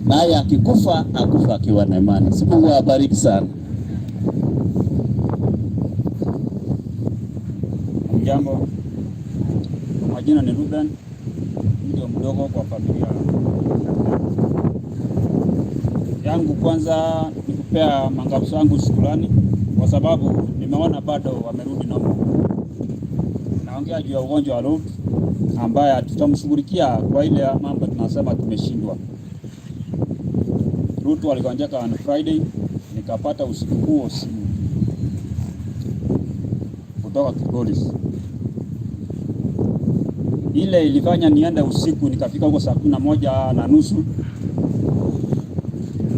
Naye akikufa akufa akiwa na imani. Si Mungu awabariki sana. Jambo, majina ni Ruben, ndio mdogo kwa familia yangu. Kwanza ni kupea mangabuso yangu shukrani kwa sababu nimeona bado wamerudi nomo. Naongea juu ya ugonjwa wa Ruth ambaye tutamshughulikia kwa ile mambo tunasema tumeshindwa. Ruth aligonjeka on Friday, nikapata usiku huo simu kutoka Kilgoris. Ile ilifanya niende usiku, nikafika huko saa 11:30.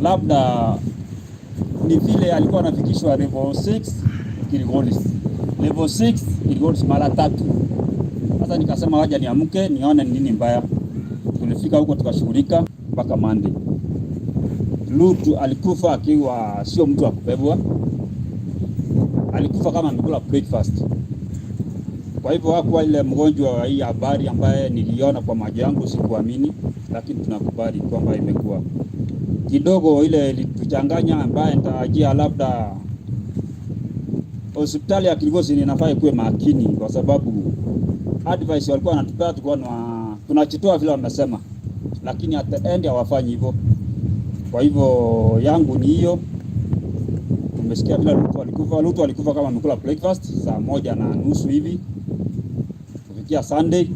Labda ni vile alikuwa anafikishwa level 6 Kilgoris, level 6 Kilgoris mara tatu. Sasa nikasema waja niamke nione ni nini mbaya. Tulifika huko tukashughulika mpaka Monday. Ruth alikufa akiwa sio mtu wa kubebwa, alikufa kama amekula breakfast. Kwa hivyo hakuwa ile mgonjwa wa hii habari ambaye niliona kwa macho yangu, sikuamini, lakini tunakubali kwamba imekuwa kidogo ile ilituchanganya, ambaye nitarajia labda hospitali ya Kilgoris inafaa ikuwe makini, kwa sababu advice walikuwa wanatupea tulikuwa tunachitoa vile wamesema, lakini at the end hawafanyi hivyo. Kwa hivyo yangu ni hiyo. Tumesikia vile Ruth alikufa. Ruth alikufa kama amekula breakfast saa 1:30 hivi kufikia Sunday,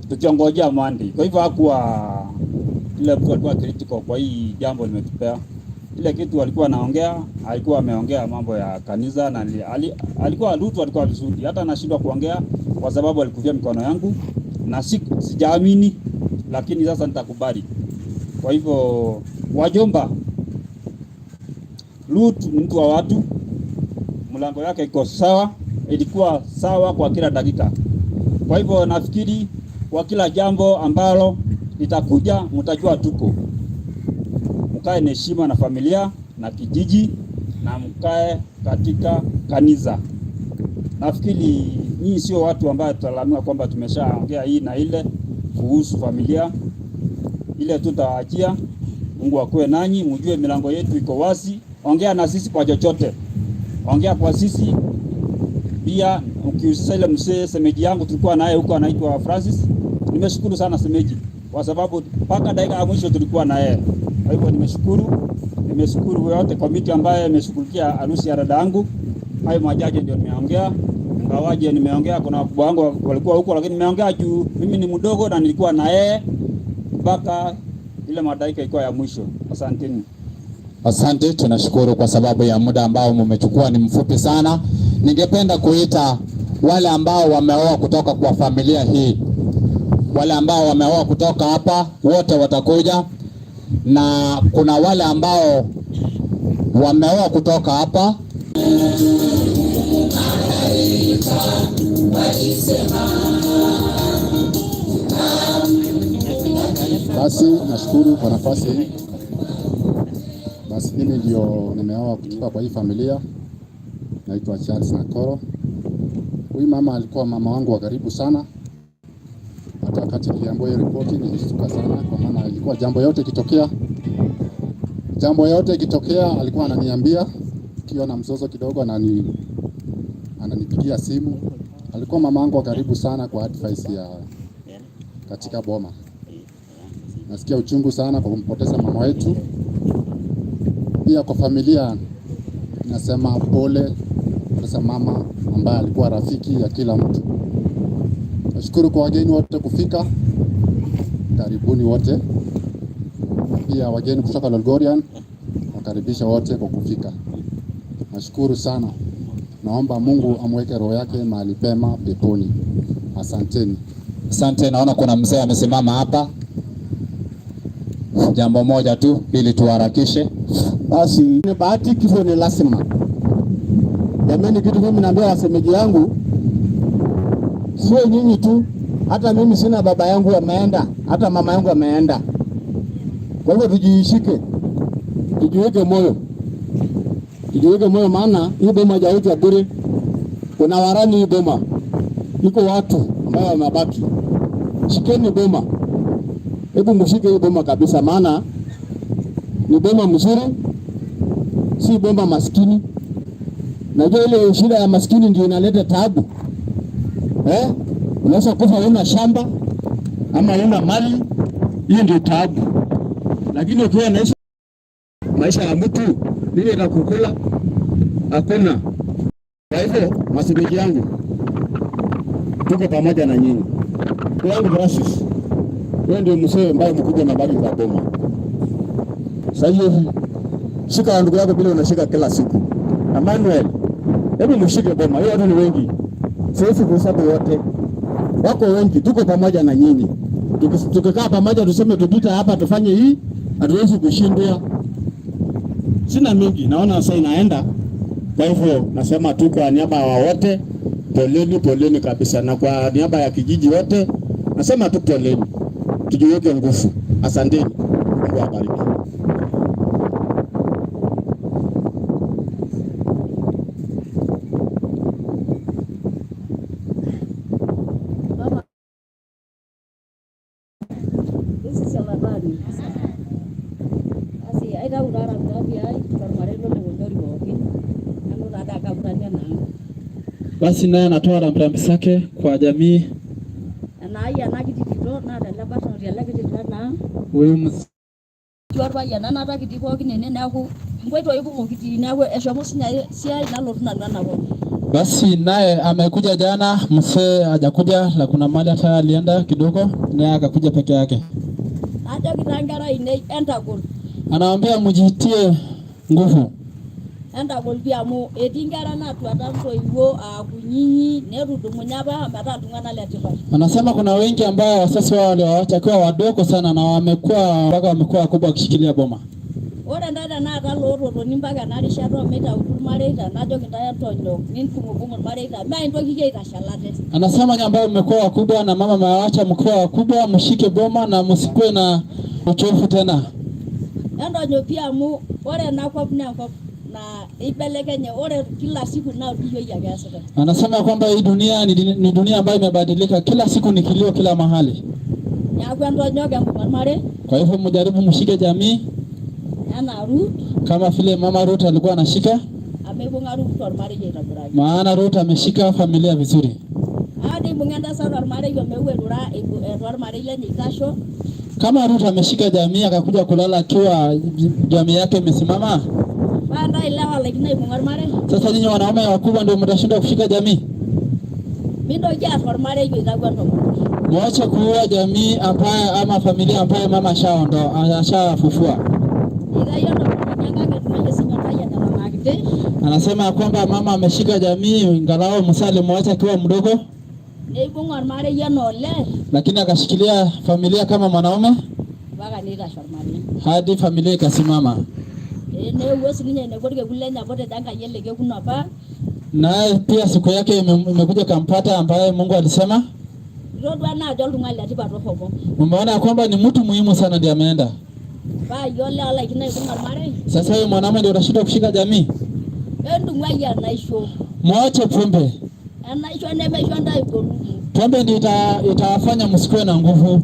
tukiongojea Monday. Kwa hivyo hakuwa ile mtu alikuwa critical kwa hii jambo limetupea. Ile kitu alikuwa anaongea, alikuwa ameongea mambo ya kanisa na alikuwa Ruth alikuwa vizuri, hata anashindwa kuongea kwa sababu alikufia mikono yangu na sijaamini, lakini sasa nitakubali. Kwa hivyo wajomba, Ruth ni mtu wa watu, mlango yake iko sawa, ilikuwa sawa kwa kila dakika. Kwa hivyo nafikiri kwa kila jambo ambalo litakuja mtajua tuko. Mkae na heshima na familia na kijiji na mkae katika kanisa. Nafikiri nyinyi sio watu ambao tutalaumiwa kwamba tumeshaongea hii na ile kuhusu familia. Ile tutawaachia. Mungu akuwe nanyi, mjue milango yetu iko wazi. Ongea na sisi kwa chochote. Ongea kwa sisi. Pia ukihusisha ile mzee semeji yangu tulikuwa naye huko anaitwa Francis. Nimeshukuru sana semeji kwa sababu mpaka dakika ya mwisho tulikuwa na yeye. Kwa hivyo nimeshukuru, nimeshukuru wote komiti ambaye imeshughulikia harusi ya dada yangu. Hayo majaji ndio nimeongea. Ingawaje nimeongea kuna wakubwa wangu walikuwa huko, lakini nimeongea juu mimi ni mdogo na nilikuwa na yeye mpaka ile madaika ilikuwa ya mwisho. Asanteni. Asante, tunashukuru kwa sababu ya muda ambao mmechukua ni mfupi sana. Ningependa kuita wale ambao wameoa kutoka kwa familia hii, wale ambao wameoa kutoka hapa wote watakuja, na kuna wale ambao wameoa kutoka hapa. Basi nashukuru kwa nafasi hii. Basi mimi ndio nimeoa kutoka kwa hii familia. Naitwa Charles Nakoro. Huyu mama alikuwa mama wangu wa karibu sana. Hata wakati niliambiwa hiyo ripoti nilishtuka sana, kwa maana ilikuwa jambo yote ikitokea, jambo yote ikitokea alikuwa ananiambia, ikiwa na mzozo kidogo ananipigia simu. Alikuwa mama wangu wa karibu sana kwa advice ya katika boma. Nasikia uchungu sana kwa kumpoteza mama wetu. Pia kwa familia nasema pole kupoteza mama ambaye alikuwa rafiki ya kila mtu. Nashukuru kwa wageni wote kufika. Karibuni wote. Pia wageni kutoka Lolgorian, nakaribisha wote kwa kufika. Nashukuru sana. Naomba Mungu amweke roho yake mahali pema peponi. Asanteni. Asante, naona kuna mzee amesimama hapa. Jambo moja tu ili tuharakishe. Basi ni bahati, kifo ni lazima. Jamani, kitu mimi naambia wasemeji yangu, sio nyinyi tu, hata mimi sina baba yangu ameenda, hata mama yangu ameenda. Kwa hivyo tujiishike, tujiweke moyo, tujiweke moyo, maana hii boma haijaitwa bure. Kuna warani hii boma, iko watu ambao wamebaki. Shikeni boma, hebu mshike hii boma kabisa, maana Ni boma mzuri, si boma maskini. Najua ile shida ya maskini ndio inaleta taabu eh? Unaweza kufa una shamba ama una mali, hiyo ndio taabu. Lakini ukiwa naishi maisha ya mtu, nini itakukula? Hakuna. Kwa hivyo mashemeji yangu, tuko pamoja na nyinyi. Yangu Francis, wewe ndio mzee ambaye mkubwa na baki kwa boma. Sasa hivi shika ndugu yako vile unashika kila siku. Emmanuel, hebu mshike boma. Hiyo watu ni wengi. Siwezi kuhesabu wote. Wako wengi, tuko pamoja na nyinyi. Tukikaa pamoja tuseme tupita hapa tufanye hii, hatuwezi kushindwa. Sina mingi, naona sasa inaenda. Kwa hivyo nasema tu kwa niaba ya wote, poleni, poleni kabisa, na kwa niaba ya kijiji wote nasema tu poleni, tujiweke nguvu. Asanteni, Mungu awabariki. Sisi Basi aitau taa rambirambi ai tormarei lolekonyori pookin nanu taa akaputani enaang. Basi naye anatoa rambirambi zake kwa jamii. Enaai ena kiti tito naa tele barnoti ele kiti lenaang. Huyu Etii orpayian enata kitii pookin ene, neeku nkoitoi kumok kitii, neeku eshomo sinye siai nalotu nanu enakop. Basi naye amekuja jana, mzee hajakuja, la kuna mahali hata alienda kidogo, naye akakuja peke yake. Najoki taa nkera ainei entagol. Anawaambia mjitie nguvu. Entagol pii amu etii nkera naatuata ntoiwuo aa kunyinyi netudumunye apa metaa iltung'anak letipat. Anasema kuna wengi ambao wazazi wao waliwaacha wakiwa wadogo sana na wamekuwa mpaka wamekuwa wakubwa wakishikilia boma. Ore ntae tenakata loototoni mpaka ena rishata omitautu irmareita, najoki ntae entonyok nibung'ubung'u irmareita, mee aitashe ate. Anasema nyinyi ambao mmekuwa wakubwa na mama amewaacha mkiwa wakubwa, mshike boma na msikuwe na uchovu tena. Entonyok pii amu ore ena kop naa enkop naa ibelekenye, ore kila siku naa olkiyioi ake eesitae. Anasema kwamba hii dunia ni dunia ambayo imebadilika, kila siku ni kilio kila mahali. Neeku entonyok embung' ormarei. Kwa hivyo mjaribu mshike jamii enaa Ruth kama vile mama Ruth alikuwa anashika, amu ibung'a Ruth ormarei aitobiraki. Maana Ruth ameshika familia vizuri. Ade ibung'a entasat ormarei omeu ailura etua ormarei lenye itasho. Kama Ruth ameshika jamii akakuja kulala akiwa jamii yake imesimama, Paa ntae ilewa laikino aibung'a ormarei. Sasa nyinyi wanaume wakubwa ndio mtashindwa kushika jamii? Mintoki aar ormarei oitawuo entomononi. Mwache kuua jamii ambaye ama familia ambaye mama ashaondoa, ashafufua. Itayio entomononi enkang' etung'uayie sinye orpayian eton aa kiti. Anasema ya kwamba mama ameshika jamii ingalau Musa alimwacha akiwa mdogo, Neibung' ormarei enaa olee lakini akashikilia familia kama mwanaume mpaka neitashe ormarei. Hadi familia ikasimama. Neewuo sininye ainepu orkekun lenye apa otejo Enkai ele kekun apa. Naye pia siku yake imekuja kampata ambaye Mungu alisema. Itodua naa ajo oltung'ani letipat oshomo. Umeona ya kwamba ni mtu muhimu sana ndiye ameenda. Paa iyie olee olaikino aibung'a ormarei. Sasa huyo mwanaume ndio utashindwa kushika jamii? Entung'uai enaisho. Mwache pombe. Enaisho nemeisho ntae igoluno. Pombe ndio itawafanya msikuwe na nguvu.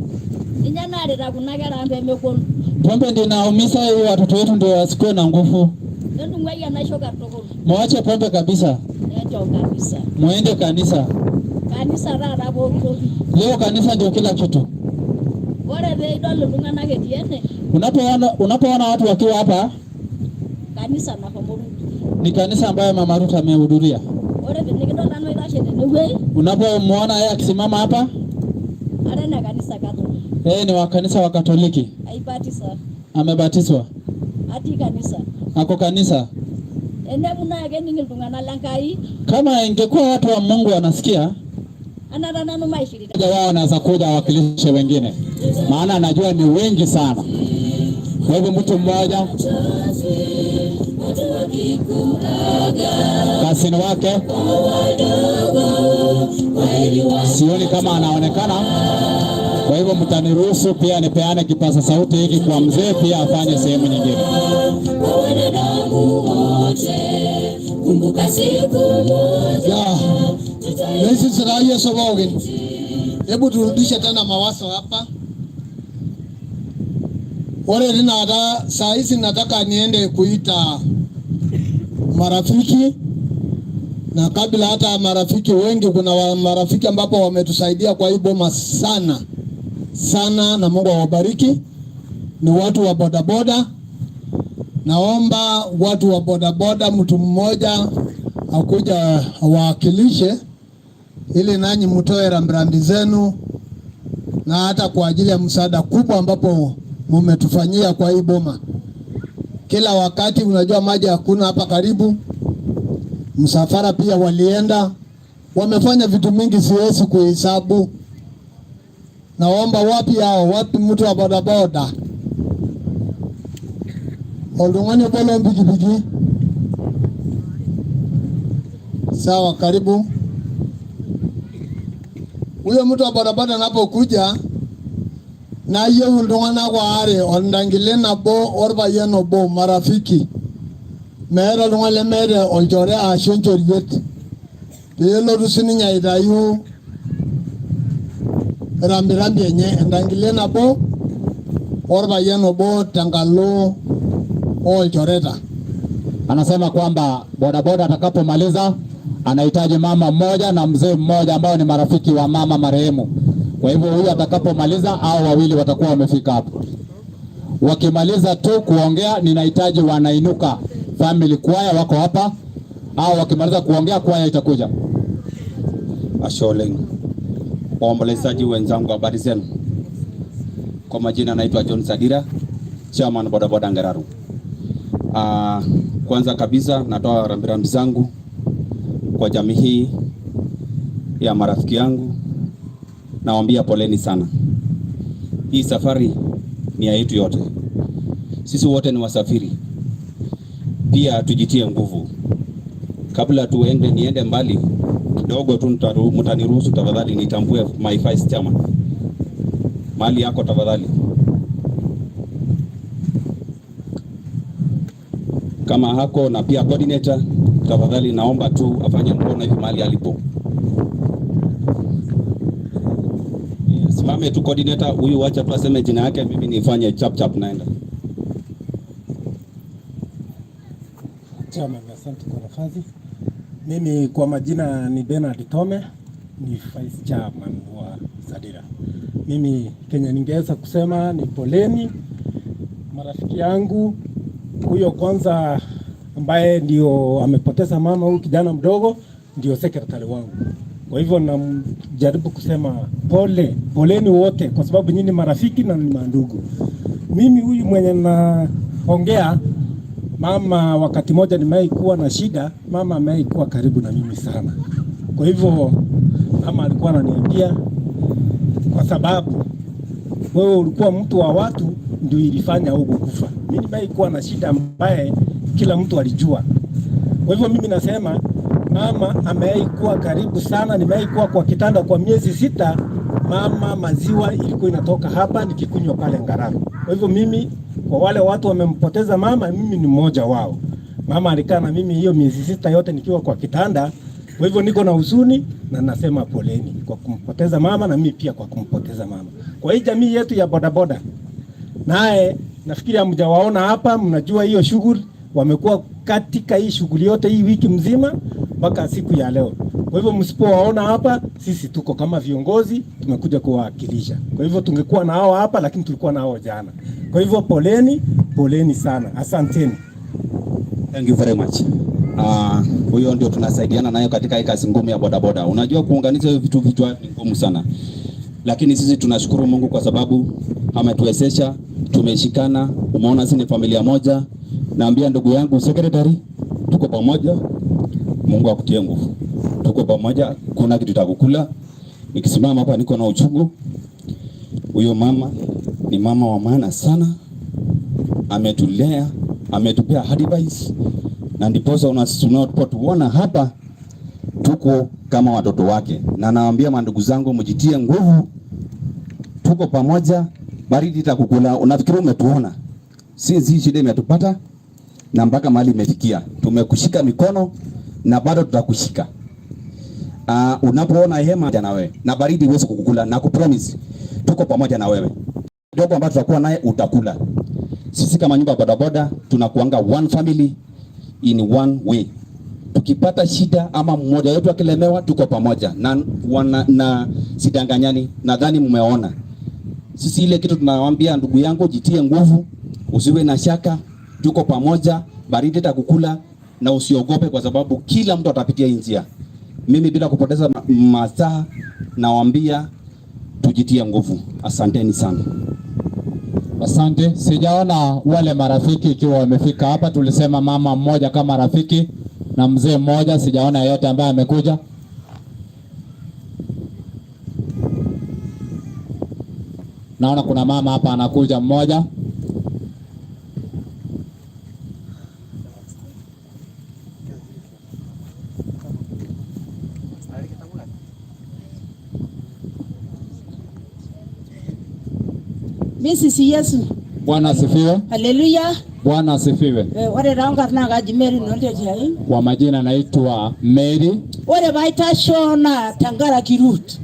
Ninye naarita kuna kera ang' pemegolu. Pombe ndio inaumiza hiyo watoto wetu ndio wasikuwe na nguvu. Entung'uai enaisho katukul. Mwache pombe kabisa. Enchoo kanisa. Muende kanisa. Kanisa taata pooki toki. Leo kanisa ndio kila kitu. Ore pee idol iltung'anak etii ene. Unapoona watu wakiwa hapa, Kanisa nashomo Ruth. Ni kanisa ambayo Mama Ruth amehudhuria. Ore pinikidol nanu aitashe tenewueji. Unapomwona yeye akisimama hapa, Ara ene kanisa Katoliki. Yeye ni wa kanisa wa Katoliki. Aibatisa. Amebatizwa. Atii kanisa. Ako kanisa. Enepu naa kening iltung'anak le Nkai. Kama ingekuwa watu wa Mungu wanasikia, Anata nanu maishirita. Mmoja wao anaweza kuja awakilishe wengine, maana anajua ni wengi sana. Kwa hivyo mtu mmoja kasini wake sioni kama anaonekana. Kwa hivyo mtaniruhusu pia nipeane kipaza sauti hiki kwa mzee pia afanye sehemu nyingine. Hebu turudishe tena mawazo hapa. Ore tinakata saa hizi nataka niende kuita marafiki, na kabla hata marafiki wengi, kuna marafiki ambapo wametusaidia kwa hii boma sana sana, na Mungu awabariki. Ni watu wa bodaboda. Naomba watu wa bodaboda, mtu mmoja akuja awakilishe, ili nanyi mtoe rambirambi zenu na hata kwa ajili ya msaada kubwa ambapo mumetufanyia kwa hii boma. Kila wakati unajua maji hakuna hapa karibu, msafara pia walienda, wamefanya vitu mingi, siwezi kuhesabu. Naomba wapi hao, wapi mtu wa bodaboda, oltung'ani obo lompikipiki? Sawa, karibu. Huyo mtu wa bodaboda anapokuja, nayieu iltung'anak waare, olndangile nabo orpayian obo, marafiki. Meeta oltung'ani lemeeta olchore ashu enchoriet, peelotu sininye aitayu rambirambi enye, entangile nabo orpayian obo tenkalo olchoreta. Anasema kwamba bodaboda atakapomaliza anahitaji mama mmoja na mzee mmoja ambao ni marafiki wa mama marehemu. Kwa hivyo huyu atakapomaliza, au wawili watakuwa wamefika hapo. Wakimaliza tu kuongea, ninahitaji wanainuka family choir wako hapa, au wakimaliza kuongea kwaya itakuja. Ashe oleng. Waombolezaji wenzangu, habari zenu? Kwa majina naitwa John Sadira, chairman bodaboda Ngararu. Kwanza kabisa natoa rambirambi zangu kwa jamii hii ya marafiki yangu, nawaambia poleni sana. Hii safari ni ya yetu yote, sisi wote ni wasafiri. Pia tujitie nguvu. Kabla tuende, niende mbali kidogo tu, mtaniruhusu tafadhali nitambue my vice chairman. Mali yako tafadhali. Kama hako na pia coordinator, tafadhali naomba tu afanye mkono hivi mahali alipo. Simame tu coordinator huyu, wacha tu aseme jina yake, mimi nifanye chap chap naenda. Chairman, asante kwa nafasi. Mimi kwa majina ni Bernard Tome, ni vice chairman wa Sadira. Mimi Kenya ningeweza kusema ni poleni marafiki yangu, huyo kwanza ambaye ndio amepoteza mama, huyu kijana mdogo ndio secretary wangu. Kwa hivyo namjaribu kusema pole, poleni wote, kwa sababu nyinyi marafiki na ni mandugu. Mimi huyu mwenye naongea, mama wakati moja nimewahi kuwa na shida, mama amewahi kuwa karibu na mimi sana. Kwa hivyo mama alikuwa ananiambia, kwa sababu wewe ulikuwa mtu wa watu, ndio ilifanya huko kufa. Mimi nimewahi kuwa na shida ambaye kila mtu alijua. Kwa hivyo mimi nasema mama amewahi kuwa karibu sana, nimewahi kuwa kwa kitanda kwa miezi 6, mama maziwa ilikuwa inatoka hapa nikikunywa pale Ngararu. Kwa hivyo mimi, kwa wale watu wamempoteza mama, mimi ni mmoja wao. Mama alikaa na mimi hiyo miezi 6 yote nikiwa kwa kitanda. Kwa hivyo niko na huzuni na nasema poleni kwa kumpoteza mama na mimi pia kwa kumpoteza mama. Kwa hii jamii yetu ya bodaboda, naye nafikiri hamjawaona hapa, mnajua hiyo shughuli, wamekuwa katika hii shughuli yote hii wiki mzima mpaka siku ya leo. Kwa hivyo msipowaona hapa, sisi tuko kama viongozi tumekuja kuwawakilisha. Kwa hivyo tungekuwa na hao hapa, lakini tulikuwa na hao jana. Kwa hivyo poleni, poleni sana. Asanteni. Thank you very much. Huyo ndio tunasaidiana nayo katika hii kazi ngumu ya bodaboda. Unajua kuunganisha hiyo vitu vichwa ni ngumu sana. Lakini sisi tunashukuru Mungu kwa sababu ametuwezesha, tumeshikana. Umeona sisi ni familia moja. Naambia ndugu yangu secretary, tuko pamoja. Mungu akutie nguvu. Tuko pamoja, kuna kitu tutakukula. Nikisimama hapa niko na uchungu. Huyo mama ni mama wa maana sana. Ametulea, ametupea advice, na ndiposa unapotuona hapa tuko kama watoto wake. Na naambia mandugu zangu, mjitie nguvu, tuko pamoja. Baridi itakukula. Unafikiri umetuona? Sisi shida imetupata na mpaka mahali imefikia. Tumekushika mikono na bado tutakushika. Unapoona hema na wewe na baridi huwezi kukukula, na kupromise tuko pamoja na wewe. Kidogo ambacho tutakuwa naye utakula. Sisi kama nyumba ya bodaboda tunakuanga one family in one way. Tukipata shida ama mmoja wetu akilemewa, tuko pamoja na, wana, na sidanganyani, nadhani mmeona sisi ile kitu tunawaambia, ndugu yangu, jitie nguvu, usiwe na shaka, tuko pamoja, baridi itakukula na usiogope, kwa sababu kila mtu atapitia hii njia. Mimi bila kupoteza masaa nawaambia tujitie nguvu. Asanteni sana. Asante. Sijaona wale marafiki ikiwa wamefika hapa. Tulisema mama mmoja kama rafiki na mzee mmoja, sijaona yeyote ambaye amekuja. Naona kuna mama hapa anakuja mmoja. Misisi Yesu. Bwana asifiwe. Haleluya. Bwana asifiwe. Ore taa nkarn naa kaji Mary Noltetiai. Kwa majina naitwa Mary. Ore paitasho naa tenkaraki Ruth.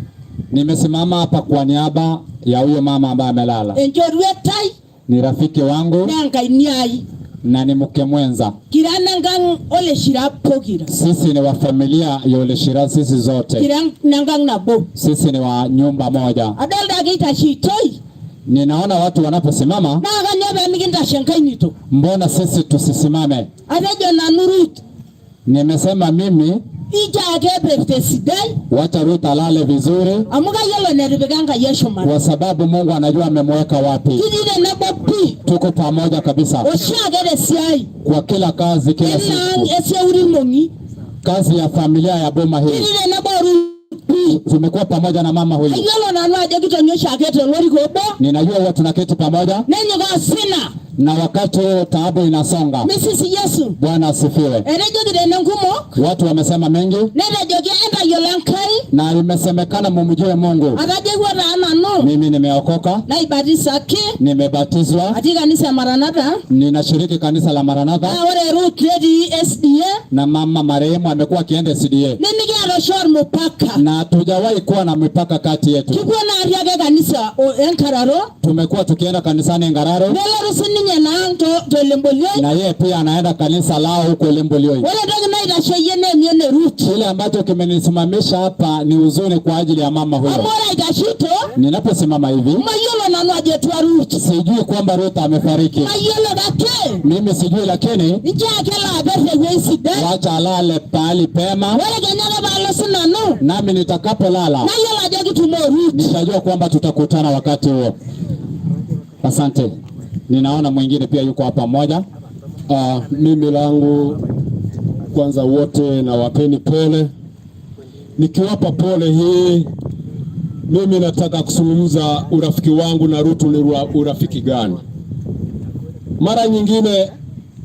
Nimesimama hapa kwa niaba ya huyo mama ambaye amelala. Enchoruet ai Ni rafiki wangu naa enkaini ai. Na ni mke mwenza. Kira nenkang Oleshira pokira. Sisi ni wa familia ya Oleshira, sisi zote. Kira nenkang nabo. Sisi ni wa nyumba moja. Adolta ake itashitoi. Ninaona watu wanaposimama, Naa kanyoo pee mikintashe enkainito? Mbona sisi tusisimame? Atejo nanu Ruth. Nimesema mimi, Icho ake eper tesidai. Wacha Ruth alale vizuri, Amu kayiolo enetipika Enkai eshumata. Kwa sababu Mungu anajua amemweka wapi. Kitii tenebo pii. Tuko pamoja kabisa. Oshiake tesiai. Kwa kila kazi, kila Enaang siku. eseuri irmong'i. Kazi ya familia ya boma hii. Kitii tenebo Ruth pii. Tumekuwa pamoja na mama huyu. Kayiolo nanu ajo kitoni oshiake tolorika obo. Ninajua huwa tunaketi pamoja. Nenyikaa osina. Na wakati huo taabu inasonga. Misisi Yesu. Bwana asifiwe. Etejoki tene nkumok. Watu wamesema mengi. Netejoki entayiolo Enkai. Na imesemekana mumjue Mungu. Atajewua taa nanu. Mimi nimeokoka. Naibatisaki. Nimebatizwa. Atii kanisa e Maranatha. Ninashiriki kanisa la Maranatha. Naa ore Ruth netii SDA. Na mama marehemu amekuwa akienda SDA. Nemikiata oshi ormupaka. Na hatujawahi kuwa na mipaka kati yetu. Kipuo naari ake kanisa Enkararo. Tumekuwa tukienda kanisani Enkararo. Nelotu sininye naang toLembolioi. Na yeye pia anaenda kanisa lao huko Lembolioi. Ore entoki naitasheyie naa emion e Ruth. Kile ambacho kimenisimamisha hapa ni huzuni kwa ajili ya mama huyo. Amu ore aitashito, Ninaposimama hivi, mayiolo nanu ajo etua Ruth. Sijui kwamba Ruth amefariki. Mayiolo kake. Mimi sijui, lakini Nchoo ake elo aper tewueji sidai. Wacha alale pahali pema. Ore kenya ake paalo sinanu, Nami nitakapolala, nayiolo ajo kitumo Ruth. Nitajua kwamba tutakutana wakati huo. Asante. Ninaona mwingine pia yuko hapa mmoja. Mimi langu kwanza wote nawapeni pole. Nikiwapa pole hii, mimi nataka kuzungumza urafiki wangu na Ruth ni urafiki gani? Mara nyingine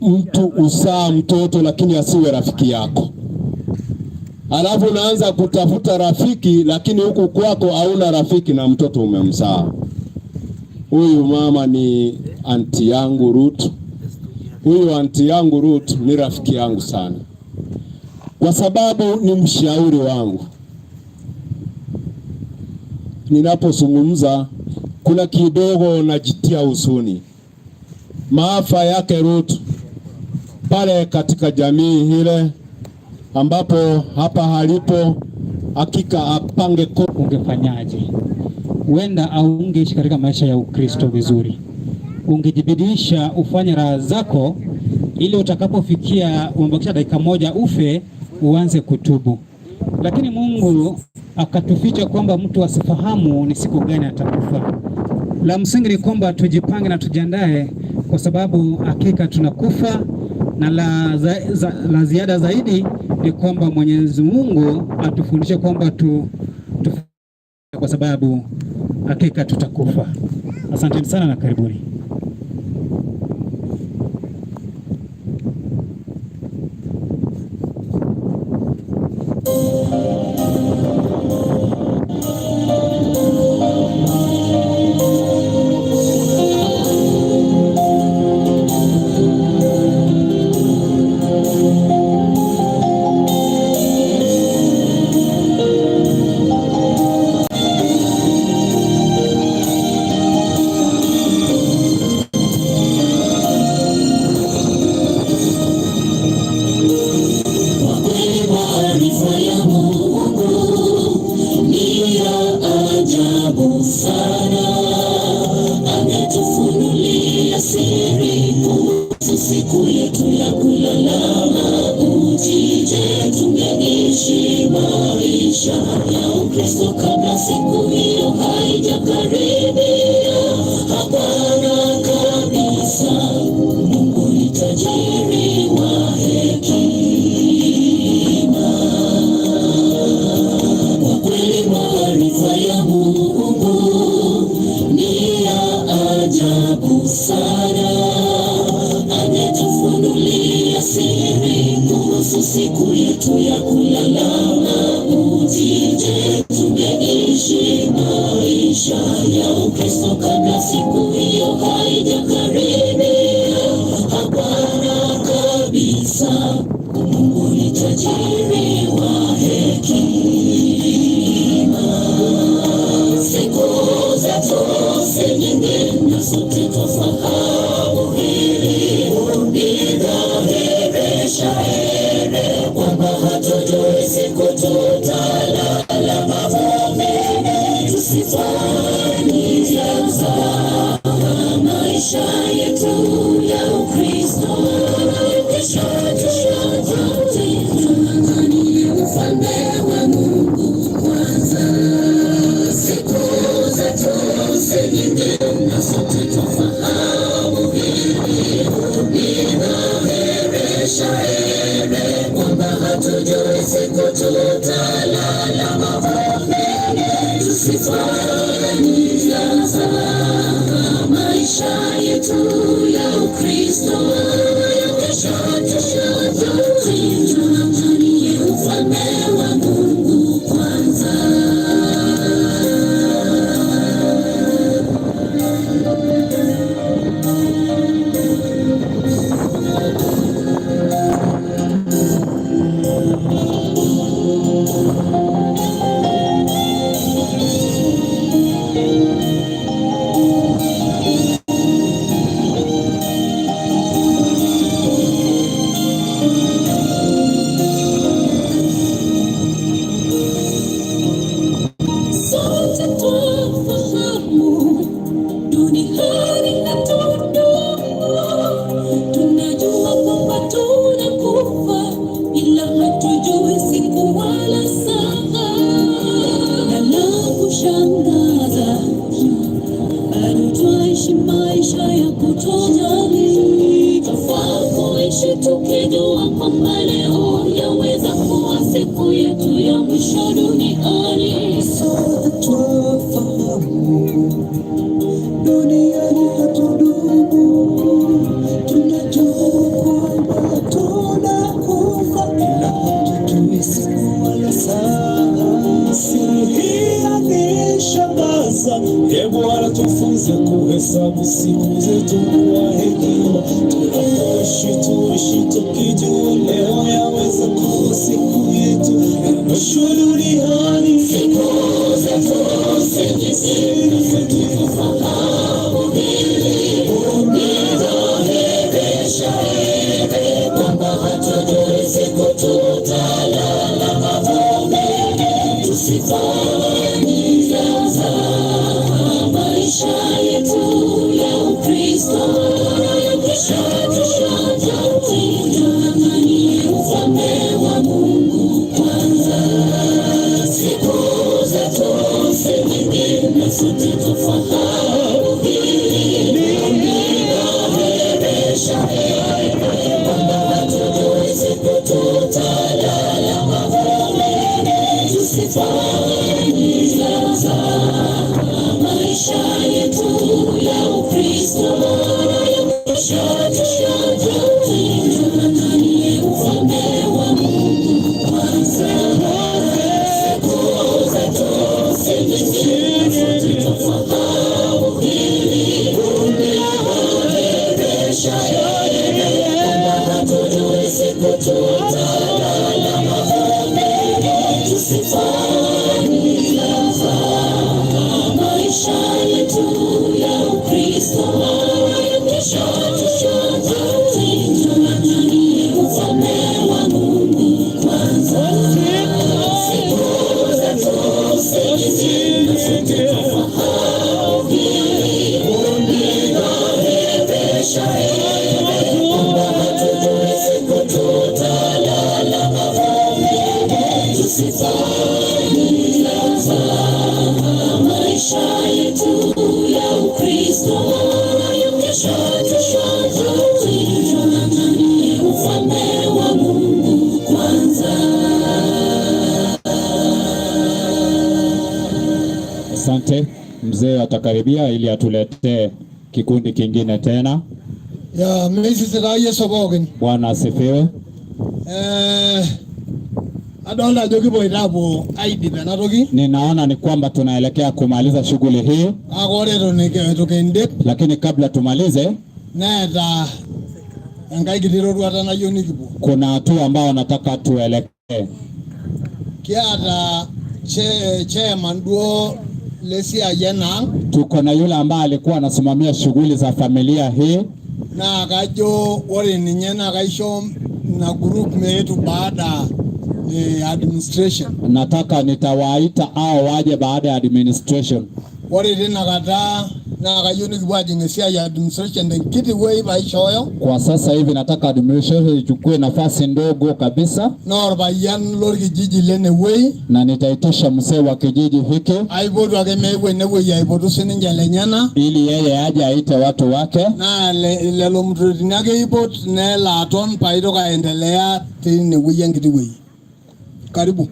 mtu usaa mtoto lakini asiwe rafiki yako. Alafu unaanza kutafuta rafiki lakini huku kwako hauna rafiki na mtoto umemzaa. Huyu mama ni anti yangu Ruth. Huyu anti yangu Ruth ni rafiki yangu sana, kwa sababu ni mshauri wangu. Ninapozungumza kuna kidogo najitia huzuni. Maafa yake Ruth pale katika jamii ile ambapo hapa halipo, hakika apange Ungefanyaje? Huenda au ungeishi katika maisha ya Ukristo vizuri. Ungejibidisha ufanye raha zako ili utakapofikia umebakisha dakika moja ufe uanze kutubu. Lakini Mungu akatuficha kwamba mtu asifahamu ni siku gani atakufa. La msingi ni kwamba tujipange na tujiandae, kwa sababu hakika tunakufa, na la ziada zaidi ni kwamba Mwenyezi Mungu atufundishe kwamba kwa sababu hakika tutakufa. Asanteni sana na karibuni. kuhusu siku yetu ya kulala mauti. Je, tungeishi maisha ya Ukristo kabla siku hiyo haijakaribia? Hapana kabisa. Mungu ni tajiri wa hekima. Kwa kweli maarifa ya Mungu ni ya ajabu sana. Angetufunulia siri kuhusu siku yetu ya kulala mauti. Je, tungeishi maisha ya Ukristo kabla siku hiyo haijakaribia? Hapana kabisa. Mungu ni tajiri wa hekima. Siku zetu si nyingi na sote twafahamu hili. Ni dhahiri shahiri kwamba hatujui siku tutalala mavumbini. Tusifanye mzaha maisha yetu ya Ukristo. Kesho tutang'ang'anie ufalme wa Mungu kwanza. Siku zetu si nyingi na sote twafahamu hili. Ni dhahiri shahiri kwamba hatujui siku tutalala mavumbini. Tusifanye mzaha maisha yetu ya Ukristo. Kesho tutang'ang'anie ufalme wa Mungu kwanza. Sote twafahamu duniani hatudumu, tunajua kwamba tunakufa, ila hatujui siku wala saa. Na la kushangaza, bado twaishi maisha ya kutojali. Twafaa kuishi tukijua kwamba leo yaweza kuwa siku yetu ya mwisho duniani. Sote twafahamu duniani hatudumu, tunajua kwamba tunakufa, ila hatujui siku wala saa. Siri hii yanishangaza, e Bwana, tufunze kuhesabu siku zetu kwa hekima. Tunapoishi tuishi tukijua leo yaweza kuwa siku yetu ya mwisho duniani. Siku zetu si nyingi na sote twafahamu hili. Ni dhahiri shahiri kwamba hatujui siku tutalala mavumbini. Tusifanye mzaha maisha yetu ya Ukristo. Kesho tutang'ang'anie ufalme wa Mungu kwanza. Siku zetu si nyingi na sote twafahamu hili. Ni dhahiri shahiri kwamba hatujui siku tutalala mavumbini. Tusifanye mzaha maisha yetu ya Ukristo. Kesho tutang'ang'anie ufalme wa Mungu kwanza. Siku zetu si nyingi na sote twafahamu hili. Ni dhahiri shahiri kwamba hatujui siku tutalala mavumbini. Tusifanye mzaha maisha yetu ya Ukristo. Kesho tutang'ang'anie ufalme wa Mungu kwanza. Siku zetu si nyingi na sote twafahamu hili. Ni dhahiri shahiri kwamba Asante. Mzee atakaribia ili atuletee kikundi kingine tena. Ya meisisi taa Yesu pookin. Bwana asifiwe. Adolta ajo kipoito apuo aidip ena toki. Ninaona ni kwamba tunaelekea kumaliza shughuli hii, Kake ore eton eitu kindip lakini kabla tumalize, neeta enkae kiti roruata nayieu nikipuo. Kuna hatua ambayo nataka tuelekee. Kiata chairman duo lesiai ena ang. Tuko na yule ambaye alikuwa anasimamia shughuli za familia hii. Naa kajo ore ninye naa kaisho ina group meetu baada administration. Nataka nitawaita au waje baada ya administration. Ore tina kata naa kayieu nikipuo ajing esiai ya administration tenkiti wuei paishooyo. Kwa sasa hivi nataka administration ichukue nafasi ndogo kabisa, Naa orpayian lorkijiji lene wuei. Na nitaitisha mzee wa kijiji hiki Aipotu ake meeku enewuei aipotu sininche lenyena. Ili yeye aje aite watu wake. Naa lelo mturitini ake eipot nelo aton paitoki aendelea teine wuei enkiti wuei. Karibu.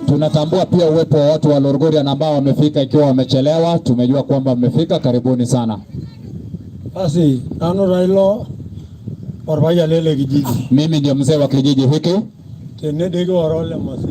Tunatambua pia uwepo wa watu wa Lolgorian ambao wamefika ikiwa wamechelewa. Tumejua kwamba mmefika, karibuni sana. Basi nanu taa ilo orpayian lele kijiji. Mimi ndio mzee wa kijiji hiki. Tene dei kiworo Ole Masi.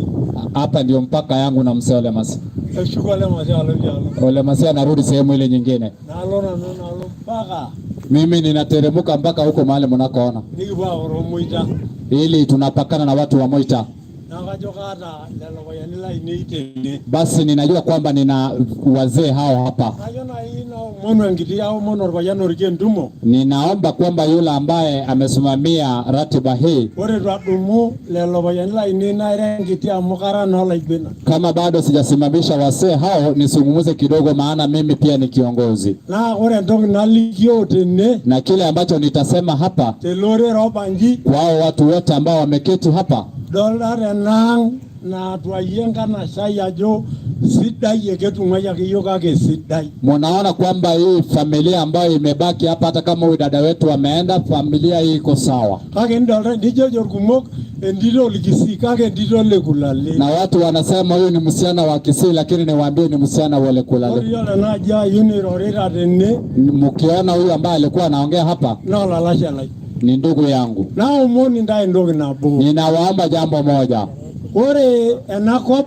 Hapa ndio mpaka yangu na mzee Ole Masi. Eshuko Ole Masi alo idialo. Ole Masi anarudi sehemu ile nyingine. Nalo nanu nalo mpaka Mimi ninateremka mpaka huko mahali mnakoona, nikipuo aoro Moita. Ili tunapakana na watu wa Moita. Naa kajo kaata lelo payiani lainei tene. Basi ninajua kwamba nina wazee hao hapa. Kajo nai naomonu enkiti aomon orpayian orikie entumo. Ninaomba kwamba yule ambaye amesimamia ratiba hii, Ore itu adumu lelo payiani lainei nairo enkiti amu kara naa olaiguenak. Kama bado sijasimamisha wazee hao, nisungumuze kidogo, maana mimi pia ni kiongozi, Naa ore entoki nalikio tene na kile ambacho nitasema hapa tele orere obanji kwa hao watu wote ambao wameketi hapa, dolta tenaang naatuayie enkanasai ajo sidai eketung'uayaki iyiok kake sidai. Munaona kwamba hii familia ambayo imebaki hapa, hata kama huyu dada wetu ameenda, familia hii iko sawa. Kake nidolta nijojo irkumok entito olkisii kake entito olekulale. Na watu wanasema huyu ni msichana wa Kisii, lakini niwaambie ni msichana wa Ore Olekulale. iyiolo enaaji ayieu nirorita tene Mkiona huyu ambaye alikuwa anaongea hapa naa olalashe lai. Ni ndugu yangu. Naomon intae entoki nabo. Ninawaomba jambo moja. Ore enakop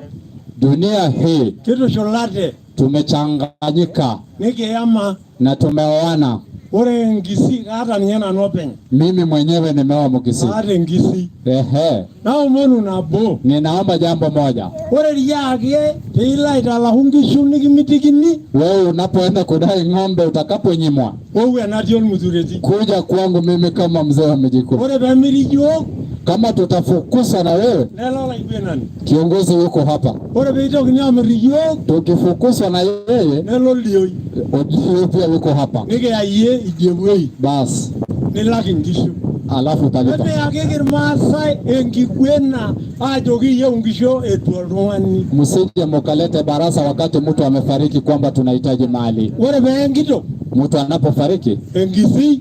Dunia hii kitushulate tumechanganyika nikiyama. Na tumeoana. Ore enkisii kaata ninye nanu openy. Mimi mwenyewe nimeoa Mkisii. Kaata enkisii. Ehe. Naomonu nabo. Ninaomba jambo moja. Ore tiake piilo aitalahu nkishu nikimitikini. Wewe unapoenda kudai ng'ombe utakaponyimwa, Ou enatii olmutureti. Kuja kwangu mimi kama mzee wa miji kumi. Ore peemiri iyiok Kama tutafukusa na wewe, nelo olaiguenani. Kiongozi yuko hapa. Ore peitokini amir iyiok Tukifukuswa na yeye, nelo olioi. Olioi pia yuko hapa. Nikiya iyie idie wuei. Bas. Nilak inkishu. Alafu utalipa. Emiyakiki irmaasai enkiguena ajo kiyieu nkishu etua oltung'ani. Msije mukalete barasa wakati mtu amefariki kwamba tunahitaji mali. Ore pee enkitok Mtu anapofariki enkisii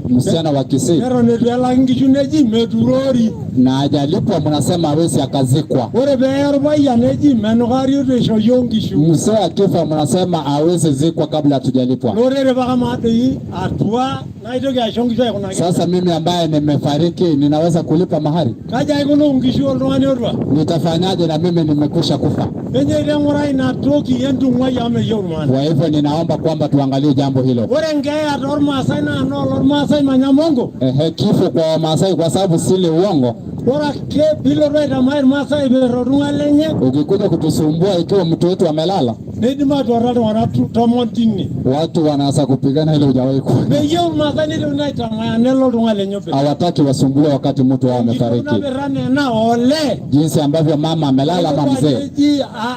msichana wa Kisii neton eitu elaki nkishu neji meturori. Na hajalipwa, mnasema hawezi akazikwa. Ore pee orpayian neji menukari eitu eisho yiok nkishu. Mzee akifa mnasema hawezi zikwa kabla hatujalipwa. Lorere paka maadoi atua naitoki aisho nkishu aikunaki. Sasa mimi ambaye nimefariki ninaweza kulipa mahari? Kaja aikunu nkishu oltung'ani otua? Nitafanyaje na mimi nimekwisha kufa? Enyeita eng'urai ina toki entung'uai amu meyieu iltung'anak. Kwa hivyo ninaomba kwamba tuangalie jambo hilo. Ore enkeeya tormaasai naa noolormaasai manyamongo. Ehe, kifo kwa Wamasai kwa sababu sile uongo. Ore ake piilotu aitamaa irmaasai aiper oltung'ani lenye Ukikuja kutusumbua ikiwa mtu wetu amelala, neidim atuata iltung'anak tomon tine. Watu wanaanza kupigana ile hujawahi kuona. Meyieu irmaasai neitokini aitamaya nelo oltung'ani lenye openy. Hawataki wasumbue wakati mtu wao amefariki. Enkitok napera ena olee. Jinsi ambavyo mama amelala ama mzee, Eji ah.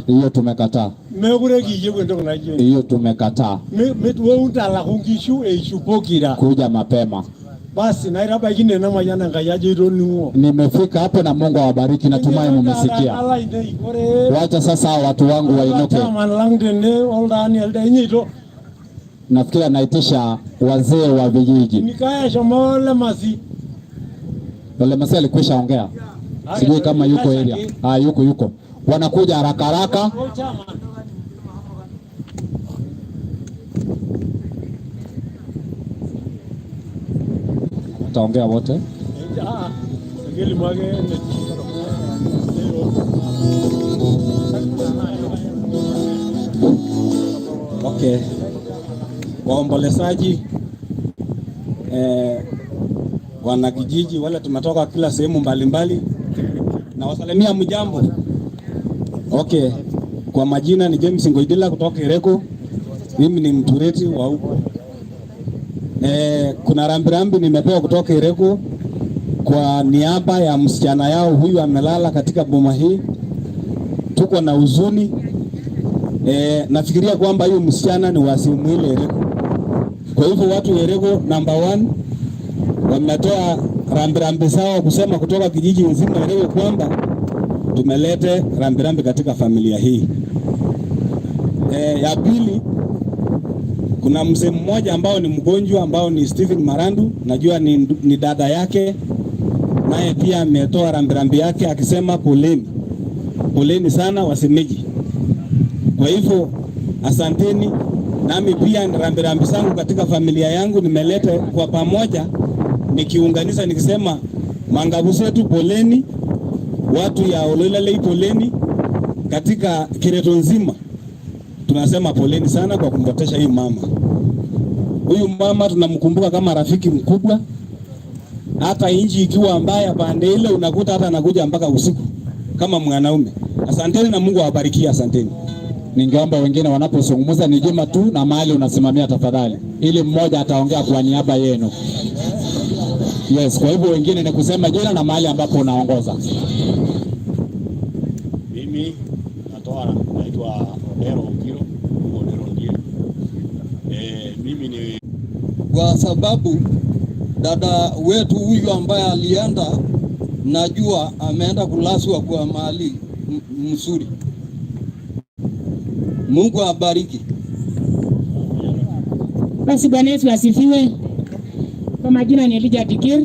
hiyo tumekataa. Mekure kiyieu entoki naijo ina. Hiyo tumekataa. Wou ntalaku nkishu eishu pokira. Kuja mapema. Basi naitabaiki nena mayian Enkai ajo itoning'o. Nimefika hapo na Mungu awabariki, natumai mumesikia. Alainei ore Wacha sasa watu wangu wainuke. chairman lang tene oltaani elde enyeito. Nafikiri anaitisha wazee wa vijiji. Nikaya shomo Lemasi. Ole alikwisha ongea, sijui kama yuko area. Ah, yuko yuko, wanakuja haraka haraka. Taongea wote. Okay, waombolezaji, wanakijiji wale tumetoka kila sehemu mbalimbali, na wasalimia mjambo. Okay, kwa majina ni James Ngoidila kutoka Ireko. Mimi ni mtureti wa huko. Kuna rambirambi nimepewa kutoka Ireko kwa niaba ya msichana yao huyu amelala katika boma hii. Tuko na huzuni. Nafikiria kwamba huyu msichana ni wa sehemu ile Ereko. Kwa hivyo watu wa Ereko number one wametoa rambirambi zao kusema kutoka kijiji nzima Ereko kwamba tumelete rambirambi katika familia hii. Ya pili, kuna mzee mmoja ambao ni mgonjwa ambao ni Stephen Marandu, najua ni dada yake, naye pia ametoa rambirambi yake akisema poleni, poleni sana wasemeji. Kwa hivyo asanteni, nami pia ni rambirambi zangu katika familia yangu nimeleta kwa pamoja, nikiunganisha nikisema mangabu zetu poleni, watu ya Oloilalei poleni, katika Kireto nzima tunasema poleni sana kwa kumpotesha hii mama. Huyu mama tunamkumbuka kama rafiki mkubwa, hata inji ikiwa mbaya pande ile unakuta hata anakuja mpaka usiku kama mwanaume. Asanteni na Mungu awabarikie, asanteni. Ningeomba wengine wanapozungumza ni juma tu na mahali unasimamia tafadhali, ili mmoja ataongea kwa niaba yenu. Yes, kwa hivyo wengine ni kusema jina na mahali ambapo unaongoza. Mimi natoa, naitwa Odero Ongiro, Odero Ongiro. Mimi ni kwa sababu dada wetu huyu ambaye alienda, najua ameenda kulaswa kwa mahali mzuri. Mungu abariki. Basi Bwana Yesu asifiwe. Kwa majina ni Elijah Dikir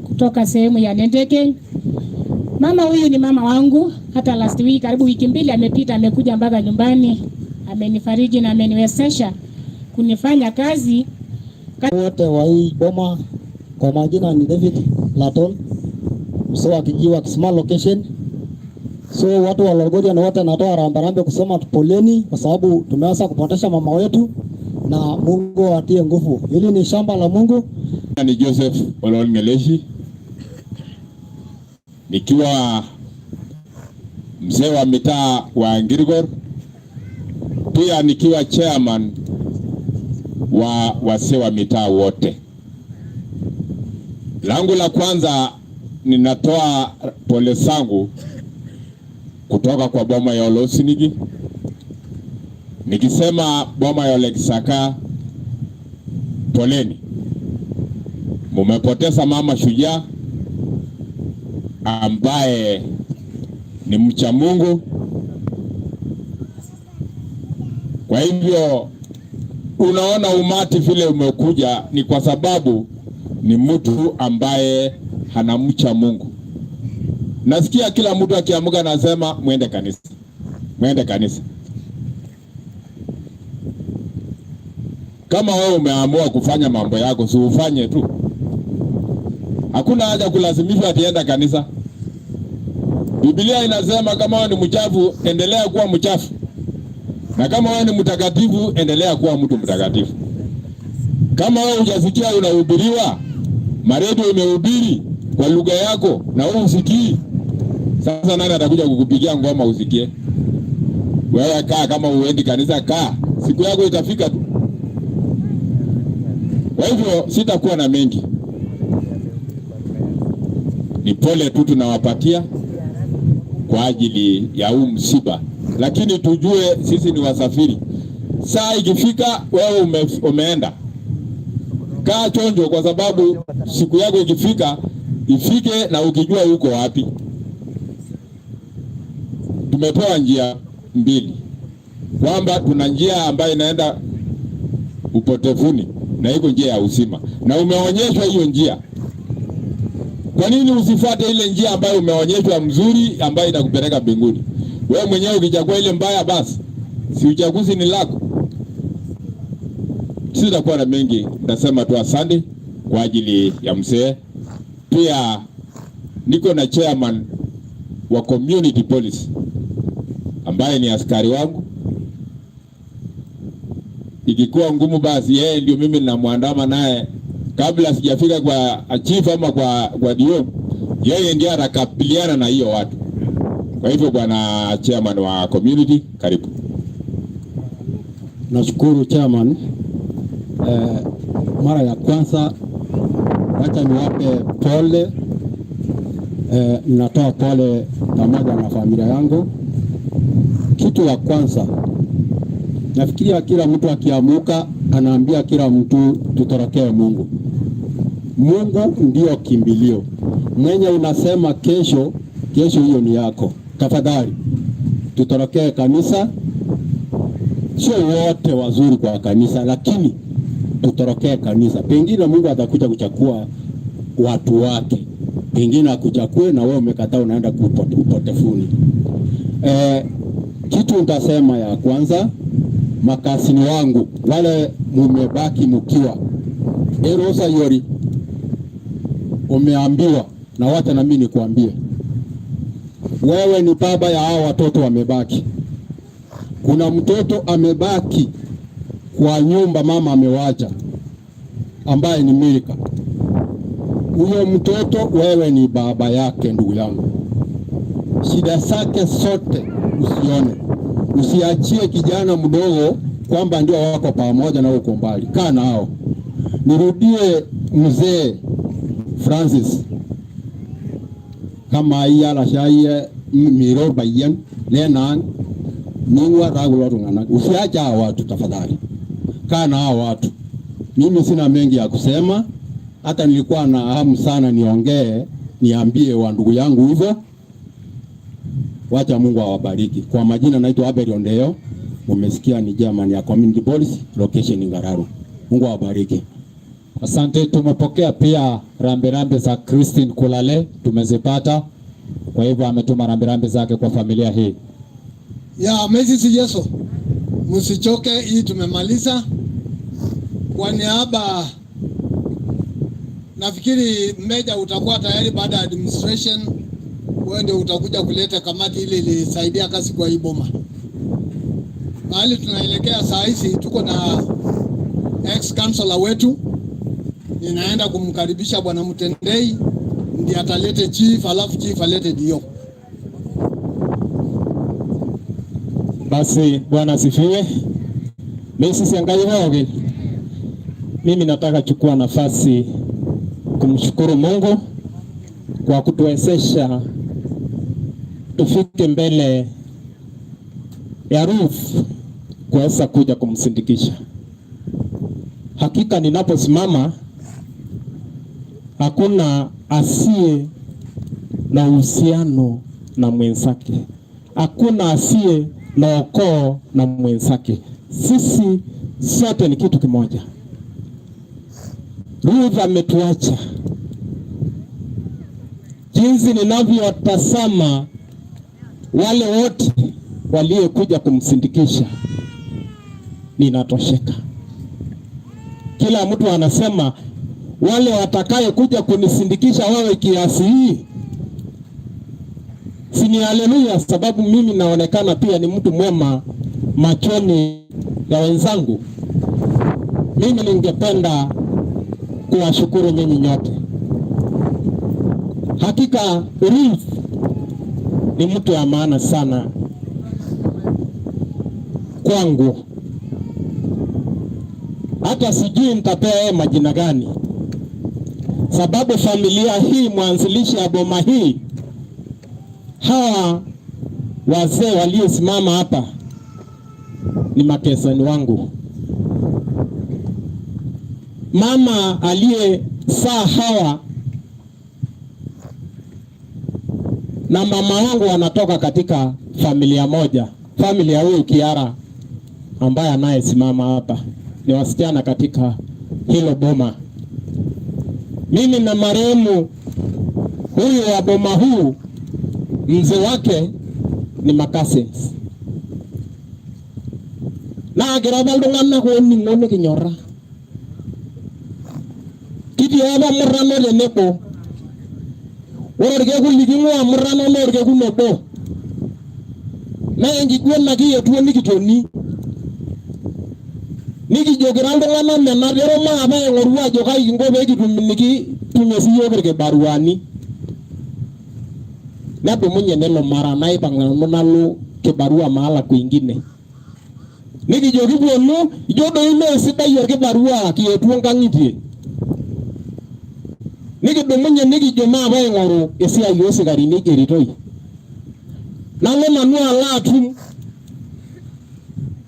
kutoka sehemu ya Nendeke. Mama huyu ni mama wangu, hata last week, karibu wiki mbili amepita, amekuja mpaka nyumbani, amenifariji na ameniwezesha kunifanya kazi. Wote wa hii boma, kwa majina ni David Laton, mzee wa kijiji wa Kisima location. So watu wa Lolgorian wote natoa rambirambi kusema poleni, kwa sababu tumeweza kupotesha mama wetu, na Mungu atie nguvu. Hili ni shamba la Mungu. Ni Joseph Olol Ngeleshi, nikiwa mzee wa mitaa wa Ngirigor, pia nikiwa chairman wa wazee wa mitaa wote. Langu la kwanza, ninatoa pole zangu kutoka kwa boma ya Olosinigi, nikisema boma ya Olekisaka, poleni, mumepoteza mama shujaa ambaye ni mcha Mungu. Kwa hivyo unaona umati vile umekuja ni kwa sababu ni mtu ambaye hanamcha Mungu. Nasikia kila mtu akiamka anasema mwende kanisa, mwende kanisa. Kama wewe umeamua kufanya mambo yako, si ufanye tu. Hakuna haja kulazimishwa atienda kanisa. Biblia inasema kama wewe ni mchafu, endelea kuwa mchafu, na kama wewe ni mtakatifu, endelea kuwa mtu mtakatifu. Kama wewe hujasikia unahubiriwa, maredio imehubiri kwa lugha yako na wewe usikii, sasa nani atakuja kukupigia ngoma usikie? Wewe kaa, kama uendi kanisa kaa, siku yako itafika tu. Kwa hivyo sitakuwa na mengi, ni pole tu tunawapatia kwa ajili ya huu msiba, lakini tujue sisi ni wasafiri. Saa ikifika wewe umeenda, kaa chonjo, kwa sababu siku yako ikifika ifike na ukijua uko wapi. Tumepewa njia mbili, kwamba tuna njia ambayo inaenda Upotevuni na iko njia ya uzima, na umeonyeshwa hiyo njia. Kwa nini usifuate ile njia ambayo umeonyeshwa mzuri, ambayo itakupeleka mbinguni? Wewe mwenyewe ukichagua ile mbaya, basi si uchaguzi ni lako. Sitakuwa na mengi, nitasema tu asante kwa ajili ya mzee. Pia niko na chairman wa community police ambaye ni askari wangu. Ikikuwa ngumu, basi yeye ndio mimi ninamwandama naye kabla sijafika kwa chief ama kwa DO, yeye ndiye atakabiliana na hiyo watu. Kwa hivyo, bwana chairman wa community, karibu. Nashukuru, chairman. Mara ya kwanza wacha niwape pole. Ninatoa pole pamoja na familia yangu. Kitu ya kwanza nafikiria kila mtu akiamuka anaambia kila mtu tutorokee Mungu. Mungu ndio kimbilio. Mwenye unasema kesho, kesho hiyo ni yako. Tafadhali tutorokee kanisa. Sio wote wazuri kwa kanisa, lakini tutorokee kanisa. Pengine Mungu atakuja kuchukua watu wake, pengine akuchukue na wewe umekataa, unaenda upotefuni. Kitu nitasema ya kwanza, makasini wangu wale mumebaki mkiwa Erosa Yori, umeambiwa na wacha na mimi nikuambie, wewe ni baba ya hao watoto wamebaki. Kuna mtoto amebaki kwa nyumba, mama amewacha, ambaye ni Milika. Huyo mtoto wewe ni baba yake, ndugu yangu. Shida zake zote usione, usiachie kijana mdogo kwamba ndio wako pamoja na uko mbali. Kaa nao. Nirudie mzee Francis, kama iya shaiye miro bayan lenang ningwa ragulo tungana, usiacha hao watu tafadhali, kaa na hao watu. Mimi sina mengi ya kusema, hata nilikuwa na hamu sana niongee, niambie wa ndugu yangu hivyo. Wacha Mungu awabariki. Kwa majina naitwa Abel Ondeo, umesikia ni chairman ya community police location Ngararu. Mungu awabariki. Asante, tumepokea pia rambirambi za Christine Kulale, tumezipata. Kwa hivyo ametuma rambirambi zake kwa familia hii. Ya Messi Yesu, msichoke, hii tumemaliza. Kwa niaba, nafikiri meja utakuwa tayari baada ya administration, wewe ndio utakuja kuleta kamati ile ilisaidia kazi kwa hii boma. Mahali tunaelekea saa hizi tuko na ex councilor wetu, ninaenda kumkaribisha bwana Mtendei, ndiye atalete chief, alafu chief alete dio. Basi Bwana asifiwe. Mimi siangalie wewe. Mimi nataka chukua nafasi kumshukuru Mungu kwa kutuwezesha tufike mbele ya Ruth kuweza kuja kumsindikisha. Hakika ninaposimama hakuna asiye na uhusiano na mwenzake, hakuna asiye na ukoo na mwenzake. Sisi sote ni kitu kimoja. Ruth ametuacha. Jinsi ninavyotazama wale wote waliokuja kumsindikisha, ninatosheka. Kila mtu anasema wale watakaye kuja kunisindikisha wawe kiasi hii, si ni haleluya? Sababu mimi naonekana pia ni mtu mwema machoni ya wenzangu. Mimi ningependa kuwashukuru nyinyi nyote. Hakika Ruth ni mtu wa maana sana kwangu. Hata sijui nitapea yeye majina gani, sababu familia hii, mwanzilishi ya boma hii, hawa wazee waliosimama hapa ni makesani wangu. Mama aliyezaa hawa na mama wangu wanatoka katika familia moja, familia huyu Kiara ambaye anayesimama hapa. ni wasichana katika hilo boma. Mimi na marehemu huyu wa boma huu, mzee wake ni macousins. Naa kira apa iltung'anak oning'o nikinyorra. Kitii apa murrano tenebo. Ore orkekun liking'ua murrano naa orkekun obo. Naa enkiguena kietuo nikitoni. Nikijo kira iltung'anak menat ero maape aing'oru ajo kai kinko pee kitum nikitumie siyiok irkibaruani. Nedumunye nelo Mara naipang' nanu nalo kibarua mahala kwingine. Nikijo kipuonu ijo doi mee sidai orkibarua kietuo nkang'itie. Nikidumunye nikijo maape aing'oru esiai oosikarini eigeritoi. Nalo nanu alo atum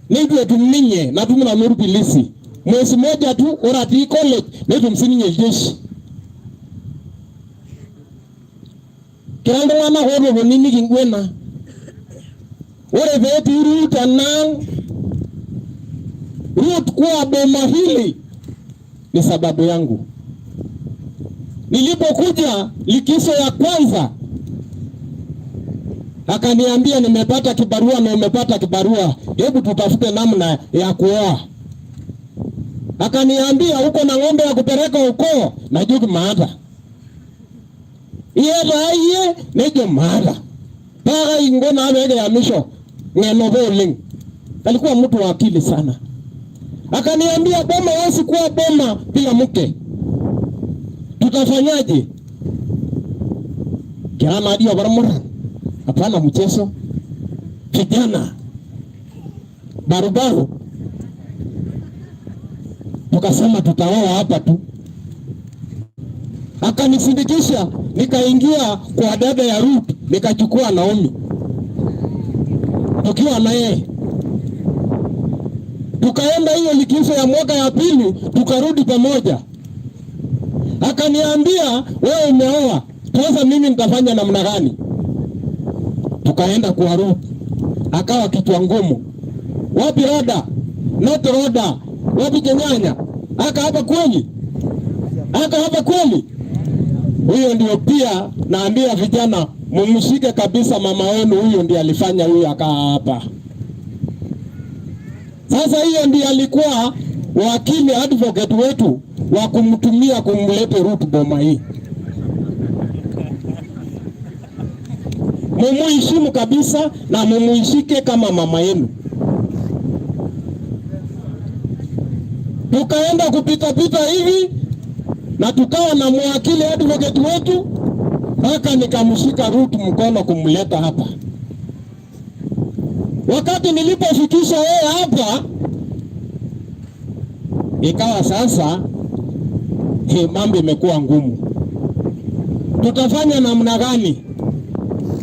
neitu etum ninye natum nanu orpilisi. Mwezi moja tu ore atii college netum sininye iljeshi. Kira iltung'anak ootoponi niking'uena. Ore peetii Ruth enaang', Ruth kuwa boma hili ni sababu yangu. Nilipokuja likizo ya kwanza akaniambia nimepata kibarua na umepata kibarua, hebu tutafute namna ya kuoa. Akaniambia uko na ng'ombe ya kupeleka ukoo, najoki maata. Iyata iyie, nejo maata. Paa kai kinko naa pee kiyamisho ng'eno apa oleng. Alikuwa mtu wa akili sana. Akaniambia boma haiwezi kuwa boma bila mke. Tutafanyaje? Kira naadi apa irmuran? Hapana mchezo. Vijana barubaru tukasema tutaoa hapa tu. Akanisindikisha nikaingia kwa dada ya Ruth, nikachukua Naomi tukiwa na yeye. Tukaenda hiyo likizo ya mwaka ya pili, tukarudi pamoja. Akaniambia wewe umeoa, sasa mimi nitafanya namna gani? Tukaenda kwa Ruth, akawa kichwa ngumu. Wapi Roda? Not Roda. Wapi Kenyanya? Aka hapa kweli? Aka hapa kweli? Huyo ndio pia naambia vijana mumshike kabisa mama wenu, huyo ndiye alifanya huyo akaa hapa. Sasa hiyo ndiye alikuwa wakili advocate wetu wa kumtumia kumlete Ruth boma hii. Mumuheshimu kabisa na mumuishike kama mama yenu. Tukaenda kupita pita hivi na tukawa na mwakili advocate wetu mpaka nikamshika Ruth mkono kumleta hapa. Wakati nilipofikisha yeye hapa, ikawa sasa mambo imekuwa ngumu. Tutafanya namna gani?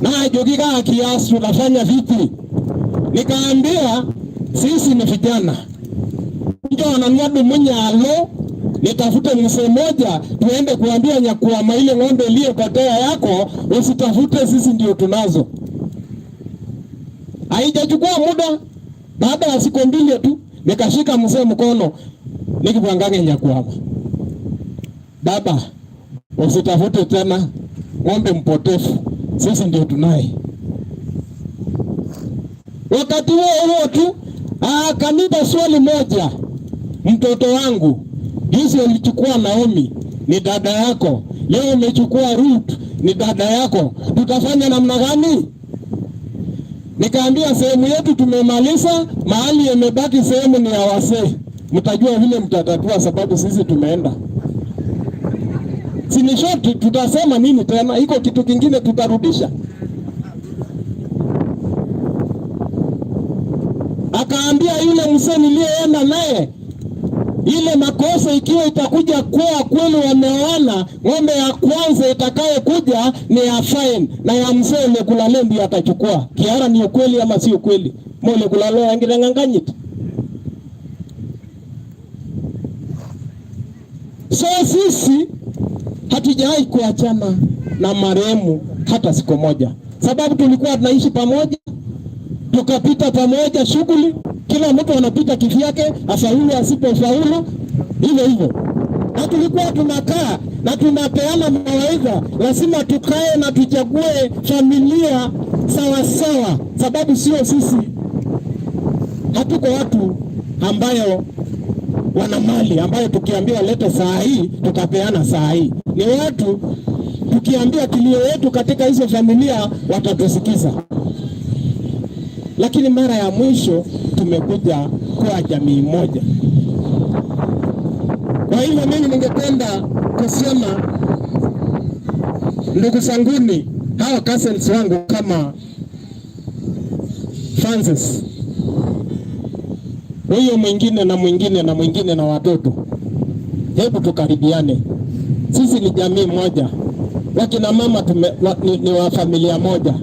Na jogiga kiasi tutafanya vipi? Nikaambia sisi ni vijana. Ndio ananua dumunye alo, nitafute mzee mmoja tuende kuambia Nyakuama ile ng'ombe iliyopotea yako usitafute, sisi ndio tunazo. Haijachukua muda, baada ya siku mbili tu nikashika mzee mkono nikibwangange Nyakuama, baba usitafute tena ng'ombe mpotefu, sisi ndio tunaye. Wakati huo huo tu akanipa swali moja, mtoto wangu, juzi ulichukua Naomi ni dada yako, leo umechukua Ruth ni dada yako, tutafanya namna gani? Nikaambia sehemu yetu tumemaliza, mahali imebaki sehemu ni ya wasee, mtajua vile mtatatua sababu sisi tumeenda. Si ni short, tutasema nini tena? Iko kitu kingine tutarudisha? Akaambia yule mzee niliyeenda naye, ile makosa ikiwa itakuja kuwa kweli wameoana, ng'ombe ya kwanza itakayokuja ni ya fine na ya mzee Olekulale ndiye atachukua. Kiara ni ukweli ama si ukweli? Mole kulale angiranganganyit. So sisi hatujawahi kuachana na marehemu hata siku moja, sababu tulikuwa tunaishi pamoja, tukapita pamoja shughuli. Kila mtu anapita kivyake, afaulu asipofaulu, hivyo hivyo. Na tulikuwa tunakaa na tunapeana mawaidha, lazima tukae na tuchague familia sawa sawa, sababu sio sisi, hatuko watu ambayo wana mali ambayo tukiambiwa lete saa hii tutapeana saa hii. Ni watu tukiambia kilio yetu katika hizo familia watatusikiza. Lakini mara ya mwisho tumekuja kwa jamii moja. Kwa hivyo mimi ningependa kusema ndugu zanguni, hawa cousins wangu kama Francis, huyo mwingine na mwingine na mwingine na watoto, hebu tukaribiane. Sisi ni jamii moja, wakina mama ni wa familia moja.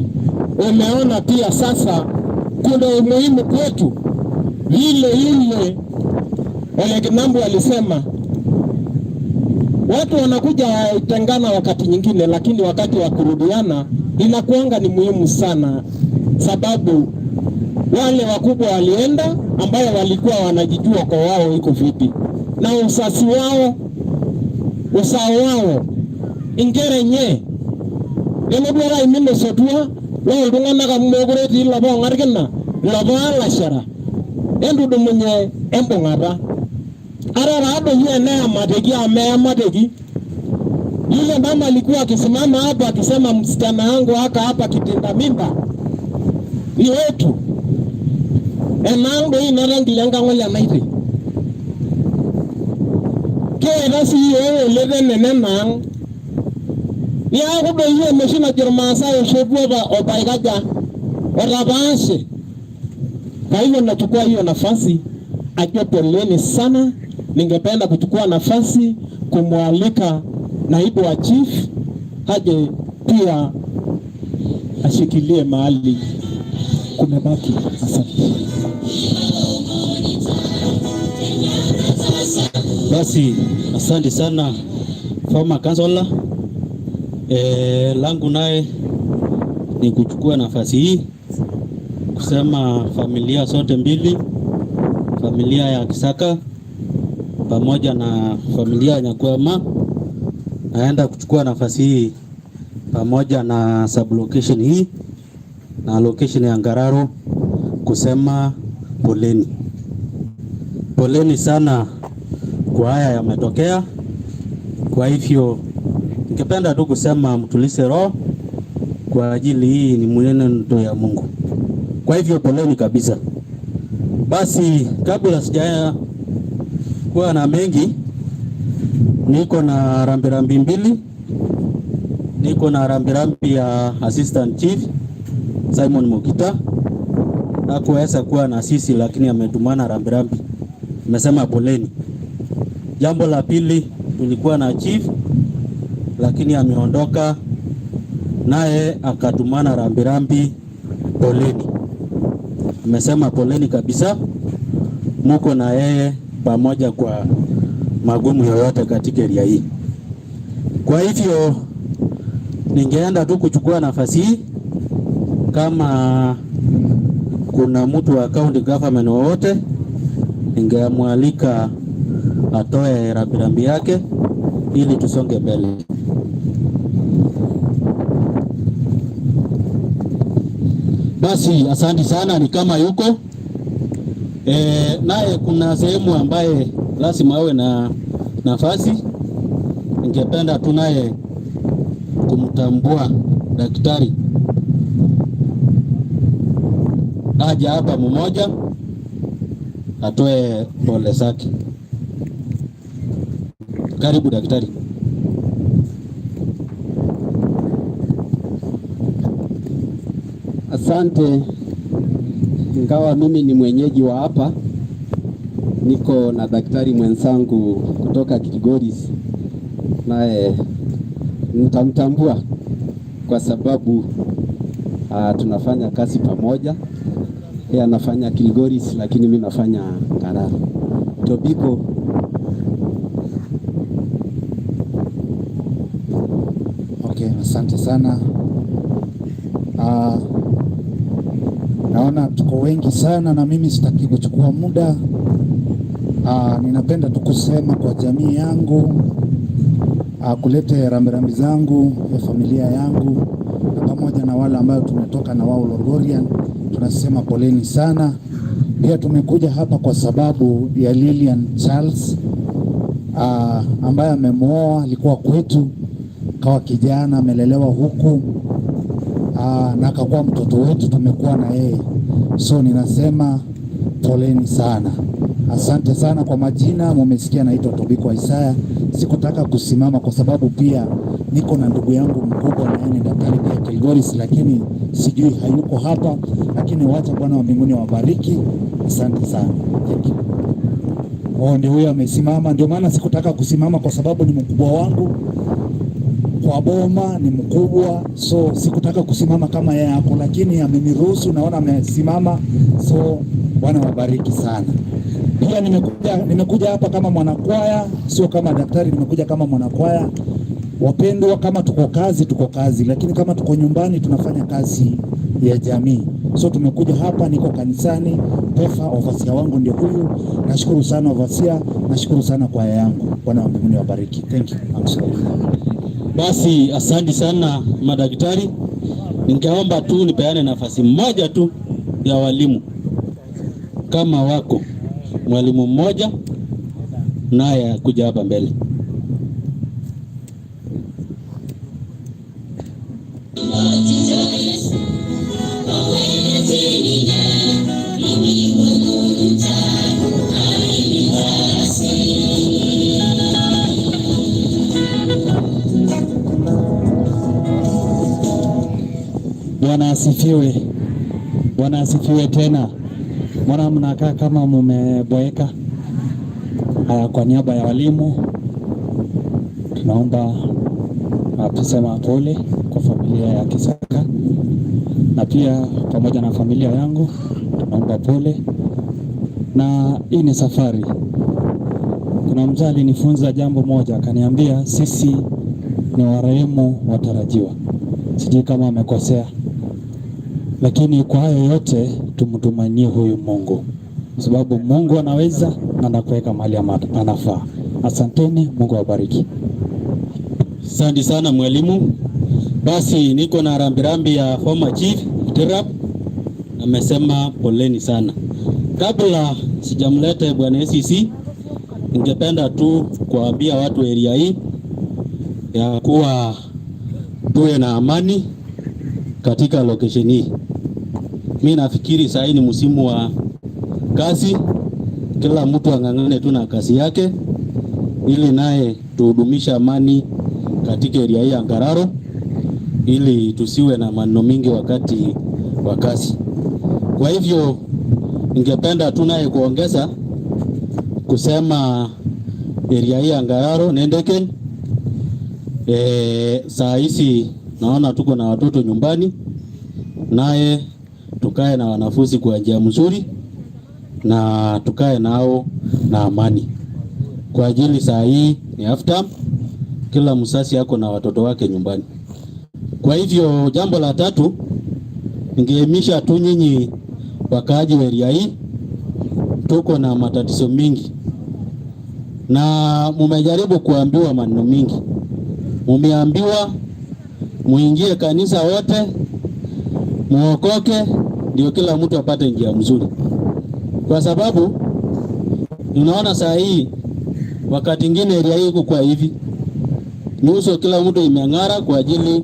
Umeona pia sasa kuna umuhimu kwetu, vile yule Ole Kinambu alisema watu wanakuja tengana wakati nyingine, lakini wakati wa kurudiana inakuanga ni muhimu sana, sababu wale wakubwa walienda ambayo walikuwa wanajijua kwa wao iko vipi na usasi wao usao wao inkera enye nemeduo aimin osotua looltung'anak amu mekure etii ilapa ong'ar kina ilapa alashara entudumunye embung'ata ata taadoi eneyamateki amu eyamateki. Yule mama alikuwa akisimama hapa akisema msichana wangu aka hapa kitinda mimba ni wetu enaang doi ina tankile enkang ole naite kiwaita sii yiok oleten enenaang niaku doi enoshi najo irmaasai osotua opaikaja otapaashe. Kwa hivyo nachukua hiyo nafasi ajo poleni sana. Ningependa kuchukua nafasi kumwalika naibu wa chief aje pia ashikilie mahali kumebaki. Asante. Basi asante sana former councillor. Langu naye ni kuchukua nafasi hii kusema familia zote mbili, familia ya Kisaka pamoja na familia ya Nyakwema, naenda kuchukua nafasi hii pamoja na sublocation hii na location ya Ngararo kusema poleni, poleni sana kwa haya yametokea. Kwa hivyo ningependa tu kusema mtulize roho kwa ajili hii ni mwenendo ya Mungu. Kwa hivyo poleni kabisa. Basi kabla sija kuwa na mengi, niko na rambirambi mbili. Niko na rambirambi ya Assistant Chief Simon Mukita, hakuweza kuwa na sisi lakini ametumana rambirambi, amesema poleni. Jambo la pili, tulikuwa na chief lakini ameondoka, naye akatumana rambirambi, poleni. Amesema poleni kabisa, muko na yeye pamoja kwa magumu yoyote katika area hii. Kwa hivyo ningeenda tu kuchukua nafasi hii, kama kuna mtu wa county government wowote, ningemwalika atoe rambirambi yake ili tusonge mbele. Basi asante sana, ni kama yuko naye kuna sehemu ambaye lazima awe na nafasi. Ningependa tu naye kumtambua daktari aje hapa mmoja atoe pole zake. Karibu daktari. Asante. Ingawa mimi ni mwenyeji wa hapa, niko na daktari mwenzangu kutoka Kilgoris, naye nitamtambua kwa sababu tunafanya kazi pamoja. Yeye anafanya Kilgoris, lakini mimi nafanya Ngararo. Tobiko. Okay, asante sana. Naona Naona tuko wengi sana na mimi sitaki kuchukua muda. Ninapenda tu kusema kwa jamii yangu, kulete rambirambi zangu ya familia yangu na pamoja na wale ambayo tumetoka na wao Lolgorian, tunasema poleni sana. Pia tumekuja hapa kwa sababu ya Lilian Charles ambaye amemwoa, alikuwa kwetu kawa kijana, amelelewa huku na akakuwa mtoto wetu, tumekuwa na yeye, so ninasema poleni sana. Asante sana kwa majina, mumesikia naitwa Tobiko Isaya. Sikutaka kusimama kwa sababu pia niko na ndugu yangu mkubwa na yeye ni daktari pia Kilgoris, lakini sijui hayuko hapa, lakini wacha Bwana wa mbinguni awabariki. Asante sana. Thank you. Oh, ndio huyo amesimama. Ndio maana sikutaka kusimama kwa sababu ni mkubwa wangu kwa boma, ni mkubwa, so sikutaka kusimama kama yeye hapo, lakini ameniruhusu, naona amesimama, so Bwana wabariki sana. Pia nimekuja hapa kama mwanakwaya, sio kama daktari, nimekuja kama mwanakwaya. Wapendwa, kama tuko kazi, tuko kazi, lakini kama tuko nyumbani tunafanya kazi ya jamii. So tumekuja hapa, niko kanisani, Pefa overseer wangu ndio huyu. Nashukuru sana overseer, nashukuru sana kwaya yangu. Bwana wa mbinguni wabariki. Thank you. I'm sorry. Basi asante sana madaktari. Ningeomba tu nipeane nafasi moja tu ya walimu kama wako mwalimu mmoja naye akuja hapa mbele. Bwana asifiwe. Bwana asifiwe tena. Mbona mnakaa kama mumeboeka? Haya, kwa niaba ya walimu tunaomba tusema pole kwa familia ya Kisaka na pia pamoja na familia yangu tunaomba pole. Na hii ni safari. Kuna mzee alinifunza jambo moja, akaniambia sisi ni warehemu watarajiwa. Sijui kama amekosea, lakini kwa hayo yote tumtumainie huyu Mungu, sababu Mungu anaweza na anakuweka mahali anafaa. Asanteni, Mungu awabariki. Asante sana mwalimu. Basi niko na rambirambi ya former chief Tirap, amesema poleni sana. Kabla sijamleta bwana SCC, ningependa tu kuambia watu area hii ya kuwa tuwe na amani katika location hii. Mi nafikiri saa hii ni msimu wa kazi, kila mtu ang'ang'ane tu na kazi yake, ili naye tuhudumishe amani katika area hii ya Ngararo, ili tusiwe na maneno mingi wakati wa kazi. Kwa hivyo ningependa tu naye kuongeza kusema area hii ya Ngararo Nendeken, saa hizi naona tuko na watoto nyumbani, naye tukae na wanafunzi kwa njia mzuri na tukae nao na amani, kwa ajili saa hii ni half term, kila mzazi ako na watoto wake nyumbani. Kwa hivyo jambo la tatu, ningehamisha tu nyinyi wakaaji wa area hii, tuko na matatizo mingi na mumejaribu kuambiwa maneno mingi. Mumeambiwa muingie kanisa wote muokoke, ndio kila mtu apate njia mzuri, kwa sababu unaona saa hii wakati ingine area hii iko kwa hivi nyuso, kila mtu imeng'ara kwa ajili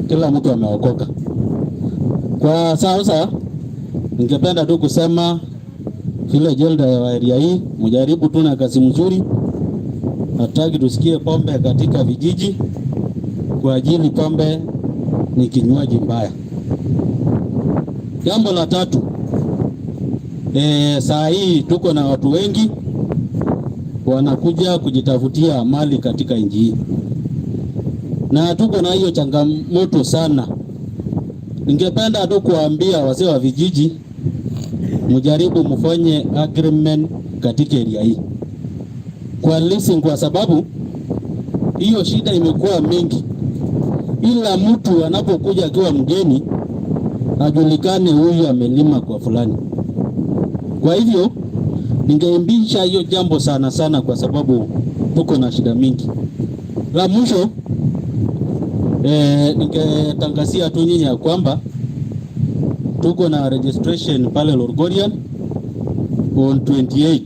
kila mtu ameokoka. Kwa sasa ningependa tu kusema vile jelda ya area hii, mjaribu tu na kazi mzuri. Hataki tusikie pombe katika vijiji, kwa ajili pombe ni kinywaji mbaya. Jambo la tatu, saa hii tuko na watu wengi wanakuja kujitafutia mali katika nchi hii, na tuko na hiyo changamoto sana. Ningependa tu kuambia wazee wa vijiji, mjaribu mfanye agreement katika area hii kwa leasing, kwa sababu hiyo shida imekuwa mingi. Ila mtu anapokuja akiwa mgeni Ajulikane huyu amelima kwa fulani. Kwa hivyo ningeimbisha hiyo jambo sana sana, kwa sababu tuko na shida mingi. La mwisho ningetangazia tu nyinyi ya kwamba tuko na registration pale Lolgorian on 28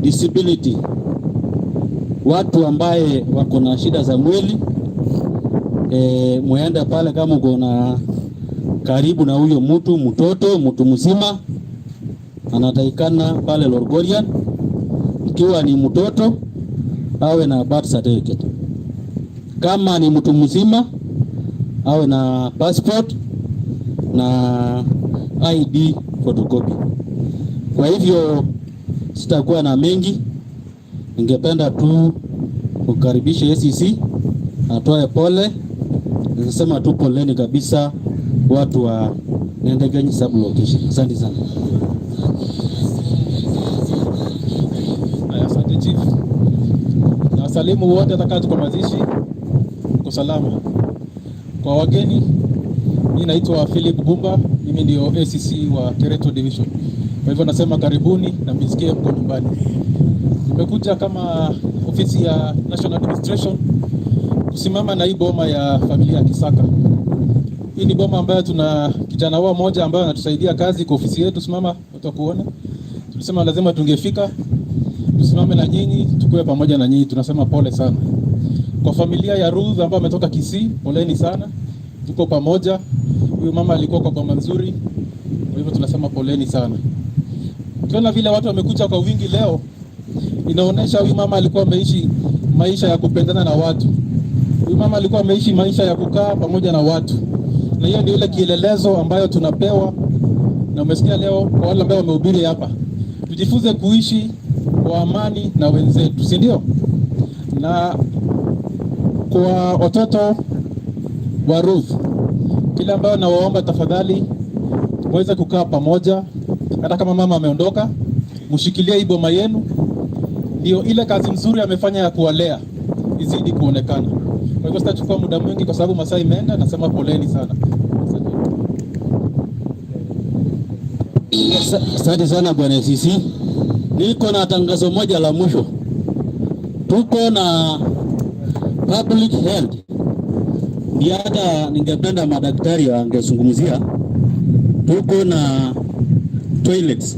disability, watu ambaye wako na shida za mwili muende pale kama uko na karibu na huyo mtu, mtoto, mtu mzima anatakikana pale Lolgorian. Ikiwa ni mtoto awe na birth certificate, kama ni mtu mzima awe na passport na ID photocopy. Kwa hivyo sitakuwa na mengi, ningependa tu kukaribisha ACC atoe pole. Nasema tu poleni kabisa watu wa Nendekeny sub location. Asante sana. Haya, asante chief. Na wasalimu wote hata tuko mazishi, mko salama. Kwa wageni, mimi naitwa Philip Gumba, mimi ndio ACC wa Kereto Division. Kwa hivyo nasema karibuni na mjisikie mko nyumbani. Nimekuja kama ofisi ya National Administration kusimama na hii boma ya familia ya Kisaka. Hii ni boma ambayo tuna kijana wao mmoja ambaye anatusaidia kazi kwa ofisi yetu. Simama utakuona. Tulisema lazima tungefika tusimame na nyinyi, tukue pamoja na nyinyi. Tunasema pole sana kwa familia ya Ruth ambao ametoka Kisii, poleni sana, tuko pamoja. Huyu mama alikuwa kwa boma nzuri, kwa hivyo tunasema poleni sana. Ukiona vile watu wamekuja kwa wingi leo, inaonyesha huyu mama alikuwa ameishi maisha ya kupendana na watu. Huyu mama alikuwa ameishi maisha ya kukaa pamoja na watu, na hiyo ndio ile kielelezo ambayo tunapewa, na umesikia leo kwa wale ambao wamehubiri hapa, tujifunze kuishi kwa amani na wenzetu, si ndio? Na kwa watoto wa Ruth, kile ambayo nawaomba tafadhali, muweze kukaa pamoja, hata kama mama ameondoka, mshikilie hii boma yenu, ndio ile kazi nzuri amefanya ya kuwalea izidi kuonekana. Kwa hivyo sitachukua muda mwingi kwa sababu masaa imeenda. Nasema poleni sana. Asante sana bwana ACC. Niko na tangazo moja la mwisho. Tuko na public health, ndio hata ningependa madaktari wangezungumzia. Tuko na toilets.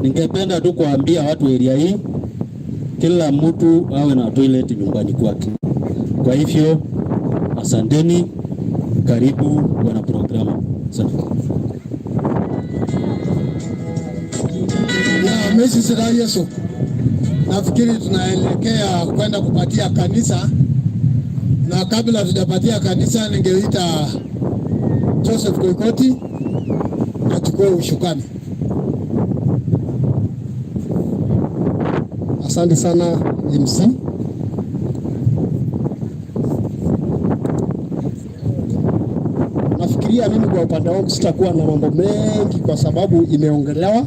Ningependa tu kuambia watu area hii, kila mtu awe na toilet nyumbani kwake. Kwa hivyo asanteni, karibu bwana programu. Asante. Ya, Mrs. Yesu, nafikiri tunaelekea kwenda kupatia kanisa, na kabla tujapatia kanisa, ningeita Joseph Koikoti achukue ushukani. Asante sana MC. Nafikiria mimi kwa upande wangu sitakuwa na mambo mengi kwa sababu imeongelewa,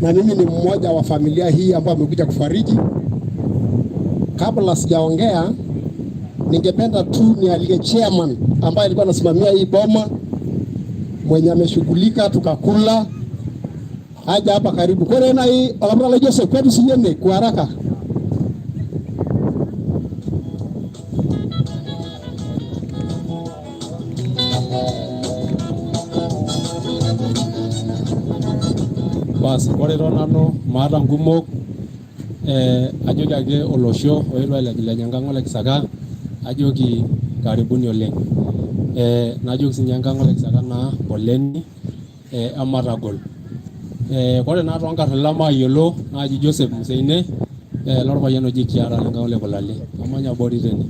na mimi ni mmoja wa familia hii ambayo amekuja kufariji. Kabla sijaongea, ningependa tu nialike chairman ambaye alikuwa anasimamia hii boma, mwenye ameshughulika tukakula, aje hapa karibu. Kore na hii Olamrala Joseph kwetu siyene kwa haraka. Bas, ore taa nanu maata nkumok ajoki ake olosho oetuo ailejilej enkang ole Kisaka, ajoki karibuni oleng. Najoki sinye enkang ole Kisaka naa poleni ematagol. Ore naa toonkarn lemayiolo naaji Joseph Museine lorpayian oji Kiara lenkang ole Kulali amanya abori tene.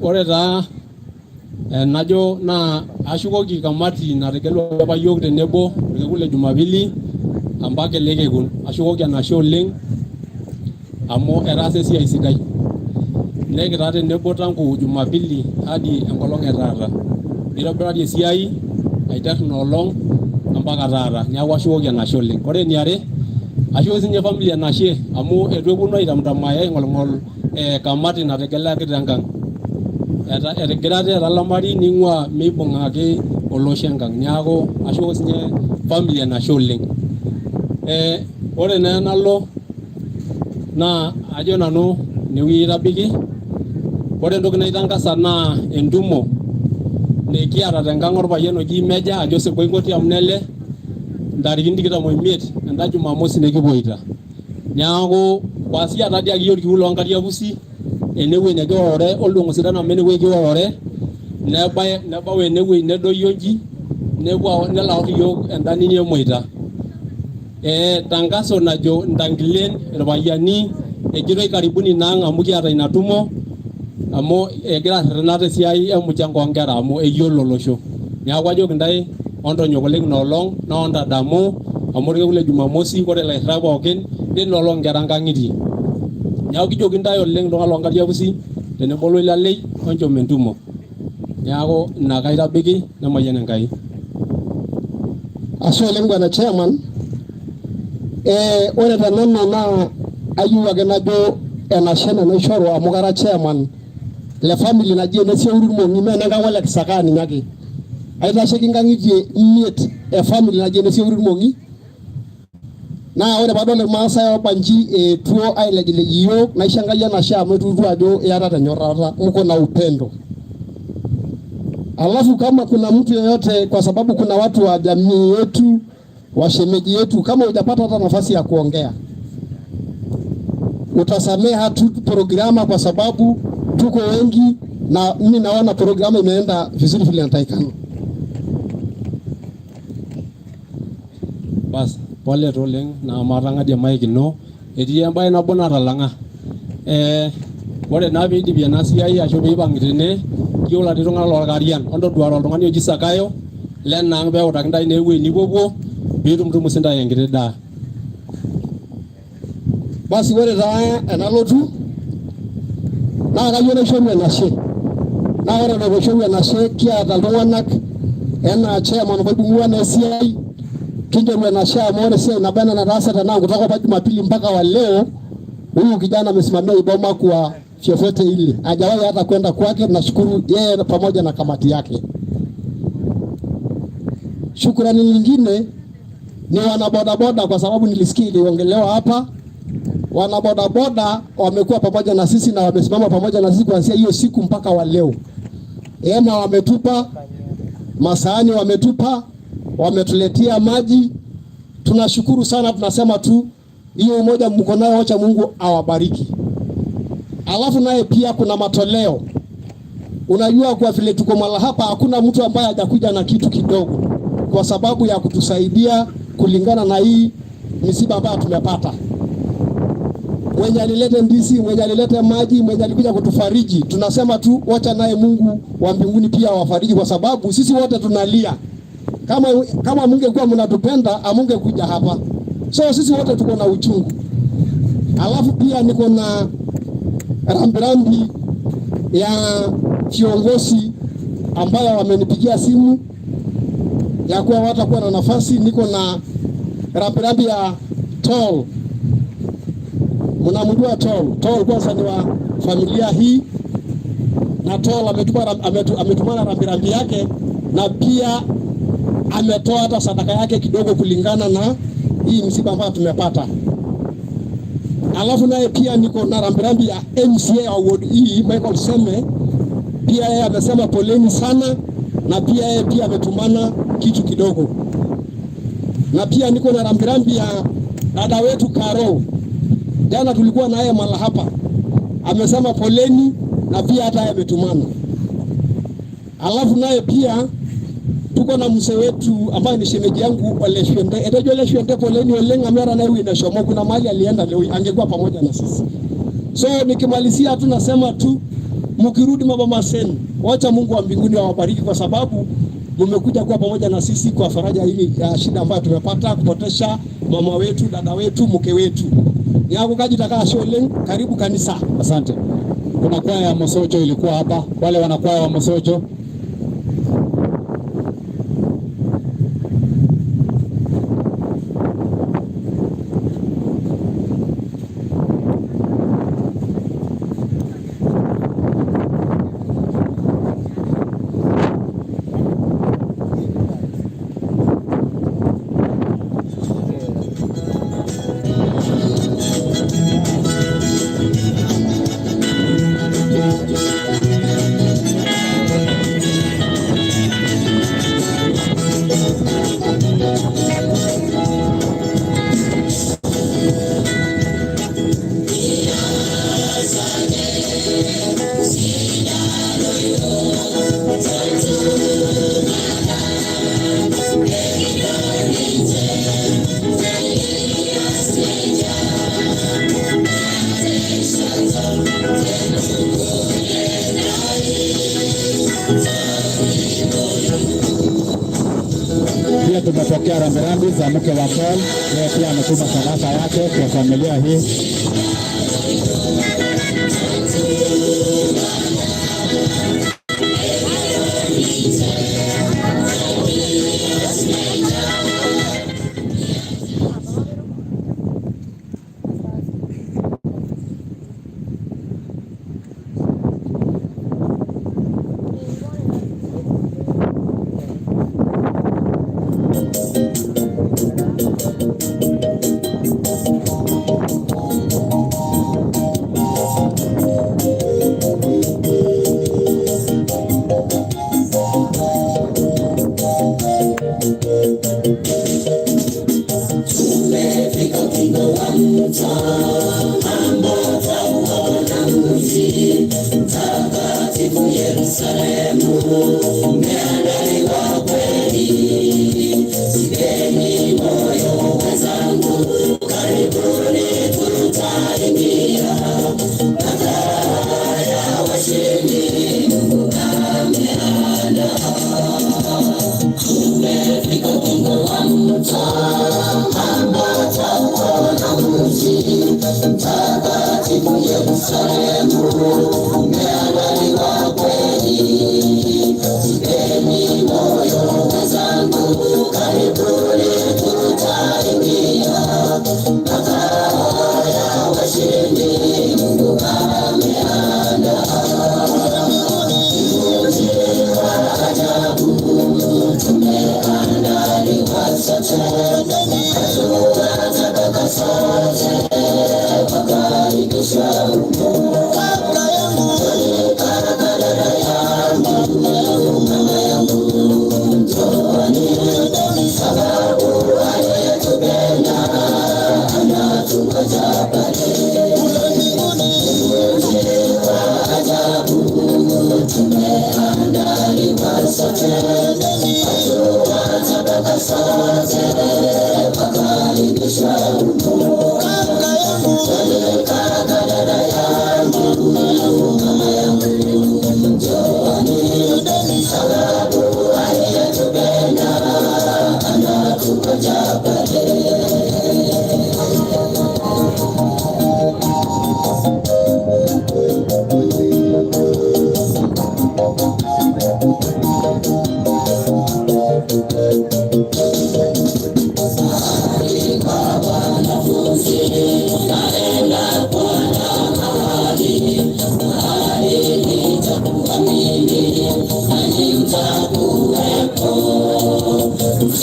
Ore taa najo naa ashukoki kamati nategelua apa yiok tenebo orkekun le Jumapili mpaka ele kekun, ashukoki enashe oleng amu etaasa esiai sidai. Nekitaa tenebo tangu Jumapili hadi enkolong e taata. Nitobirari esiai aiter ina olong mpaka taata, neeku ashukoki enashe oleng. Ore eniare, ashukoki sinye family enashe amu eitu eponu aitamtamaa aing'oling'ol kamati nategelaki tenkang. Etigirate etalamari ning'ua meibung'aki olosho enkang. Niaku ashukoki sinye family enashe oleng. Ore naa enalo naa ajo nanu inewueji aitabaiki. Ore entoki naitangasa naa entumo nikiata tenkang orpayian oji Meja Joseph Boingotia amu nele ntarikini 25 enda Jumamosi nikipoita. Niaku kuanzia tadii akeyie orkiu loonkariak pusi enewueji nekiorore oldong'o sidan amu enewueji kiorore nebau enewueji nedoyio nji nepuo nelo aor iyiook enda nini emoita. Tangazo najo ntangilen irpayiani ejitoi karibuni inaang amu kiata ina tumo amu egira arretena tesiai e mchango oonkera amu eyiolo olosho. Niaku ajoki intae ontonyok oleng ina olong naa ontadamu amu orkekun le Jumamosi ore ilairritak pookin leina olong inkera nkang'itie. Niaku kijoki intae oleng iltung'anak loonkariak pusi tenebo oloilalei onchom entumo. Niaku ina ake aitabaiki nemayian Enkai. Ashe oleng bwana chairman. Ore tenanu naa ayieu ake najo enashe nanu aishoru amu kara chairman le family naji ene Seuri Irmong'i mee enenkang ole Kisakaa ninye ake. Aitasheki inkang'itie 5 e family naji ene Seuri Irmong'i. Naa ore paadol Irmaasai oobanji eetuo ailejilej iyiook naisho Enkai enashe amu etuutu ajo iyatata enyorrata, mko na upendo. Alafu kama kuna mtu yeyote, kwa sababu kuna watu wa jamii yetu, washemeji yetu, kama hujapata hata nafasi ya kuongea, utasameha tu programa kwa sababu tuko wengi na mimi naona programa imeenda vizuri vile inatakikana. Bas, pole taa oleng naa matang'adie mic ino etii embae nabo natalang'a. Ore naa piidipi ena siai ashu piipang'i tene iyiolo atii iltung'anak lorkarian ontoduare oltung'ani oji Sakayo lenaang peutaki intae naa ewueji nipuopuo piitumutumu sintae enkiti daa. Basi ore taa enalotu naa kayieu naishoru enashe. Naa ore eton aishoru enashe kiata iltung'anak enaa chairman oibung'ua naa esiai, kinchoru enashe amu ore esiai naba enaa enataasa tenaa kutoka apa Jumapili mpaka wa leo, huyu kijana amesimamia Iboma kwa vyovyote ile, hajawahi hata kwenda kwake. Nashukuru yeye pamoja na kamati yake. Shukrani nyingine ni wanabodaboda, kwa sababu nilisikia iliongelewa hapa. Wanabodaboda wamekuwa pamoja na sisi na wamesimama pamoja na sisi kuanzia hiyo siku mpaka wa leo. Hema wametupa, masahani wametupa, wametuletea maji. Tunashukuru sana, tunasema tu hiyo umoja mko nayo, wacha Mungu awabariki. Alafu naye pia kuna matoleo. Unajua kwa vile tuko mahala hapa, hakuna mtu ambaye hajakuja na kitu kidogo kwa sababu ya kutusaidia kulingana na hii misiba ambayo tumepata. Mwenye alilete ndizi, mwenye alilete maji, mwenye alikuja kutufariji, tunasema tu wacha naye Mungu wa mbinguni pia awafariji, kwa sababu sisi wote tunalia. Kama mungekuwa mnatupenda amungekuja hapa. So sisi wote tuko na uchungu. Alafu pia niko na rambirambi ya viongozi ambayo wamenipigia simu ya kuwa watakuwa na nafasi. Niko na rambirambi ya Tol. Mnamjua Tol? Tol kwanza ni wa familia hii, na Tol ametumana rambirambi yake, na pia ametoa hata sadaka yake kidogo kulingana na hii msiba ambayo tumepata. Alafu naye pia niko na rambirambi ya MCA wa Ward E, Michael Seme, pia yeye amesema poleni sana, na pia yeye pia ametumana kitu kidogo. Na pia niko na rambirambi ya dada wetu Karo. Jana tulikuwa naye mahala hapa, amesema poleni, na pia hata yeye ametumana. Alafu naye pia tuko na mzee wetu ambaye ni shemeji yangu Ole Shwende. Etejo Ole Shwende poleni oleng amera na huyu inashomo, kuna mahali alienda leo angekuwa pamoja na sisi. So nikimalizia tu nasema tu mkirudi maboma zenu, wacha Mungu wa mbinguni awabariki kwa sababu mmekuja kuwa pamoja na sisi kwa faraja hii ya shida ambayo tumepata kupotesha mama wetu, dada wetu, mke wetu. Yako kaji takaa shule, karibu kanisa. Asante. Kuna kwaya ya Mosocho ilikuwa hapa. Wale wanakwaya wa Mosocho. Pia tumepokea rambirambi za mke wa Paul, yeye pia ametuma sadaka yake kwa familia hii. Tumefika ukingo wa mto, ambao mji mtakatifu Yerusalemu, umeandaliwa kweli. Jipeni moyo wenzangu, karibuni tutaingia makao ya washindi. Mungu ameandaa. Tumefika ukingo wa mto, ambao twauona mji mtakatifu Yerusalemu, umeandaliwa kweli. Jipeni moyo wenzangu, karibuni tutaingia makao ya washindi. Mungu ameandaa. Mji wa ajabu tumeandaliwa sote, hatutataka sote, wakaribishwa humo. Kaka dada yangu, mama yangu, njooni, sababu aliyetupenda anatungoja pale. Mji wa ajabu tumeandaliwa sote, hatutataka sote, wakaribishwa humo. Kaka dada yangu, mama yangu, njooni, sababu aliyetupenda anatungoja pale.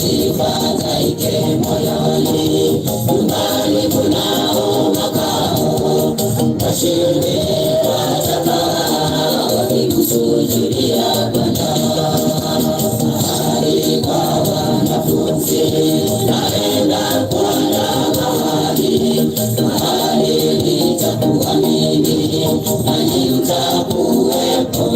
Msifadhaike moyoni, nyumbani kunao makao, washindi watakaa wakimsujudia Bwana. Heri kwa wanafunzi, naenda kuandaa mahali, mahali nitakuwa mimi, nanyi mtakuwepo.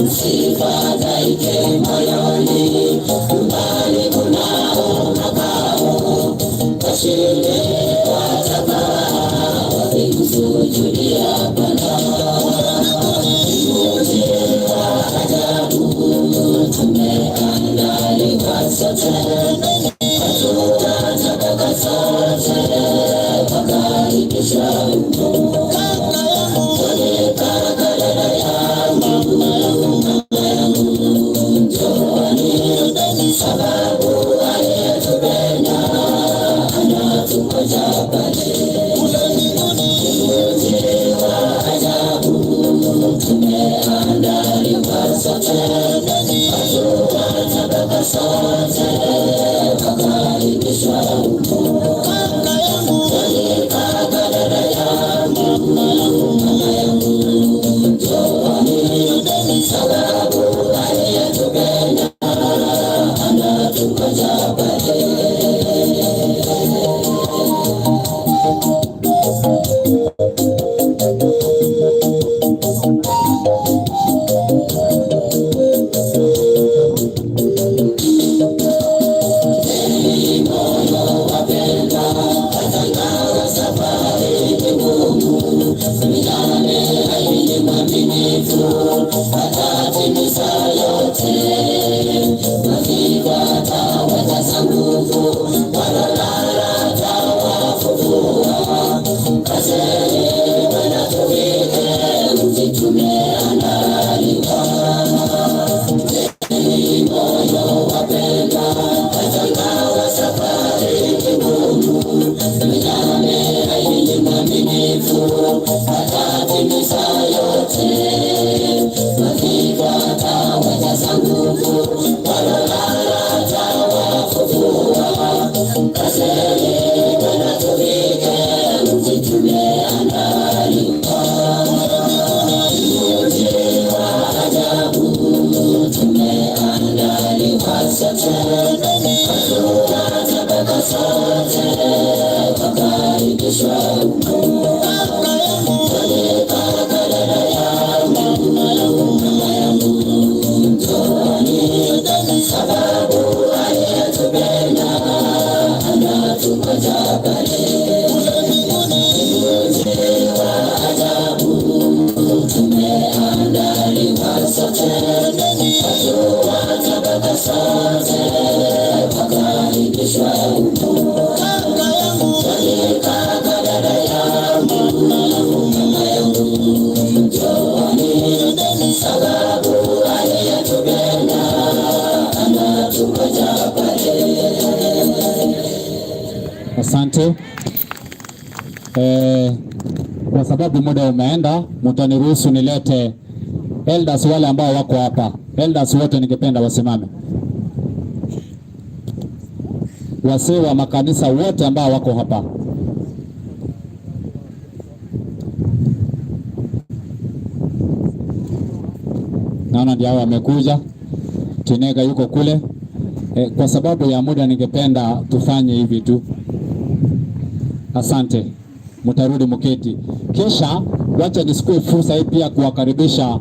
Msifadhaike moyoni, nyumbani kunao makao, washindi watakaa wakimsujudia Bwana. Mji wa ajabu tumeandaliwa sote, hatutataka sote, wakaribishwa humo. Kaka dada yangu, mama yangu, njooni, sababu aliyetupenda anatungoja pale. Mji wa ajabu tumeandaliwa sote, hatutataka sote, wakaribishwa humo. Kaka dada yangu, mama yangu, njooni, sababu aliyetupenda anatungoja pale. Atatimiza yote, maandiko atawajaza nguvu, walolala atawafufua. Kazeni kwenda tufike, mji tumeandaliwa. Jeni moyo wapendwa, hata ingawa safari ni ngumu, Mnyame ni mwaminifu, atatimiza yote. Maandiko atawajaza nguvu, walolala atawafufua. Kazeni kwenda tufike, mji tumeandaliwa. Mji wa ajabu tumeandaliwa sote, hatuna tabaka sote, wakaribishwa humo. Twende kaka, dada yangu, mama yangu, njooni, sababu aliyetupenda anatungoja pale. Mji wa ajabu tumeandaliwa sote, hatuna tabaka sote, wakaribishwa humo. Twende kaka, dada yangu, mama yangu, njooni, sababu aliyetupenda anatungoja pale. Asante. Kwa sababu muda umeenda, mtaniruhusu nilete elders wale ambao wako hapa. Elders wote ningependa wasimame, wasee wa makanisa wote ambao wako hapa. Naona ndio hao wamekuja. Tinega yuko kule. Kwa sababu ya muda ningependa tufanye hivi tu. Asante, mtarudi mketi. Kisha wacha nichukue fursa hii pia kuwakaribisha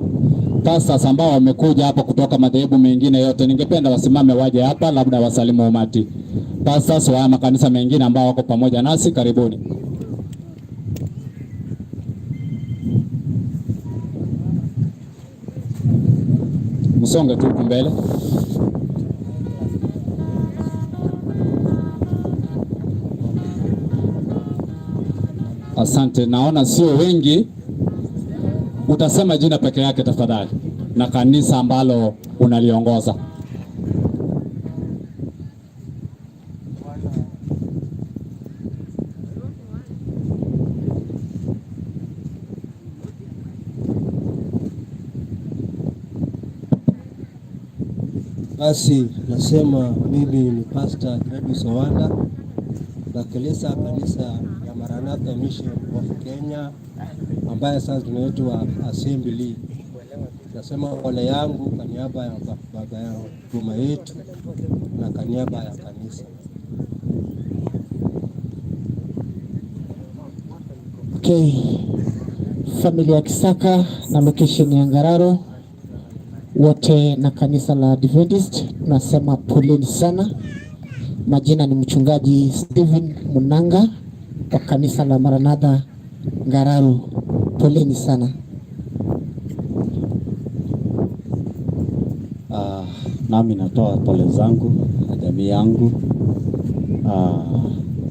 pastors ambao wamekuja hapa kutoka madhehebu mengine yote. Ningependa wasimame waje hapa, labda wasalimu umati. Pastors wa makanisa mengine ambao wako pamoja nasi, karibuni. Msonge tu huku mbele. Asante, naona sio wengi. Utasema jina peke yake tafadhali, na kanisa ambalo unaliongoza. Basi nasema mimi ni Pastor Gladys Owanda, nawakilisha kanisa ya Maranatha Mission of Kenya ambaye sasa tunaitwa Assembly. Nasema pole yangu kwa niaba ya baba yangu boma yetu na kwa niaba ya kanisa. Okay. Familia ya Kisaka na location ya Ngararo wote na kanisa la Adventist tunasema poleni sana. Majina ni mchungaji Steven Munanga wa kanisa la Maranatha Ngararo. Poleni sana. Nami natoa pole zangu na jamii yangu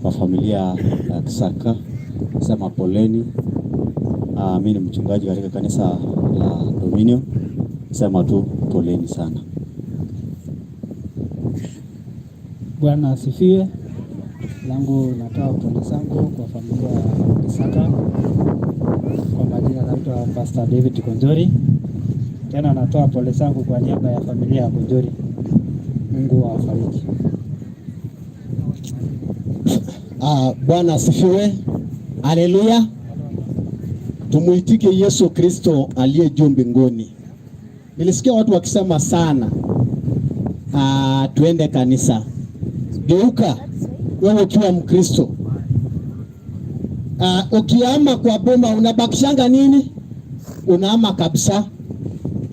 kwa familia ya Kisaka, sema poleni. Mimi ni mchungaji katika kanisa la Dominion, sema tu poleni sana. Bwana asifiwe. Langu natoa pole zangu kwa familia ya Kisaka. Kwa majina naitwa Pastor David Konjori. Tena natoa pole zangu kwa niaba ya familia ya Konjori. Mungu awafariji. Bwana asifiwe. Haleluya. Tumuitike Yesu Kristo aliye juu mbinguni. Nilisikia watu wakisema sana. Tuende kanisa. Geuka wewe ukiwa Mkristo. Ukiama kwa boma unabakishanga nini? Unaama kabisa.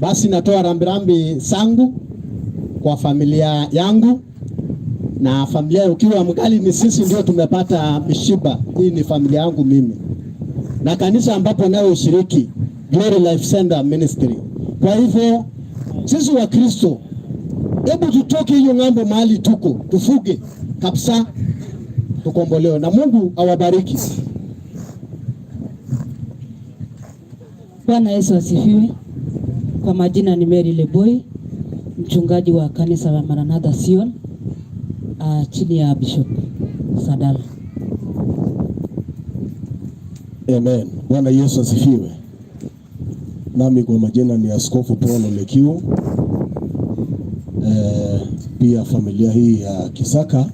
Basi natoa rambirambi zangu kwa familia yangu na familia ukiwa mgali ni sisi ndio tumepata mishiba. Hii ni familia yangu mimi na kanisa ambapo nayo ushiriki Glory Life Center Ministry. Kwa hivyo sisi wa Kristo, hebu tutoke hiyo ng'ambo mahali tuko, tufuge kabisa, tukombolewe na Mungu awabariki. Bwana Yesu asifiwe. Kwa majina ni Mary Leboi, mchungaji wa kanisa la Maranatha Sion, chini ya Bishop Sadala. Amen. Bwana Yesu asifiwe. Nami kwa majina ni Askofu Paul Olekiu. Pia familia hii ya Kisaka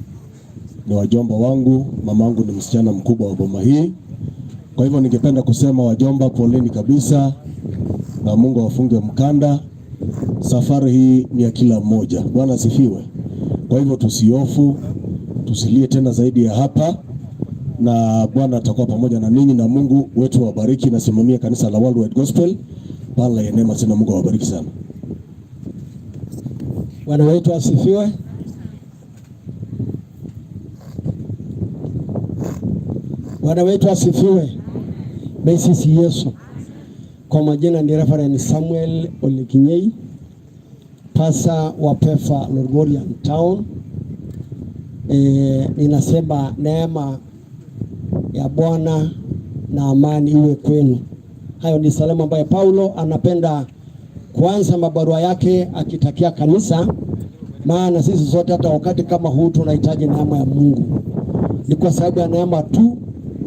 ni wajomba wangu, mamangu ni msichana mkubwa wa boma hii. Kwa hivyo ningependa kusema wajomba, poleni kabisa na Mungu awafunge mkanda. Safari hii ni ya kila mmoja. Bwana asifiwe. Kwa hivyo tusihofu, tusilie tena zaidi ya hapa, na Bwana atakuwa pamoja na ninyi na Mungu wetu awabariki. Nasimamia kanisa la Worldwide Gospel pale Neema sana. Mungu awabariki sana. Bwana wetu asifiwe. Bwana wetu asifiwe. Mesisi Yesu. Kwa majina ni Reverend Samuel Olekinyei, pasa wa PEFA Lolgorian Town. Ninasema neema ya Bwana na amani iwe kwenu. Hayo ni salamu ambayo Paulo anapenda kuanza mabarua yake akitakia kanisa, maana sisi sote hata wakati kama huu tunahitaji neema ya Mungu. Ni kwa sababu ya neema tu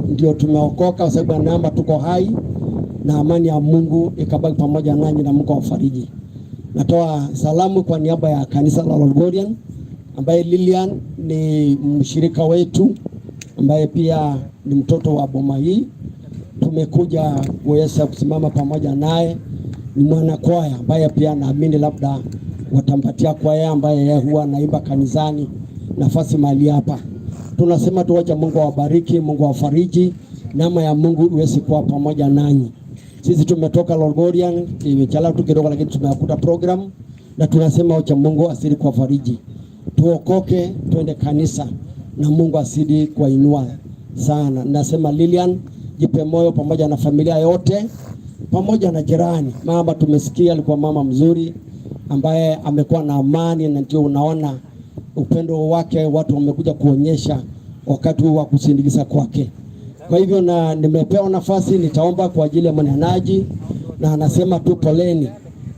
ndio tumeokoka, kwa sababu ya neema tuko hai, na amani ya Mungu ikabaki pamoja nanyi na Mungu awafariji. Natoa salamu kwa niaba ya kanisa la Lolgorian, ambaye Lilian ni mshirika wetu, ambaye pia ni mtoto wa boma hii. Tumekuja kuweza kusimama pamoja naye. Ni mwana kwaya ambaye pia naamini labda watampatia kwaya ambaye yeye huwa anaimba kanisani nafasi mahali hapa. Tunasema tu wacha Mungu awabariki, Mungu awafariji, neema ya Mungu iweze kuwa pamoja nanyi. Sisi tumetoka Lolgorian, imechelewa tu kidogo, lakini tumekuta program na tunasema wacha Mungu azidi kuwafariji. Tuokoke, tuende kanisa na Mungu azidi kuwainua sana. Nasema Lilian, jipe moyo pamoja na familia yote, pamoja na jirani. Mama tumesikia alikuwa mama mzuri ambaye amekuwa na amani, na ndio unaona upendo wake watu wamekuja kuonyesha wakati huu wa kusindikiza kwake. Kwa hivyo na nimepewa nafasi, nitaomba kwa ajili ya mnenaji, na anasema tu poleni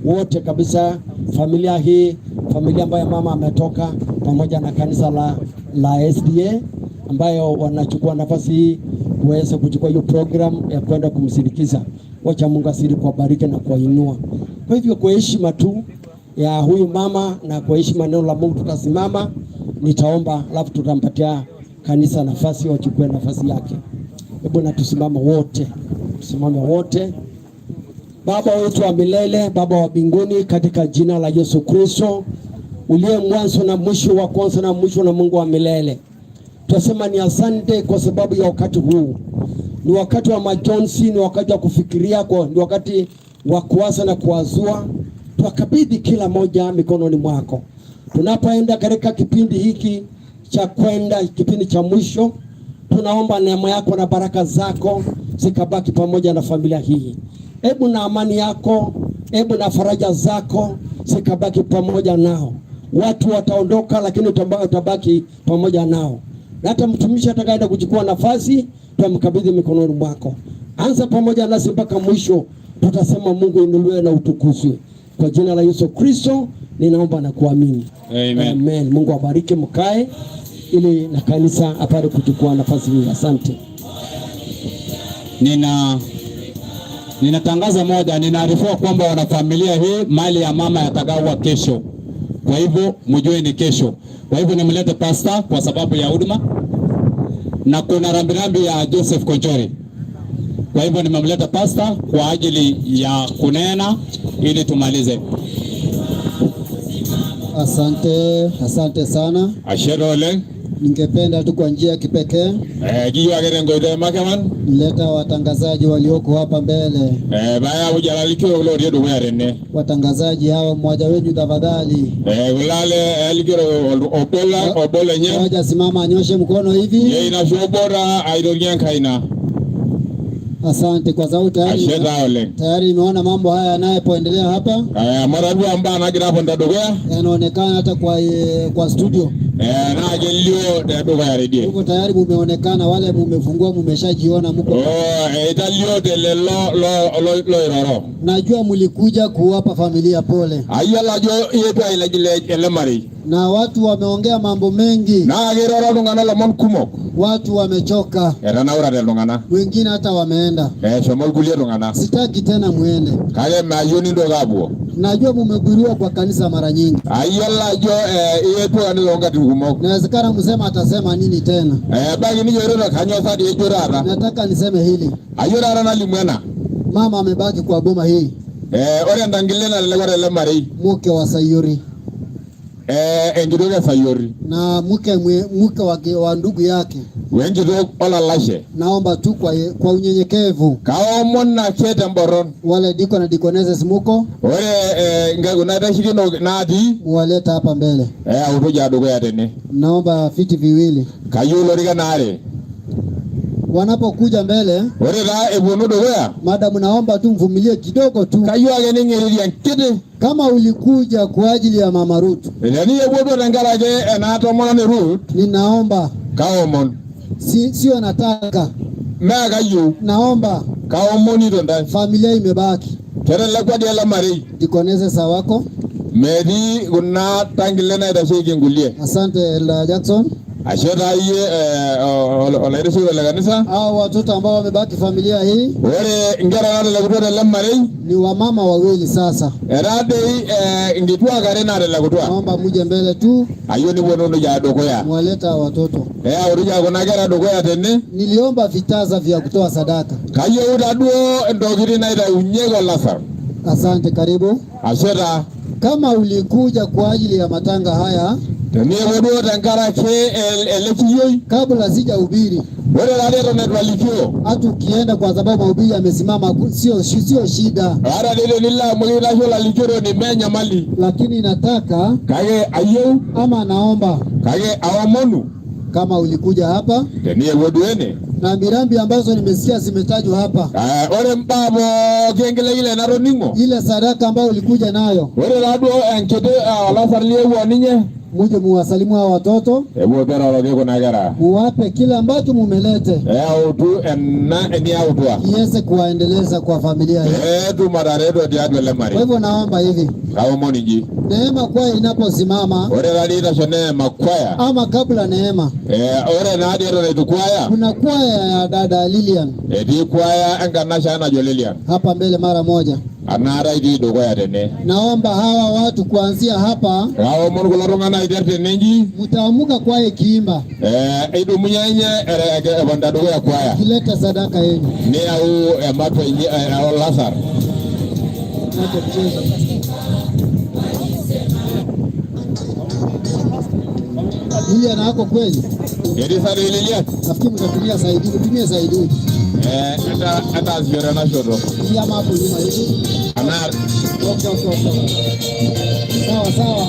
wote kabisa, familia hii, familia ambayo mama ametoka, pamoja na kanisa la SDA ambayo wanachukua nafasi hii kuweza kuchukua hiyo program ya kwenda kumsindikiza. Wacha Mungu azidi kuwabariki na kuwainua. Kwa hivyo kwa heshima tu ya huyu mama na kwa heshima neno la Mungu tutasimama, nitaomba alafu tutampatia kanisa nafasi wachukue nafasi yake. Hebu na tusimame wote, tusimame wote. Baba wetu wa milele, Baba wa mbinguni, katika jina la Yesu Kristo uliye mwanzo na mwisho, wa kwanza na mwisho, na Mungu wa milele, tunasema ni asante kwa sababu ya wakati huu. Ni wakati wa majonzi, ni wakati wa kufikiria, ni wakati wa kuwaza na kuwazua. Twakabidhi kila moja mikononi mwako. Tunapoenda katika kipindi hiki cha kwenda kipindi cha mwisho, tunaomba neema yako na baraka zako zikabaki pamoja na familia hii. Hebu na amani yako, hebu na faraja zako zikabaki pamoja nao. Watu wataondoka, lakini utabaki pamoja nao. Na hata mtumishi atakayeenda kuchukua nafasi, tutamkabidhi mikononi mwako. Anza pamoja nasi mpaka mwisho, tutasema Mungu inuliwe na utukuzwe. Kwa jina la Yesu Kristo ninaomba na kuamini. Amen. Amen. Mungu awabariki, mkae ili na kanisa apate kuchukua nafasi hii. Asante. Ninatangaza moja, ninaarifiwa kwamba wanafamilia hii mali ya mama yatagawa kesho. Kwa hivyo mjue ni kesho. Kwa hivyo nimlete pastor kwa sababu ya huduma, na kuna rambirambi ya Joseph Konchori. Kwa hivyo nimemleta pastor kwa ajili ya kunena ili tumalize. Asante, asante sana. Ashe taa oleng. Ningependa tu kwa njia ya kipekee Kiyieu ake tenkoitoi makewan leta watangazaji walioko hapa mbele. Payau lalikiorok lotii dukuya tene. Watangazaji hawa, mmoja wenyu tafadhali. Kulo alikiorok obo lenye. Mmoja simama anyoshe mkono hivi. Eitasho obo taa aitorie enkaina. Asante kwa sababu tayari Ashe taa oleng. Tayari nimeona mambo haya yanapoendelea hapa. Amu atadua mbaa nagira aponita dukuya. Yanaonekana hata kwa studio. Naa kelio tedukuya teidie. Huko tayari mumeonekana, wale mumefungua mumeshajiona mko. Oh, italio telelo loiroro. Najua mlikuja kuwapa familia pole. Ayiolo ajo iyetu ailejilej ele marei. Na watu wameongea mambo mengi. Naa keiroro iltung'anak lomon kumok. Watu wamechoka. Etanaurate iltung'anak. Wengine hata wameenda. Eshomo irkulie tung'anak. Sitaki tena muende. Kake mayieu nintoki aapuo. Najua mumehubiriwa kwa kanisa mara nyingi. Ayiolo ajo iyetu kanisa oonkatitin kumok. Inawezekana msema atasema nini tena. Ebaiki nijoito kanyoo sa dii ejo taata. Nataka niseme hili. Ayieu taata nalimu ena. Mama amebaki kwa boma hii. Ore entangile nalelekwa tele marei. Mke wa Sayori. Enkitok e Sayori. Na mke wa ndugu yake. Wenkitok olalashe. Naomba tu kwa unyenyekevu. Kaomon ake temboron. Wale diko na dikoneses muko. Ore kuna aitashekinok natii. Muwaleta hapa mbele. Eyautu dukuya tene. Naomba viti viwili. Kayieu ilorikan aare. Wanapokuja mbele. Ore taa eponu dukuya. Madam, naomba tu mvumilie kidogo tu. Kayieu ake ning'eririe enkiti. Kama ulikuja kwa ajili ya Mama Ruth. Teniewuo duo tenkaraki ena tomononi Ruth. Ninaomba. Kaomon. Sio nataka. Mee kayieu. Naomba. Kaomonito ntae. Familia imebaki. Ketelekwa dii ele marei. Dikonese sawako. Metii kuna tankile naitasheki nkulie. Asante Elder Jackson. Ashe taa iyie olaitasheiki le kanisa. Hao watoto ambao wamebaki familia hii. Ore inkera natelekutua tele marei. Ni wamama wawili sasa. Etaa dei inkituak are naatelekutua. Naomba muje mbele tu. Ayieu nipuonunu dukuya. Mwaleta watoto. Eyautu kuna kera dukuya tene. Niliomba vitaza vya kutoa sadaka. Kayieu taduo intokitin naitaunyeki olasar. Asante, karibu. Ashe taa. Kama ulikuja kwa ajili ya matanga haya, teniewuo duo tenkaraki ele kiyioi. Kabla sijahubiri. Ore taa eton eitu alikio. Hata ukienda kwa sababu mahubiri yamesimama, sio shida. Ata dii tenilo amu kitasho lalikioroni mee enyamali. Lakini nataka kake ayieu ama naomba kake aomonu. Kama ulikuja hapa teniewuo duo ene. Na mirambi ambazo nimesikia zimetajwa hapa. Ore mbaa pooki enkilekile natoning'o. Ile sadaka ambayo ulikuja nayo. Ore taa duo enkiti olasar liewuo ninye. Muje muwasalimu hao watoto. Ewuo peroroki kuna kera. Muwape kila ambacho mumelete. Eyautu ena eniyautua. Kiweze kuwaendeleza kwa familia hii. Etum atareto tiatua ele marei. Kwa hivyo naomba hivi. Kaomon inji. Neema kwaya inaposimama. Ore taa dii itasho Neema kwaya. Ama kabla Neema. Ore naa dii eton eitu kwaya. Kuna kwaya ya dada Lilian. Etii kwaya enkanashe najo Lilian. Hapa mbele mara moja. Anaata itii dukuya tene. Naomba hawa watu kuanzia hapa. Kaomon kulo tung'anak aiter tene nji. Mtaamuka kwaya ikiimba. Idumunye ninye eponita dukuya kwaya. Kileta sadaka yenu. Niyau ematua inyi olasar. Lilian ako kweli? Etii sa dii Lilian? Nafikiri mtatumia zaidi, mtumie zaidi. Entaasishore ena shoto. Ama hapo nyuma hivi. Ana. Okay. Sawa sawa.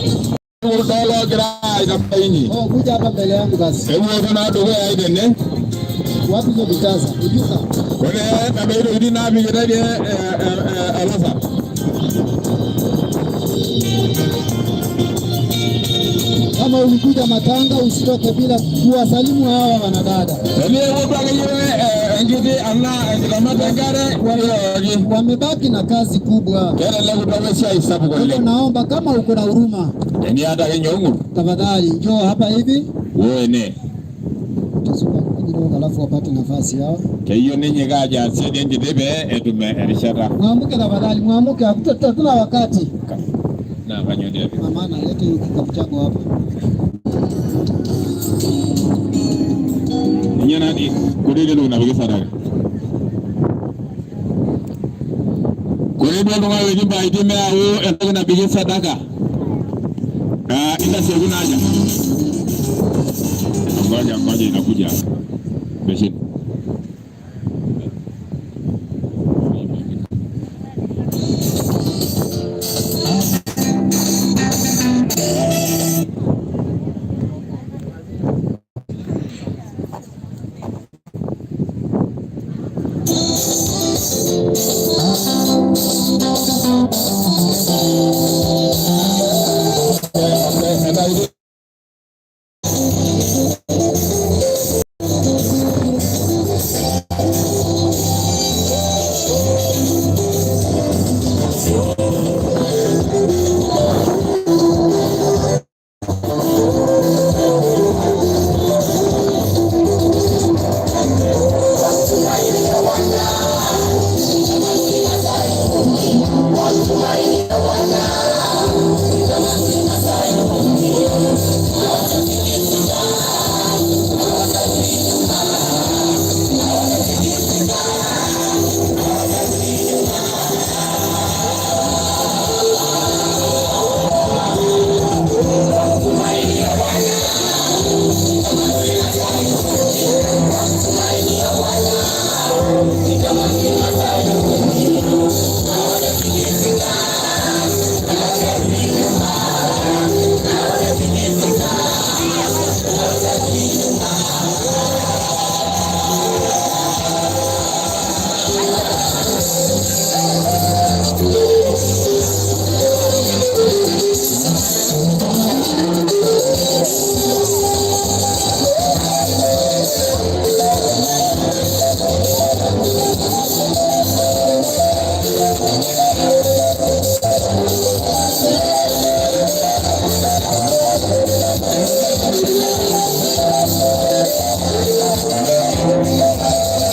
Loogira aitabaini. Oh, kuja hapa mbele yangu basi. Ewuo naa dukuya ai tene. Wapi hizo vitaza? Ujuka. Ore tadoiki tokitin naapikitae dii olasar. Kama ulikuja matanga usitoke bila kuwasalimu hawa wanadada. Teniewuo duo akeyie enkiti anaa enkitamata enkare niroroki. Wamebaki na kazi kubwa. Ketelekutua esiai sapuk Kwa hivyo oleng. naomba kama uko na huruma. Teniata ake ninye ung'ur. Tafadhali njoo hapa hivi. Woo ene. Utazunguka kidogo alafu wapate nafasi yao. Keyieu ninyikaa ajo aasie dii enkiti pee etum erishata. Mwamuke tafadhali, mwamuke, hatuna wakati. Naa kanyoo dii epik. Mama analeta hiyo kikapu chako hapa. Ninye natii kutiti entoki napiki sadaka. Kore duo oltung'ani otii mbaiti meyau entoki napiki sadaka. Itasieku naja. Ngoja ngoja inakuja. Beshin.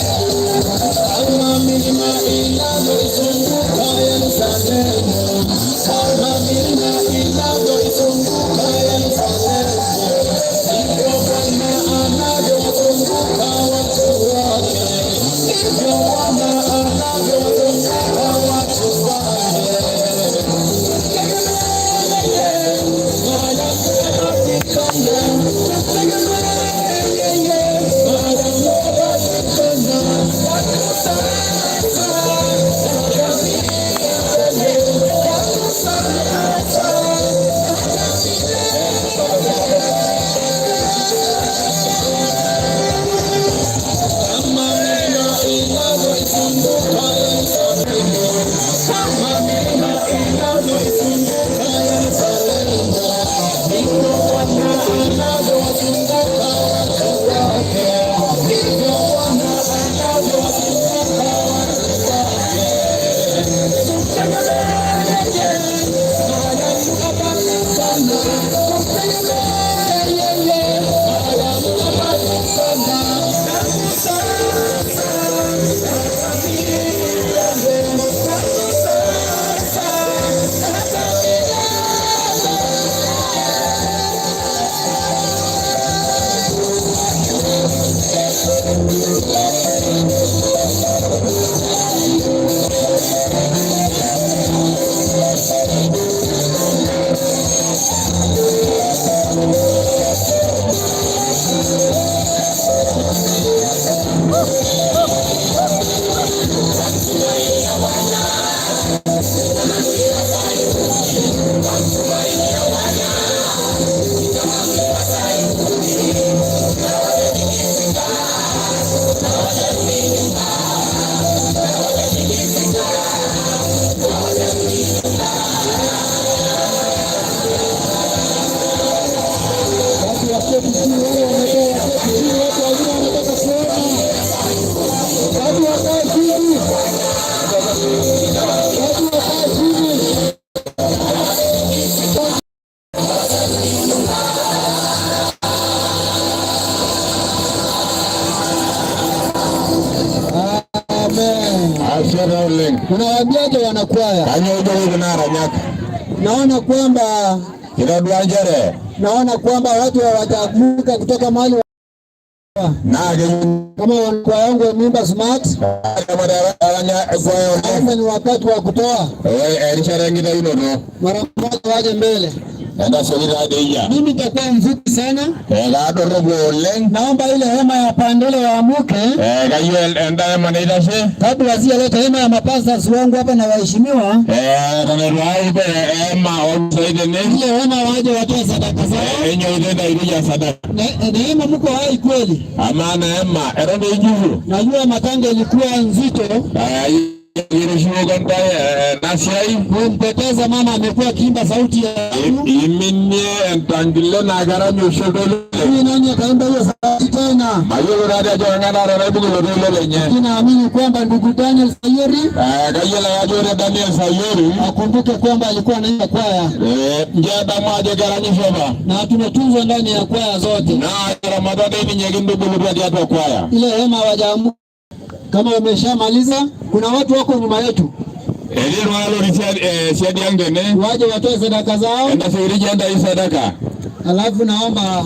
Kama milima inavyoizunguka Yerusalemu, kama milima inavyoizunguka Yerusalemu, ndivyo Bwana anavyowazunguka watu wake, ndivyo Bwana anavyowazunguka watu wake. Watu waketi chini, wale wamekaa waketi chini, watu wengine wanataka kuona. Watu wakae chini, watu wakae chini. Amen. Ashe oleng. Unawaambiaje wanakwaya? Kanyo ujogo naranyaka. Naona kwamba Itodua nchere. naona kwamba watu hawajaamuka kutoka mahali kama wanakwaya wangu wameimba smart. Sasa ni wakati wa kutoa Erishata enkitayunoto. mara moja, waje mbele. Entasioki taa dei. Mimi nitakuwa mfupi sana. Kadoropu oleng. Naomba ile hema ya Pandele waamuke. Kayieu enda hema neitashe. Kabla sijaleta hema ya mapastors wangu hapa na waheshimiwa. Eton eitu ayau hema olmusai tene. Ile hema waje watoe sadaka zao. Enyoito entautuja sadaka. Neema, mko hai kweli? Amaa Neema, eton doi injufu? Najua matanga ilikuwa nzito. Kirishuko ntae ena siai. Kumpoteza mama amekuwa akiimba sauti ya Iminie entangile naa kerany oshi oltoilo. Sijui nani akaimba hiyo sauti tena. Mayiolo taadii ajo keng'ae taata naibung ilo toilo lenye. Lakini naamini kwamba ndugu Daniel Sayeri Kayiolo ake ajo ore Daniel Sayeri akumbuke kwamba alikuwa anaimba kwaya njo edamu ajo keranyisho apa. Na tumetunzwa ndani ya kwaya zote. Naa keramata dei ninye kintubulutua tiatua kwaya. Ile hema hawajaamuka. Kama umeshamaliza, kuna watu wako nyuma yetu. Etii iltung'anak lotii siadi ang' tene. Waje watoe sadaka zao. Entasioki entau sadaka. Alafu naomba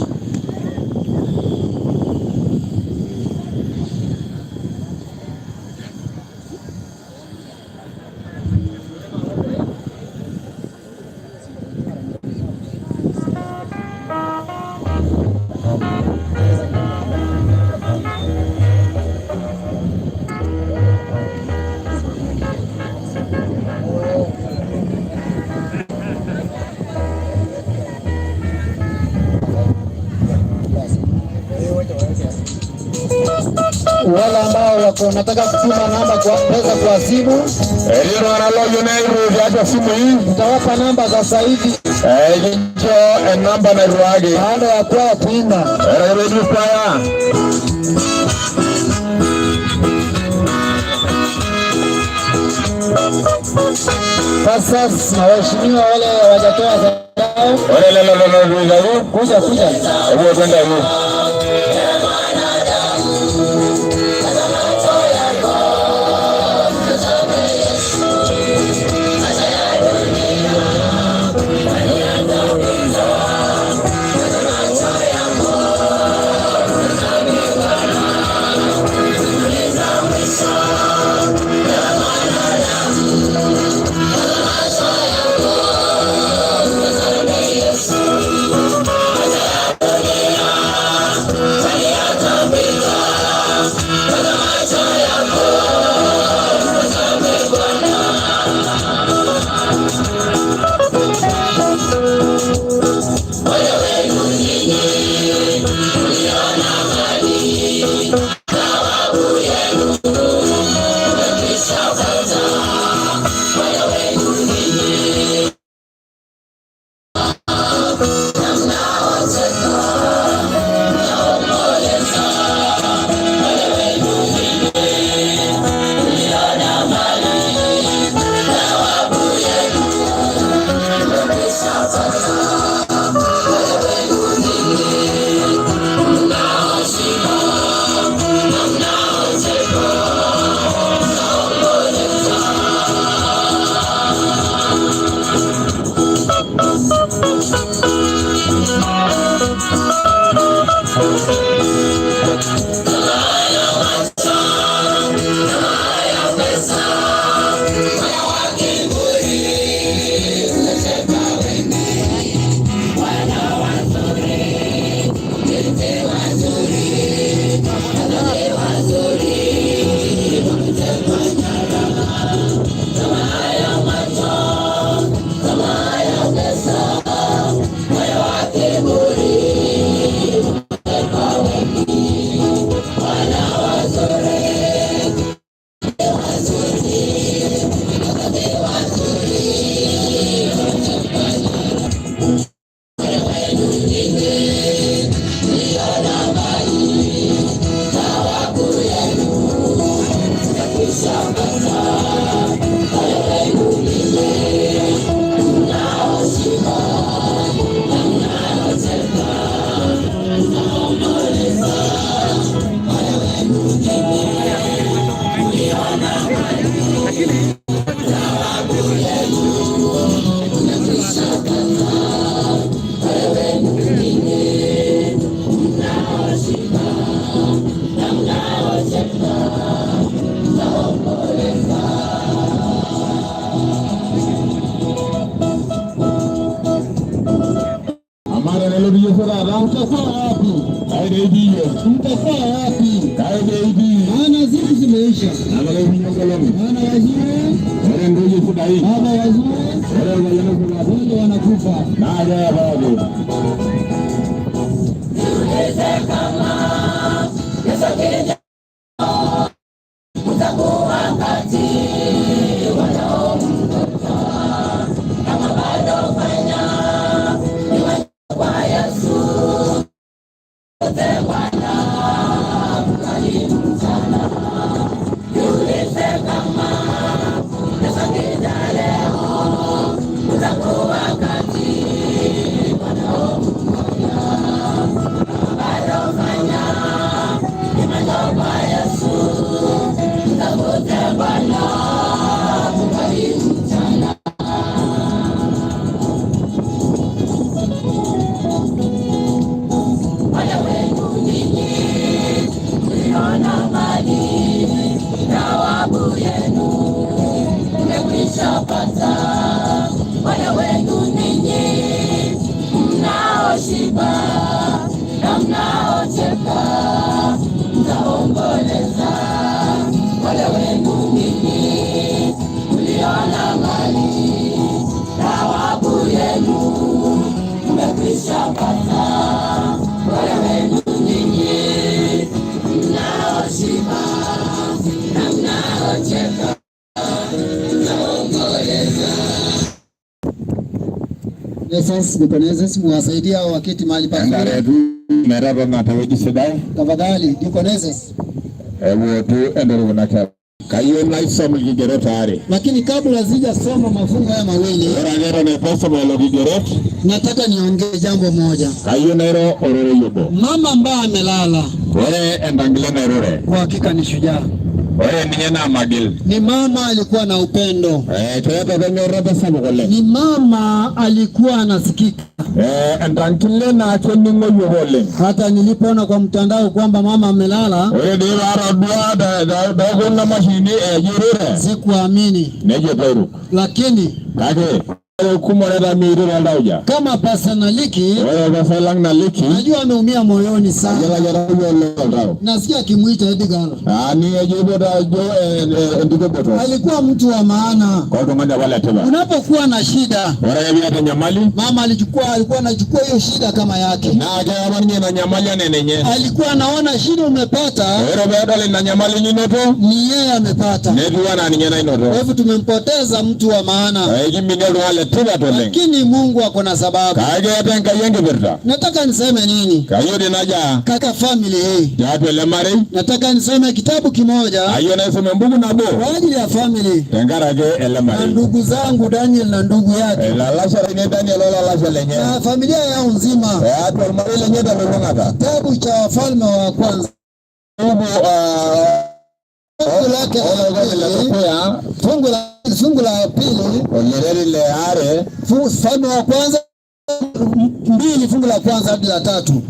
wale ambao wako nataka kutuma namba kwa pesa kwa simu, Etii iltung'anak looyieu neiriu tiatua simui. Nitawapa namba sasa hivi Kincho enamba nairiwaki. Baada ya kwaya kuimba. Ore ake peidip kwaya. Pastors na waheshimiwa wale hawajatoa zao. Ore lelo leton eitu eitayu. Kuja kuja. Epuo entau. Mtakuwa wapi? Maana siku zimeisha. Maana wazuri, baba wazuri, wote wanakufa. Deaconesses, muwasaidia hao waketi mahali pazuri. Enkaretu metotona tewueji sidai. Tafadhali deaconesses. Ewotu entoki kuna kera. Kayieu naisom irkigerot aare. Lakini kabla sijasoma mafungu haya mawili, Ore ake eton eitu aisum lelo kigerot, nataka niongee jambo moja. Kayieu nairo ororei obo. Mama ambaye amelala Ore entangile nairure, kwa hakika ni shujaa. Ore ninye naa magil. Ni mama alikuwa na upendo. Keeta apa enyorrata sapuk oleng. Ni mama alikuwa anasikika. Entangile naa kening'oyu apa oleng. Hata nilipoona kwa mtandao kwamba mama amelala, Ore dii paatodua tookuna mashinini ejurure, sikuamini, nejo pairuk. Lakini Kake ore kumok netamiito toltauja. Kama Pastor Naliki, Ore olpasai lang Naliki, najua ameumia moyoni sana. Ayiolo ajo etauja oleng oltau. Nasikia akimuita Edgar. Ni ejo ajo entito botor. Alikuwa mtu wa maana. Koltung'ani apa letipat. Unapokuwa na shida, Ore ake piata enyamali, mama alikuwa anachukua hiyo shida kama yake. Naa keya apa ninye ina nyamali anaa enenye. Alikuwa anaona shida umepata, Ore peedol ina nyamali ninoto, ni yeye amepata. Netiu anaa ninye nainoto. Kwa hivyo tumempoteza mtu wa maana. Ekiminie oltung'ani letipat oleng. Lakini Mungu ako na sababu. Kake eeta Enkai enkipirta. Nataka niseme nini? Kayieu dii najo Kaka family hii. Tiatua ele marei. Nataka nisome kitabu kimoja. Kayieu naisum embuku nabo. Kwa ajili ya family. Tenkaraki ele Na marei. ndugu zangu Daniel na ndugu yake. Ilalashe lainei Daniel olalashe lenye. Na familia yao nzima. Tiatua olmarei lenye telulung'ata. Kitabu cha Wafalme wa Kwanza. Fungu Fungu lake la pili. Fungu la pili. Olereri le are. Wafalme wa Kwanza 2 fungu la kwanza hadi la 3.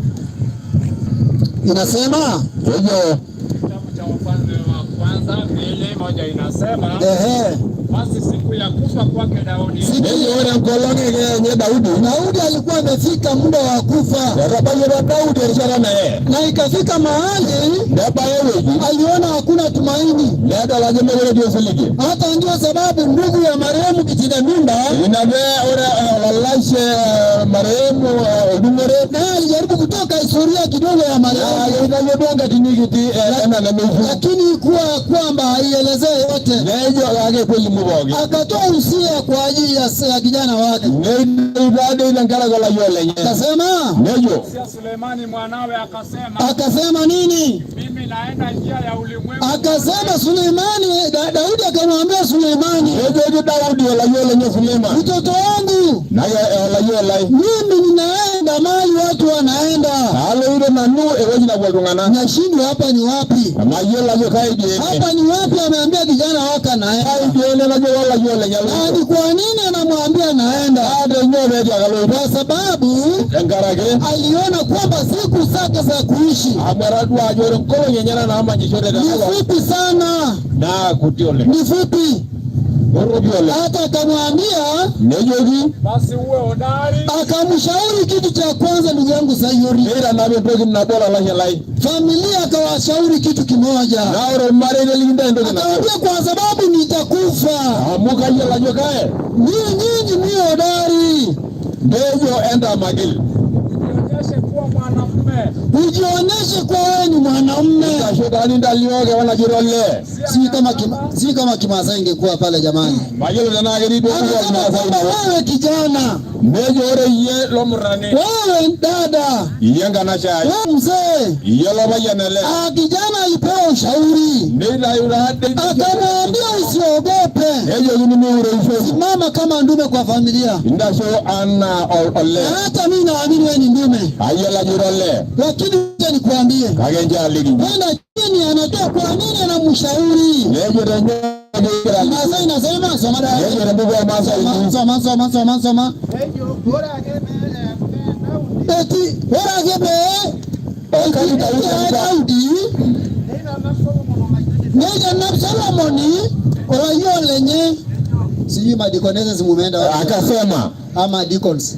Inasema Ejo. Kitabu cha Wafalme wa Kwanza 2:1 inasema, Ehe. Basi siku ya kufa kwake Daudi, Nejo ore enkolong enye Daudi, Daudi alikuwa amefika muda wa kufa. Etabayie apa Daudi erishata naye. Na ikafika mahali Nebaya ewueji aliona hakuna tumaini. Nedol ajo mekure etii osiligi. Hata ndio sababu ndugu ya marehemu Kitinda Mimba, Ina pee ore olalashe marehemu Oldung'ore, naye alijaribu kutoka historia kidogo ya marehemu, naa keitayio duo enkatini kiti ena nemeishu, lakini kuwa kwamba haielezee yote. Nejo kake kelimu pooki. Akatoa usia kwa ajili ya kijana wake. Neitayio taadoi tenkaraki olayiok lenye. Akasema, Nejo Sulemani mwanawe akasema, akasema nini? Mimi naenda njia ya ulimwengu. Akasema Sulemani, Daudi akamwambia Sulemani, Nejoki Daudi olayiok lenye Suleiman, mtoto wangu, naye olayiok lai, mimi ninaenda mahali watu wanaenda, aloito nanu ewueji napuo iltung'anak. Nashindwa hapa ni wapi? Mayiolo ajo kaji ene. Hapa ni wapi? Ameambia kijana wake anaenda. Kaji ene najo olayiok lenye Na ni kwa nini anamwambia naenda? Ata nyoo petii aloito. Kwa sababu Tenkaraki aliona kwamba siku zake za kuishi amu etadua ajo ore nkolong'i enyenak naamanyishore ni tenakop fupi sana, naa kuti oleng. ni fupi. Hata akamwambia nejoki basi uwe hodari, akamshauri kitu cha kwanza, ndugu yangu Sayuri, neitanapi entoki nabo olalashe lai. Familia akawashauri kitu kimoja, Naa ore ormarei neliki ntae entoki nabo. akawambia kwa sababu nitakufa, Amu kayiolo ajo kae. Ninyi mwe hodari, Nejo entamakil. ujionyeshe kuwa mwanamume, ujionyeshe kuwa wewe ni mwanamume. Intasho taa nintalio kewon ajo ira olee. Sijui kama Kimasai ingekuwa pale jamani. Mayiolo tenaa ketii duo kuku Anasema ormaasai. kwamba wewe kijana, Nejo ore iyie lomurrani. Wewe dada, Iyie enkanashe ai. Wewe mzee, Iyie lopayian ele. Kijana alipewa ushauri, Neitayu taade. Akamwambia usiogope, Nejokini miureisho. Simama kama ndume kwa familia. Intasho anaa olee. Na hata mimi naamini wewe ni ndume, Ayiolo ajo ira olee. Lakini acha nikuambie, Kake nchoo aliki inji. Kwenda chini anatoa kwa nini anamshauri? Nejo tenyo Masai nasema soma da. Nejo tembuku ormaasai inji. Soma soma soma soma. Eti ore ake pee eti Daudi neitanap Solomoni olayioo lenye. Sijui madikonesa mumeenda wapi? Akasema ama deacons.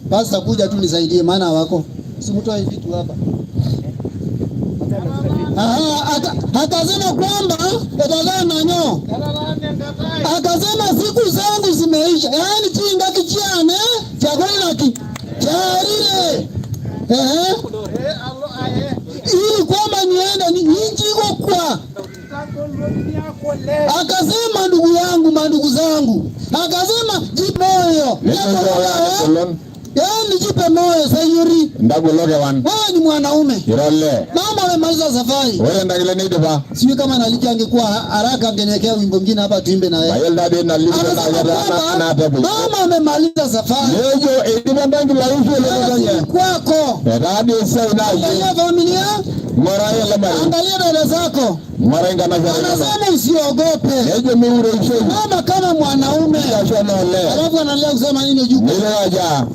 Pastor kuja tu nisaidie maana wako. Simtoe vitu hapa. Aha, akasema kwamba etazaa nanyo. Akasema siku zangu zimeisha. Yaani chinga kichiane chakula ki charire. Ili kwamba niende ninjiko kwa. Akasema ndugu yangu, mandugu zangu. Akasema jipe moyo. Yaani jipe moyo Sayuri. Ntagolo kewon. Wewe ni mwanaume. Ira olee. Mama amemaliza safari. Ore entakile neidipa. Sijui kama Naliki angekuwa haraka angeniwekea wimbo mwingine hapa tuimbe na yeye. Mayiolo taadoi naliki Anasema tenaa kwamba ketaa mama amemaliza safari. Nejo eidipa ntankile aishu elototo enye. Kwako. Etaa dii esiai naaji. Angalia familia. Ng'urai ele marei. Angalia dada zako. Ng'urai nkanashara inonok. Anasema usiogope. Nejo miureishoi. Mama kama mwanaume. Intasho anaa olee. Alafu analia kusema nini juu? Nilo aja.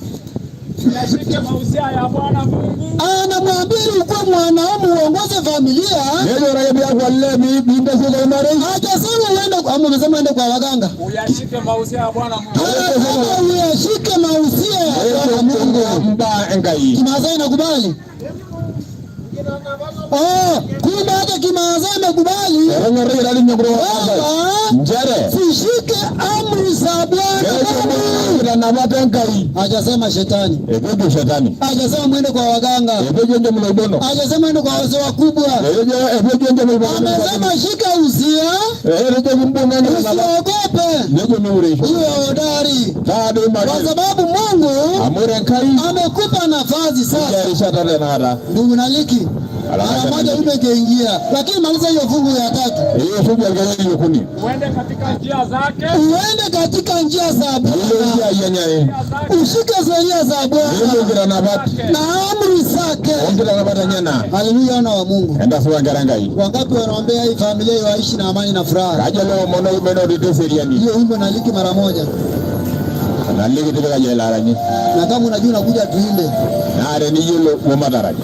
uyashike mausia ya Bwana Mungu, Anamwambia ili ukuwe mwanaume uongoze familia. Nejo ore ake piaku olee piintasheki ormarei. Hajasema uende ama amesema uende kwa waganga. uyashike mausia ya Bwana Mungu. Anasema uyashike mausia ya Bwana Mungu. Mbaa Enkai. Kimasai inakubali? Oh, kumbe hata Kimasai imekubali. Etonyorrayie taa ninye enkutuk ormaasai. Kwamba Nchere. sishike amri za Bwana Nejo Mungu. nkitanapat Enkai. Hajasema shetani. Etejo shetani. Hajasema mwende kwa waganga. Etejo enchom loibono. Hajasema mwende kwa wazee wakubwa. Etejo enchom loibono. Amesema shika usia, Etejo kimbung'a nkitanapat. usiogope, Nejo miureisho. uwe hodari, Taadoi kwa makil. sababu Mungu Amu ore Enkai amekupa nafasi sasa. erishata tenakata. Ndugu Naliki, mara moja wimbo ingeingia, lakini maliza hiyo fungu ya tatu. Hiyo fungu ya kelele yokuni. Uende katika njia zake, Uende katika njia za Nilo Bwana, njia enye. ushike sheria za Bwana Nilo nkitanapat. na amri zake. Onkitanapat enyena. Haleluya, wana wa Mungu. Entasupa nkera Enkai. Wangapi wanaombea hii familia iwaishi na amani na furaha? Kajo loomonoki menotito eseriani. Hiyo wimbo Naliki mara moja, Naliki tipika ilo aranyi. na kama unajua unakuja tuimbe. Naa teniyiolo umatarany.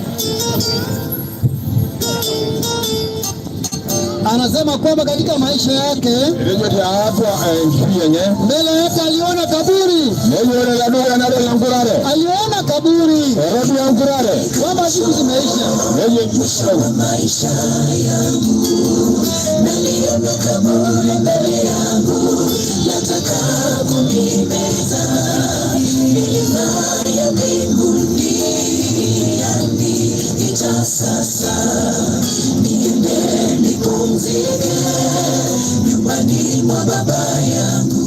Anasema kwamba katika maisha yake Etejo tiatua enkishui enye. mbele yake aliona kaburi, Nejo ore tedukuya nedol enkurare. aliona kaburi Etodua enkurare. kwamba siku zimeisha. Nejo Maisha yangu naliona kaburi mbele yangu, nataka kunimeza milima ya mbinguni yaniita sasa, niende nipumzike nyumbani mwa baba yangu.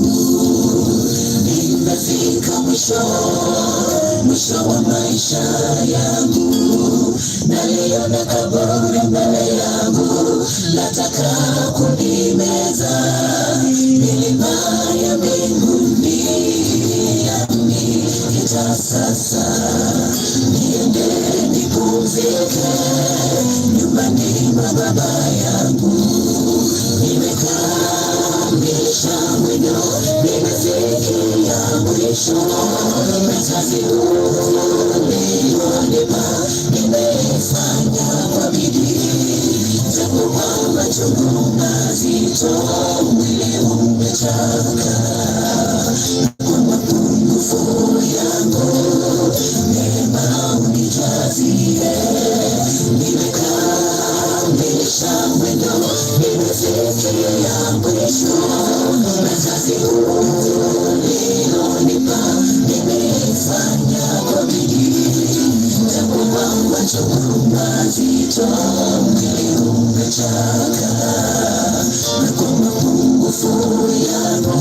Nimefika mwisho, mwisho wa maisha yangu, naliona kaburi mbele yangu, nataka kunimeza milima ya mbinguni yaniita sasa, niende nipumzike nyumbani mwa baba yangu. Nimekamilisha mwendo, nimefikia mwisho, kazi ulionipa nimeifanya kwa bidii, japo kwa machungu mazito. mazito, mwili umechoka, kwa mapungufu yangu neema unijazie. Nimekamilisha mwendo, nimefikia mwisho, na kazi ulionipa nimeifanya kwa bidii. Japo machungu mazito, mwili umechoka, na kwa mapungufu yangu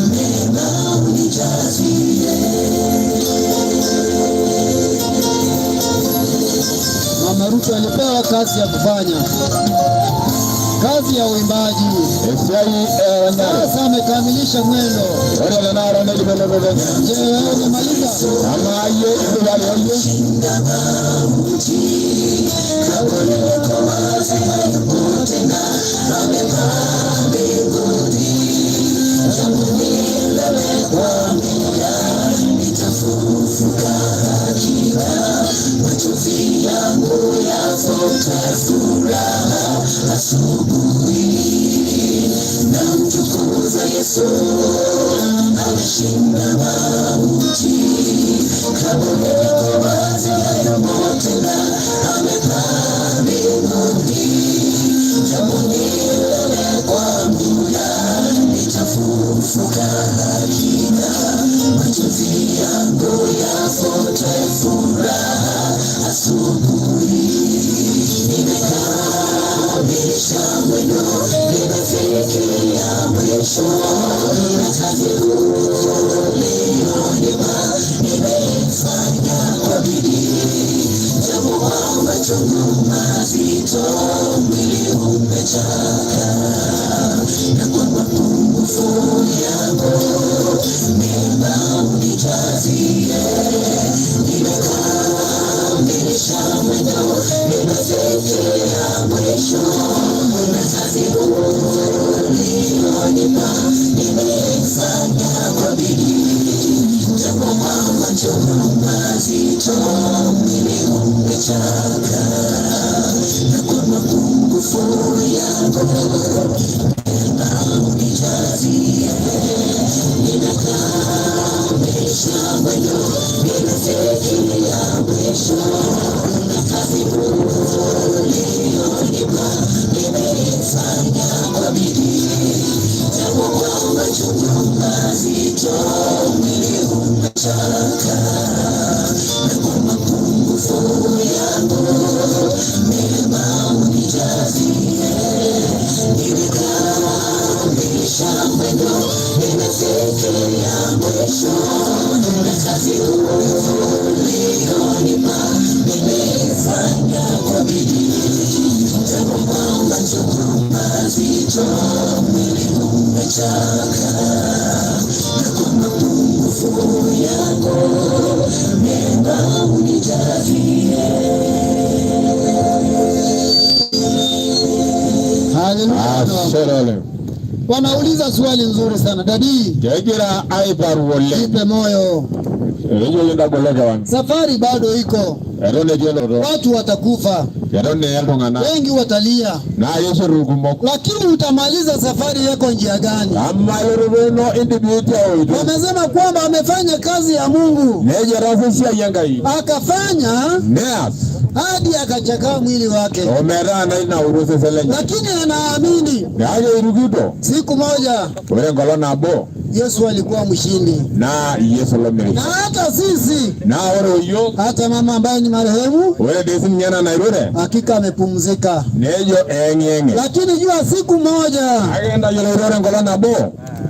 neema unijazie. Mama Ruto alipewa kazi ya kufanya, kazi ya uimbaji. Sasa amekamilisha mwendo. Je, wewe umemaliza? Shinda mauti, kaburi liko wazi, hayupo tena, amepaa mbinguni. Tangu milele kwambia, nitafufuka hakika, machozi yangu yafutwe furaha asubuhi. Namtukuza Yesu, ameshinda mauti, kaburi liko wazi, hayupo tena, amepaa mbinguni. Jambo milele kwangu, nitafufuka hakika, machozi yangu yafutwe furaha asubuhi. Nimekamilisha mwendo, nimefikia mwisho, na kazi ulionipa nimeifanya kwa bidii. Japo machungu mazito, mwili umechoka, na kwa mapungufu yangu neema unijazie. Nimekamilisha mwendo, nimefikia mwisho, na kazi ulionipa nimeifanya kwa bidii. Japo machungu mazito, mwili umechoka, na kwa mapungufu yangu neema unijazie. Nimekamilisha mwendo, nimefikia mwisho, na kazi ulionipa nimeifanya kwa bidii. Japo kwa machungu mazito, mwili umechoka, na kwa mapungufu yangu neema unijazie. Nimekamilisha mwendo, nimefikia mwisho, na kazi ulionipa nimeifanya kwa bidii. Japo kwa machungu mazito, mwili umechoka, na kwa mapungufu yangu neema unijazie. Haleluya. Wanauliza swali nzuri sana dadi, Kegira aibaru oleng. jipe moyo, Ejo intagoloki wan. safari bado iko, Eton etii elototo. watu watakufa, Eton ee iltung'anak. wengi watalia, Naa keishoru irkumok. lakini utamaliza safari yako njia gani? Amaa elototo ino indim itia oitoi. Wamesema kwamba amefanya kazi ya Mungu, Nejo etaasa esiai Enkai. akafanya Neas hadi akachakaa mwili wake, ometaa nainauru osesen lenye. lakini anaamini Kake irukito siku moja ore enkolong nabo Yesu alikuwa mshindi, naa Yesu na lomirisho. hata sisi, Naa ore iyiok hata mama ambaye ni marehemu, ore dii sininye ena nairure hakika amepumzika, nejo eyeng'iyeng'e. lakini jua siku moja Kake ntayiolo ore enkolong nabo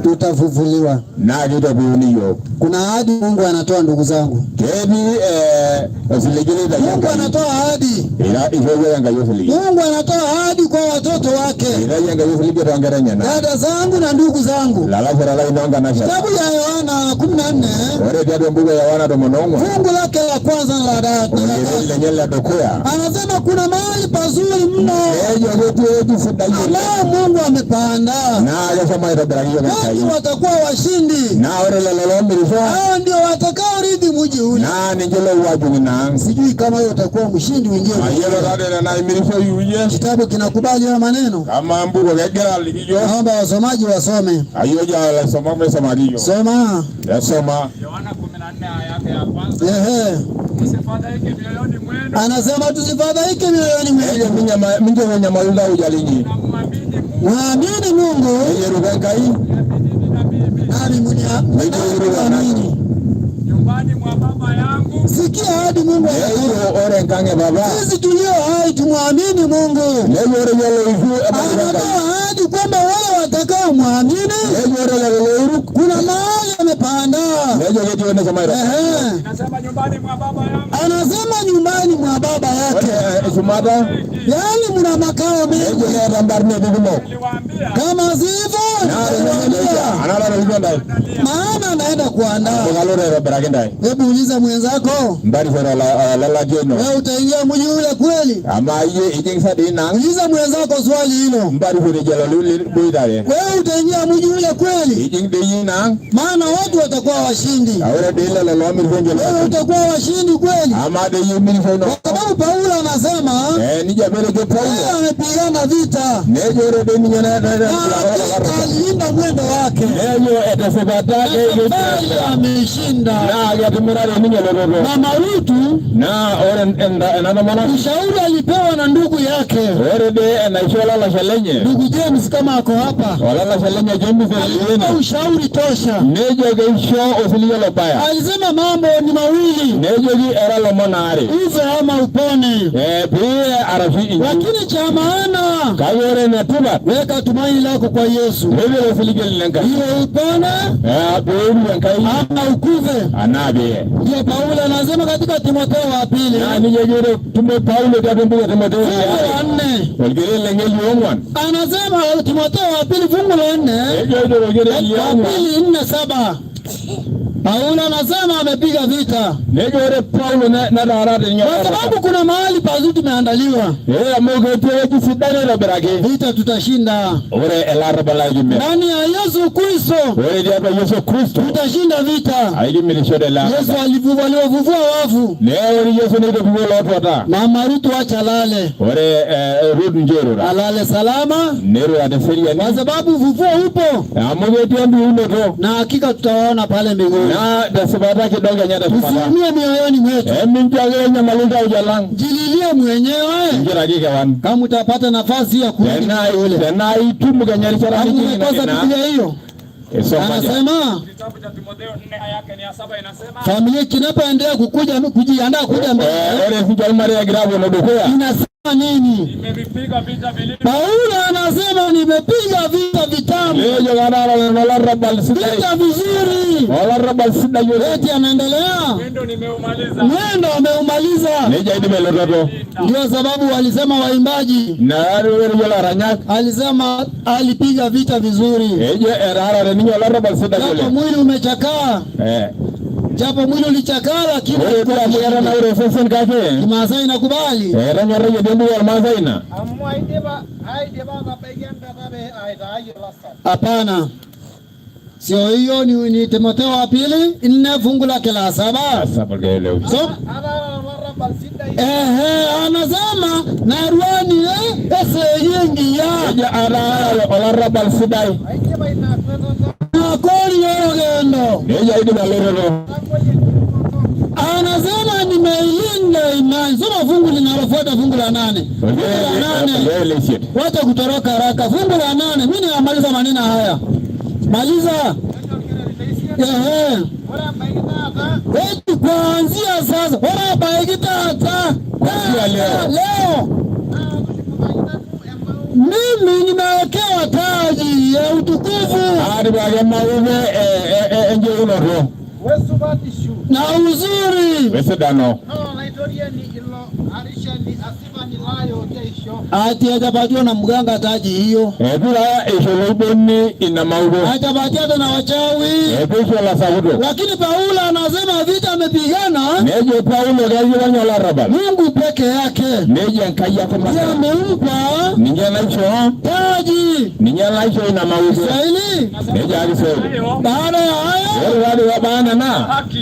tutafufuliwa. naa kitopiyuni iyiok. Kuna ahadi Mungu anatoa, ndugu zangu. Ketii osiligi loitayio Mungu Enkai. anatoa ahadi, Ishooyie Enkai osiligi. Mungu anatoa ahadi kwa watoto wake, Itayio Enkai osiligi toonkera enyenak. dada zangu na ndugu zangu. Lalashera lai noonkanashera. Kitabu ya Yohana 14 Ore tiatua embuku e Yohana 14 fungu lake la kwanza na la tatu orkereri lenye ledukuya anasema kuna mahali pazuri mno nejo ketii ewueji sidai oleng ambao Mungu amepaandaa, naa keshomo aitobiraki iyiok wengi Enkai. watakuwa washindi, Naa ore lelo loomirisho hao ndio watakaorithi mji ule. naa ninche loopuo ajing ina ang'. Sijui kama wewe utakuwa mshindi, uingie Mayiolo Kitabu kinakubali hayo maneno? Naomba wasomaji wasome. Soma. Ehe. Anasema tusifadhaike mioyoni mwenu. Mwamini Mungu nami mniamini. Sikia hadi Mungu sisi tulio hai tumwamini Mungu. Anatoa ahadi kwamba wale watakao mwamini kuna mahali amepanda. Anasema nyumbani mwa baba yake, yaani mna makao mengi. Kama sivyo, maana anaenda kuandaa. Hebu uliza mwenzako, wewe utaingia mji ule kweli? Uliza mwenzako swali hilo, wewe utaingia mji ule kweli? Maana watu watakuwa washindi. Wewe utakuwa washindi kweli? Kwa sababu Paulo anasema yeye amepigana vita alilinda mwendo wake, ameshinda. Mama Rutu ushauri alipewa na ndugu yake, ndugu James, kama ako hapa, alimpa ushauri tosha. Alisema mambo ni mawili, ufe ama upone, lakini cha maana weka tumaini lako kwa Yesu, iwe upone ama ukufe. Ndio Paulo anasema katika Timotheo wa pili fungu la 4, anasema Timotheo wa pili fungu la 4, wa pili 4:7. Paulo anasema amepiga vita kwa sababu kuna mahali pazuri tumeandaliwa. Vita tutashinda ndani ya Yesu Kristo, tutashinda vita. Yesu aliwavuvua wafu. Mama Rutu acha alale, alale salama, kwa sababu ufufuo upo na hakika tutawaona pale mbinguni. Tusiumie mioyoni mwetu, jililie mwenyewe kama utapata nafasi ya kurudi ule. Umekosa Biblia hiyo. Anasema familia kinapoendelea kukuja kujiandaa kuja mbele, inasema nini? Paulo anasema nimepiga vita vitamu, vita vizuri. Eti anaendelea mwendo ameumaliza. Ndio sababu walisema waimbaji, alisema alipiga vita vizuri, japo mwili umechakaa, japo mwili ulichakaa, lakini Kimaasai inakubali. Hapana, sio hiyo. Ni Timotheo wa pili 4 fungu lake la 7. So, anasema narwani eseyingi ya nakoli yorogendo. Anasema nimeilinda imani. Soma fungu linalofuata, fungu la 8. Fungu la 8. Wacha kutoroka haraka. Fungu la 8. Mimi namaliza maneno haya. Maliza. Ehe. Wetu kuanzia sasa. Ora baigitata. Leo. Mimi nimewekewa taji ya utukufu na uzuri. Ati hajapatiwa na mganga taji hiyo, hajapatiwa hata na wachawi. Lakini Paulo anasema vita amepigana, Mungu peke yake ndiye amempa taji. Kiswahili. Baada ya hayo,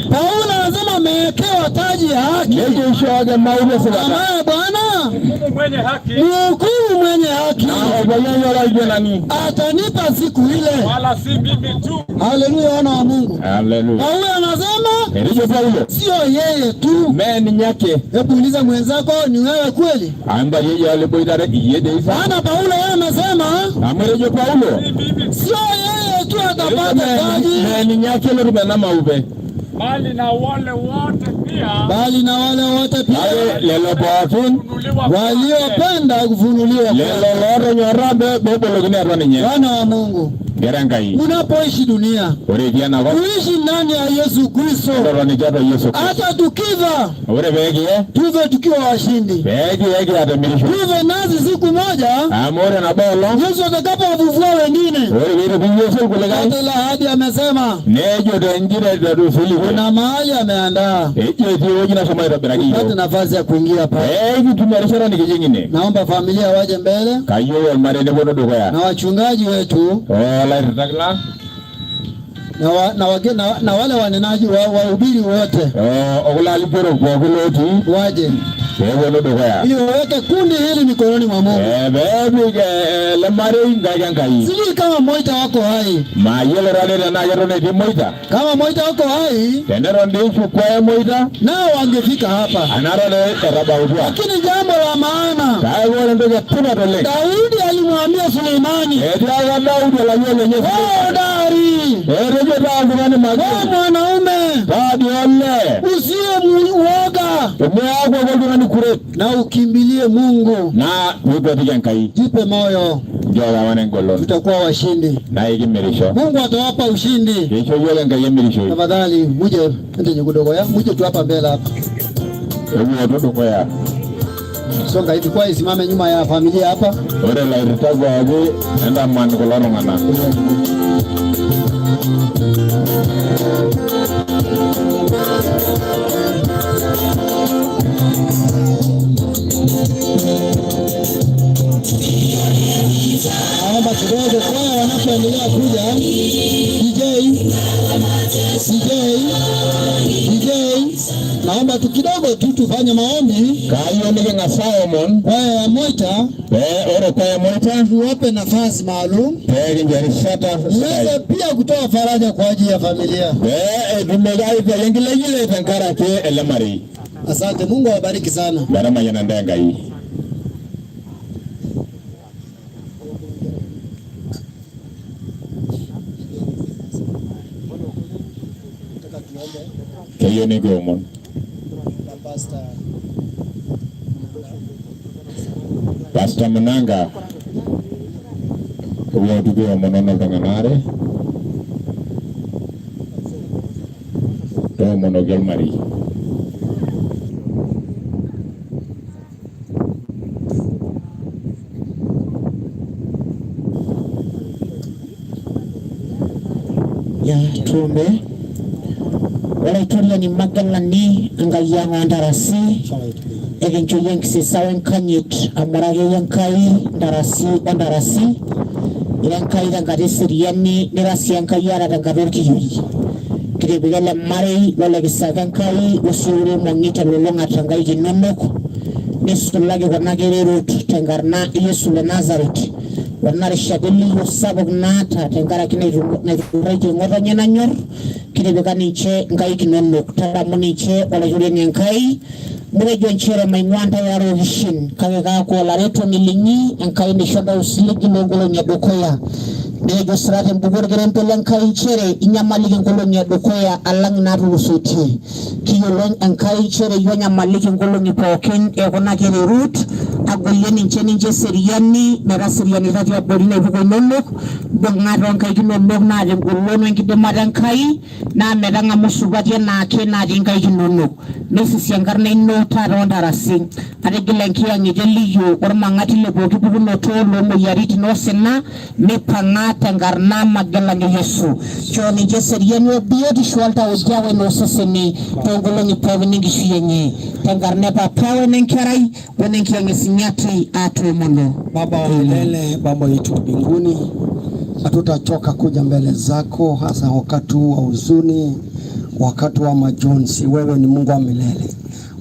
Paulo anasema amewekewa taji ya haki ambaye Bwana Mhukumu mwenye haki mhukumu mwenye haki Naa orpayian olaiguanani. atanipa siku ile. Wala si mimi tu. Haleluya, wana wa Mungu. Haleluya. Paulo anasema Etejo Paulo sio yeye tu. Mee ninye ake. Hebu uliza mwenzako, ni wewe kweli? Antarie oleboitare iyie dei sa. Maana Paulo yeye amesema Amu etejo Paulo sio yeye tu atapata taji, mee ninye ake lotum ena maupe Bali na wale wote pia bali na wale wote pia kake lelo pookin kufunuliwa kwake. waliopenda kufunuliwa lelo kwake. lootonyorra peebolokini atua ninye. Wana wa Mungu, Nkera Enkai, unapoishi dunia, ore etii enakop tuishi ndani ya Yesu Kristo, totoni tiatua Yesu Kristo. hata tukifa Ore pee kiye tufe tukiwa washindi, pee kiye kiatemirisho tufe nasi siku moja amu ore nabo olong Yesu atakapowafufua wengine. ore peitupunyie Yesu irkulikae Hata ile ahadi amesema nejo tenjira tetusilike kuna mahali ameandaa, ejo etii ewueji nashomo aitobiraki tupate iyiok nafasi ya kuingia pale. pee kitum erishata nikijing ine. Naomba familia waje mbele Kayieu olmarei neponu dukuya na wachungaji wetu olairritak lang na, wa, na, wage, na wale wanenaji wahubiri wote okulo alikiorok pookin lotii waje peeponu dukuya ili waweke kundi hili mikononi mwa Mungu. Peepik ele marei nkaik Enkai. Sijui kama Moita wako hai. Mayiolo taadei tenaa keton etii Moita. Kama Moita wako hai, Teneton dii ishukwaa Moita nao wangefika hapa, anata dei etabautua. lakini jambo la maana, Kake ore entoki etipat oleng Daudi alimwambia Suleimani, etiaka Daudi olayioni lenye wewe hodari, etejo taa oltung'ani wewe makini mwanaume taa dii olee usiye muoga teniaku ake oltung'ani kuret na ukimbilie Mungu. naa piikwetiki Enkai. Jipe moyo, Nchoo kewon engolon tutakuwa washindi. naa ikimirisho. Mungu atawapa ushindi. Keisho yiok Enkai emirishoi. Tafadhali muje ende kidogo ya muje tu hapa mbele hapa, Epuoto dukuya. songa hivi kwa isimame nyuma ya familia hapa. Ore ilairritak pooki entaman kulo tung'anak. Naomba kidogo kwaya wanapoendelea kuja, DJ DJ DJ, naomba tu kidogo tu tufanye maombi. Kayieu niking'as aomon Kwaya ya Moita pee ore kwaya Moita tuwape nafasi maalum pee kincho erishata muweze sidai pia kutoa faraja kwa ajili ya familia. pee etumoki aitayu enkilejile tenkaraki ele marei. Asante, Mungu awabariki sana. Metamayiana ntae Enkai. Keyieu nikiomon. Pastor Munanga ewuotu piomonono iltung'anak aare toomonoki olmarei. Ya tuombe. Olaitoriani Magalani Enkai ang' oo ntarasi ekincho iyie enkisisa wenkanyit amu ira akeyie Enkai ntarasi ontarasi, ira Enkai tenkata eseriani nira sii Enkai ata tenkata orkiyioi. Kitipika ele marei lolekisaka Enkai osiwuo mong'i telulung'ata nkaik inonok nisulaki kuna kererot tenkarna e Yesu le Nazareth ore rishata eliyio sapuk naata tenkaraki naiturraitie ng'otonye nanyor kitipika ninche nkaik inonok. Tadamu ninche olaitoriani Enkai mutejo nchere maing'ua ntae are okishin kake kaaku olaretoni linyi Enkai naisho ntae osiligi loonkolong'i edukuya. Netejo sira tembuku orkerempe le Nkai nchere inyamaliki nkolong'i edukuya alang inaatulusoitie. Kiyiolo Enkai nchere iyie onyamaliki nkolong'i pookin ekuna kererut agolie ninche ninche eseriani metaserianita tiabori naipuko inonok mbung'a toonkaik inonok naata engolon wenkidimata Enkai naa metang'amu supati enaake natii nkaik inonok. Misisi enkarna ino taata ontarasi. Atigila enkiyang'et eliyio ormang'ati le pooki pukunoto loomoyiaritin osina mipang'a tenkarna Magelani Yesu. Nchoo ninche eseriani o biotisho oltauja wenooseseni toonkolong'i pookin enkishui enye. Tenkarna e Papa wenenkerai wenenkiyang'et sinyati atoomono. Baba wa milele, Baba yetu wa mbinguni, hatutachoka kuja mbele zako, hasa wakati wa huzuni, wakati wa majonzi. Wewe ni Mungu wa milele.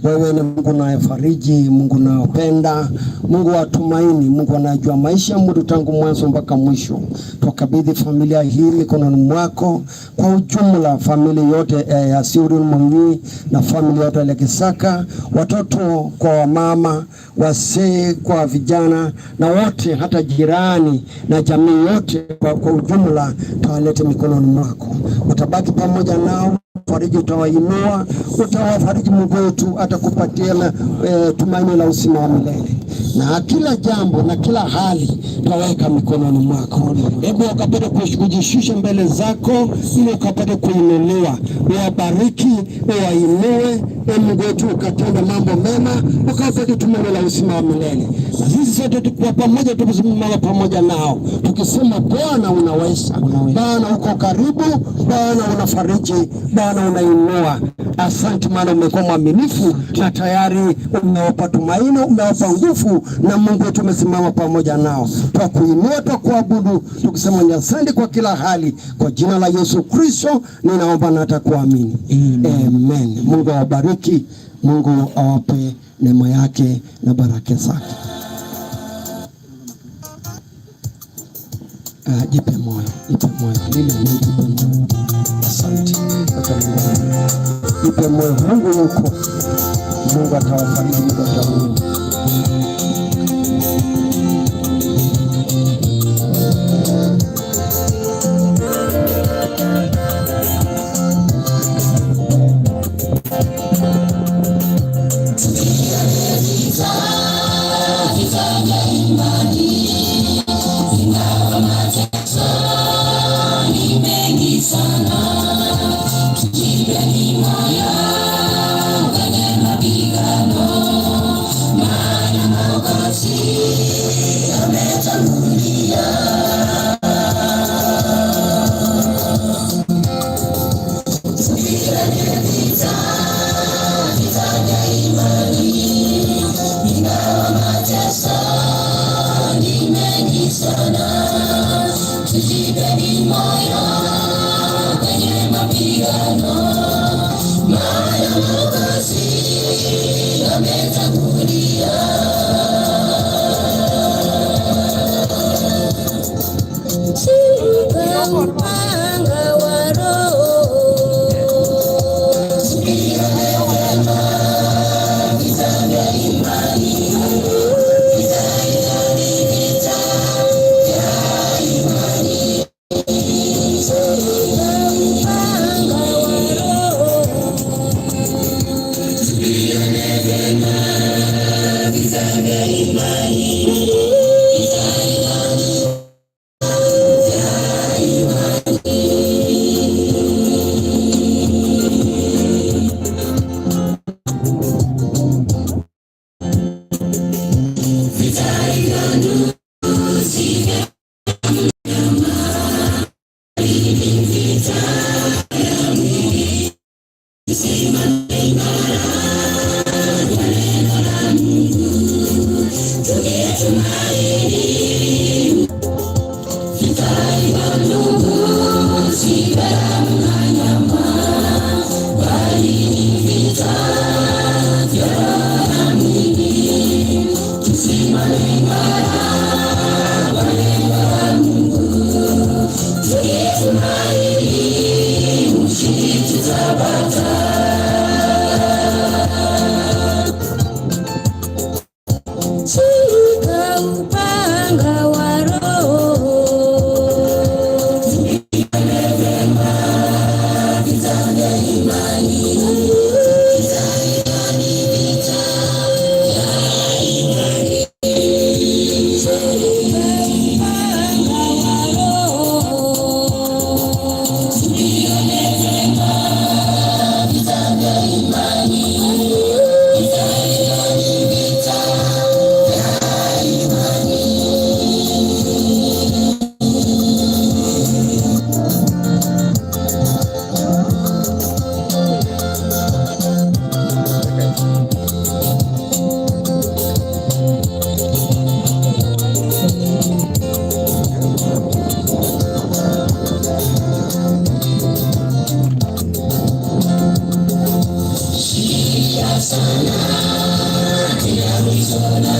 Wewe ni Mungu unayefariji, Mungu unayopenda, Mungu wa tumaini, Mungu anayejua maisha ya mtu tangu mwanzo mpaka mwisho. Twakabidhi familia hii mikononi mwako kwa ujumla, familia yote ya Siuri Mong'i na familia yote ya Kisaka, watoto kwa wamama, wazee kwa vijana na wote, hata jirani na jamii yote kwa ujumla, twalete mikononi mwako. Utabaki pamoja nao fariji, utawainua, utawafariji Mungu wetu, atakupatia tumaini la uzima wa milele. Na kila jambo na kila hali twaweka mikononi mwako. Hebu ukapate kujishusha mbele zako, ili ukapate kuinuliwa. Uwabariki, uwainue, e Mungu wetu, ukatenda mambo mema, ukapate tumaini la uzima wa milele. Na sisi sote tukiwa pamoja, tukisimama pamoja nao, tukisema Bwana unaweza, Bwana uko karibu, Bwana unafariji, Bwana unainua. Asante, maana umekuwa mwaminifu na tayari umewapa tumaini, umewapa nguvu, na Mungu wetu umesimama pamoja nao. Twakuinua, twakuabudu, tukisema ni asante kwa kila hali. Kwa jina la Yesu Kristo ninaomba na hata kuamini, amen. Mungu awabariki, Mungu awape neema yake na baraka zake. Jipe moyo, jipe moyo, lile jipe moyo. Asante. Acha Mungu awabariki. Jipe moyo, Mungu yuko, Mungu atawafariji, Mungu atawainua. Shika upanga wa Roho. Shika upanga wa Roho. Shika upanga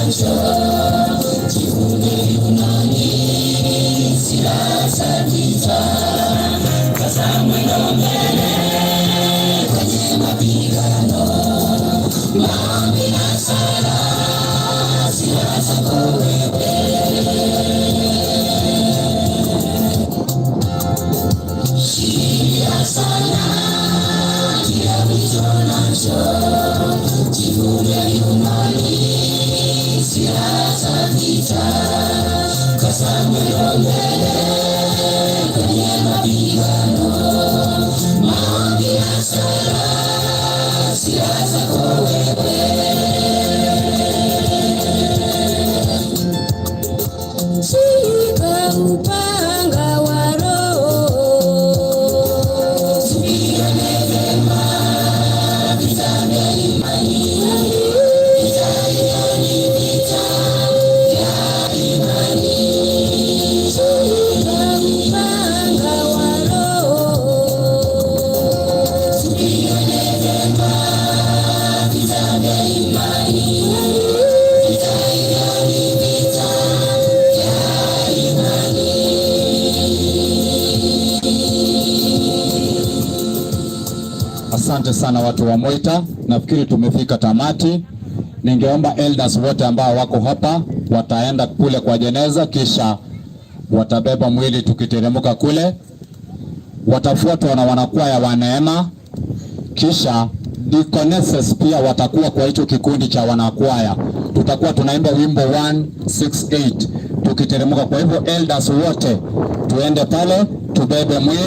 nacho, jifunge viunoni, silaha za vita, kaza mwendo mbele kwenye mapigano, maombi na sala, silaha zako wewe. Shikilia sana kila ulicho nacho, jifunge viunoni, silaha za vita, kaza mwendo mbele kwenye mapigano, maombi na sala, silaha zako wewe. Shika upanga wa Roho, tupigane vema vita vya imani. Vita hiyo ni vita vya imani. Shika upanga wa Roho, tupigane vema vita vya imani. Vita hiyo ni vita vya imani. Asante sana watu wa Moita, nafikiri tumefika tamati. Ningeomba elders wote ambao wako hapa wataenda kule kwa jeneza, kisha watabeba mwili tukiteremka kule, watafuatwa na wanakwaya wa Neema, kisha deaconesses pia watakuwa kwa hicho kikundi cha wanakwaya. Tutakuwa tunaimba wimbo 168 tukiteremka. Kwa hivyo elders wote tuende pale tubebe mwili.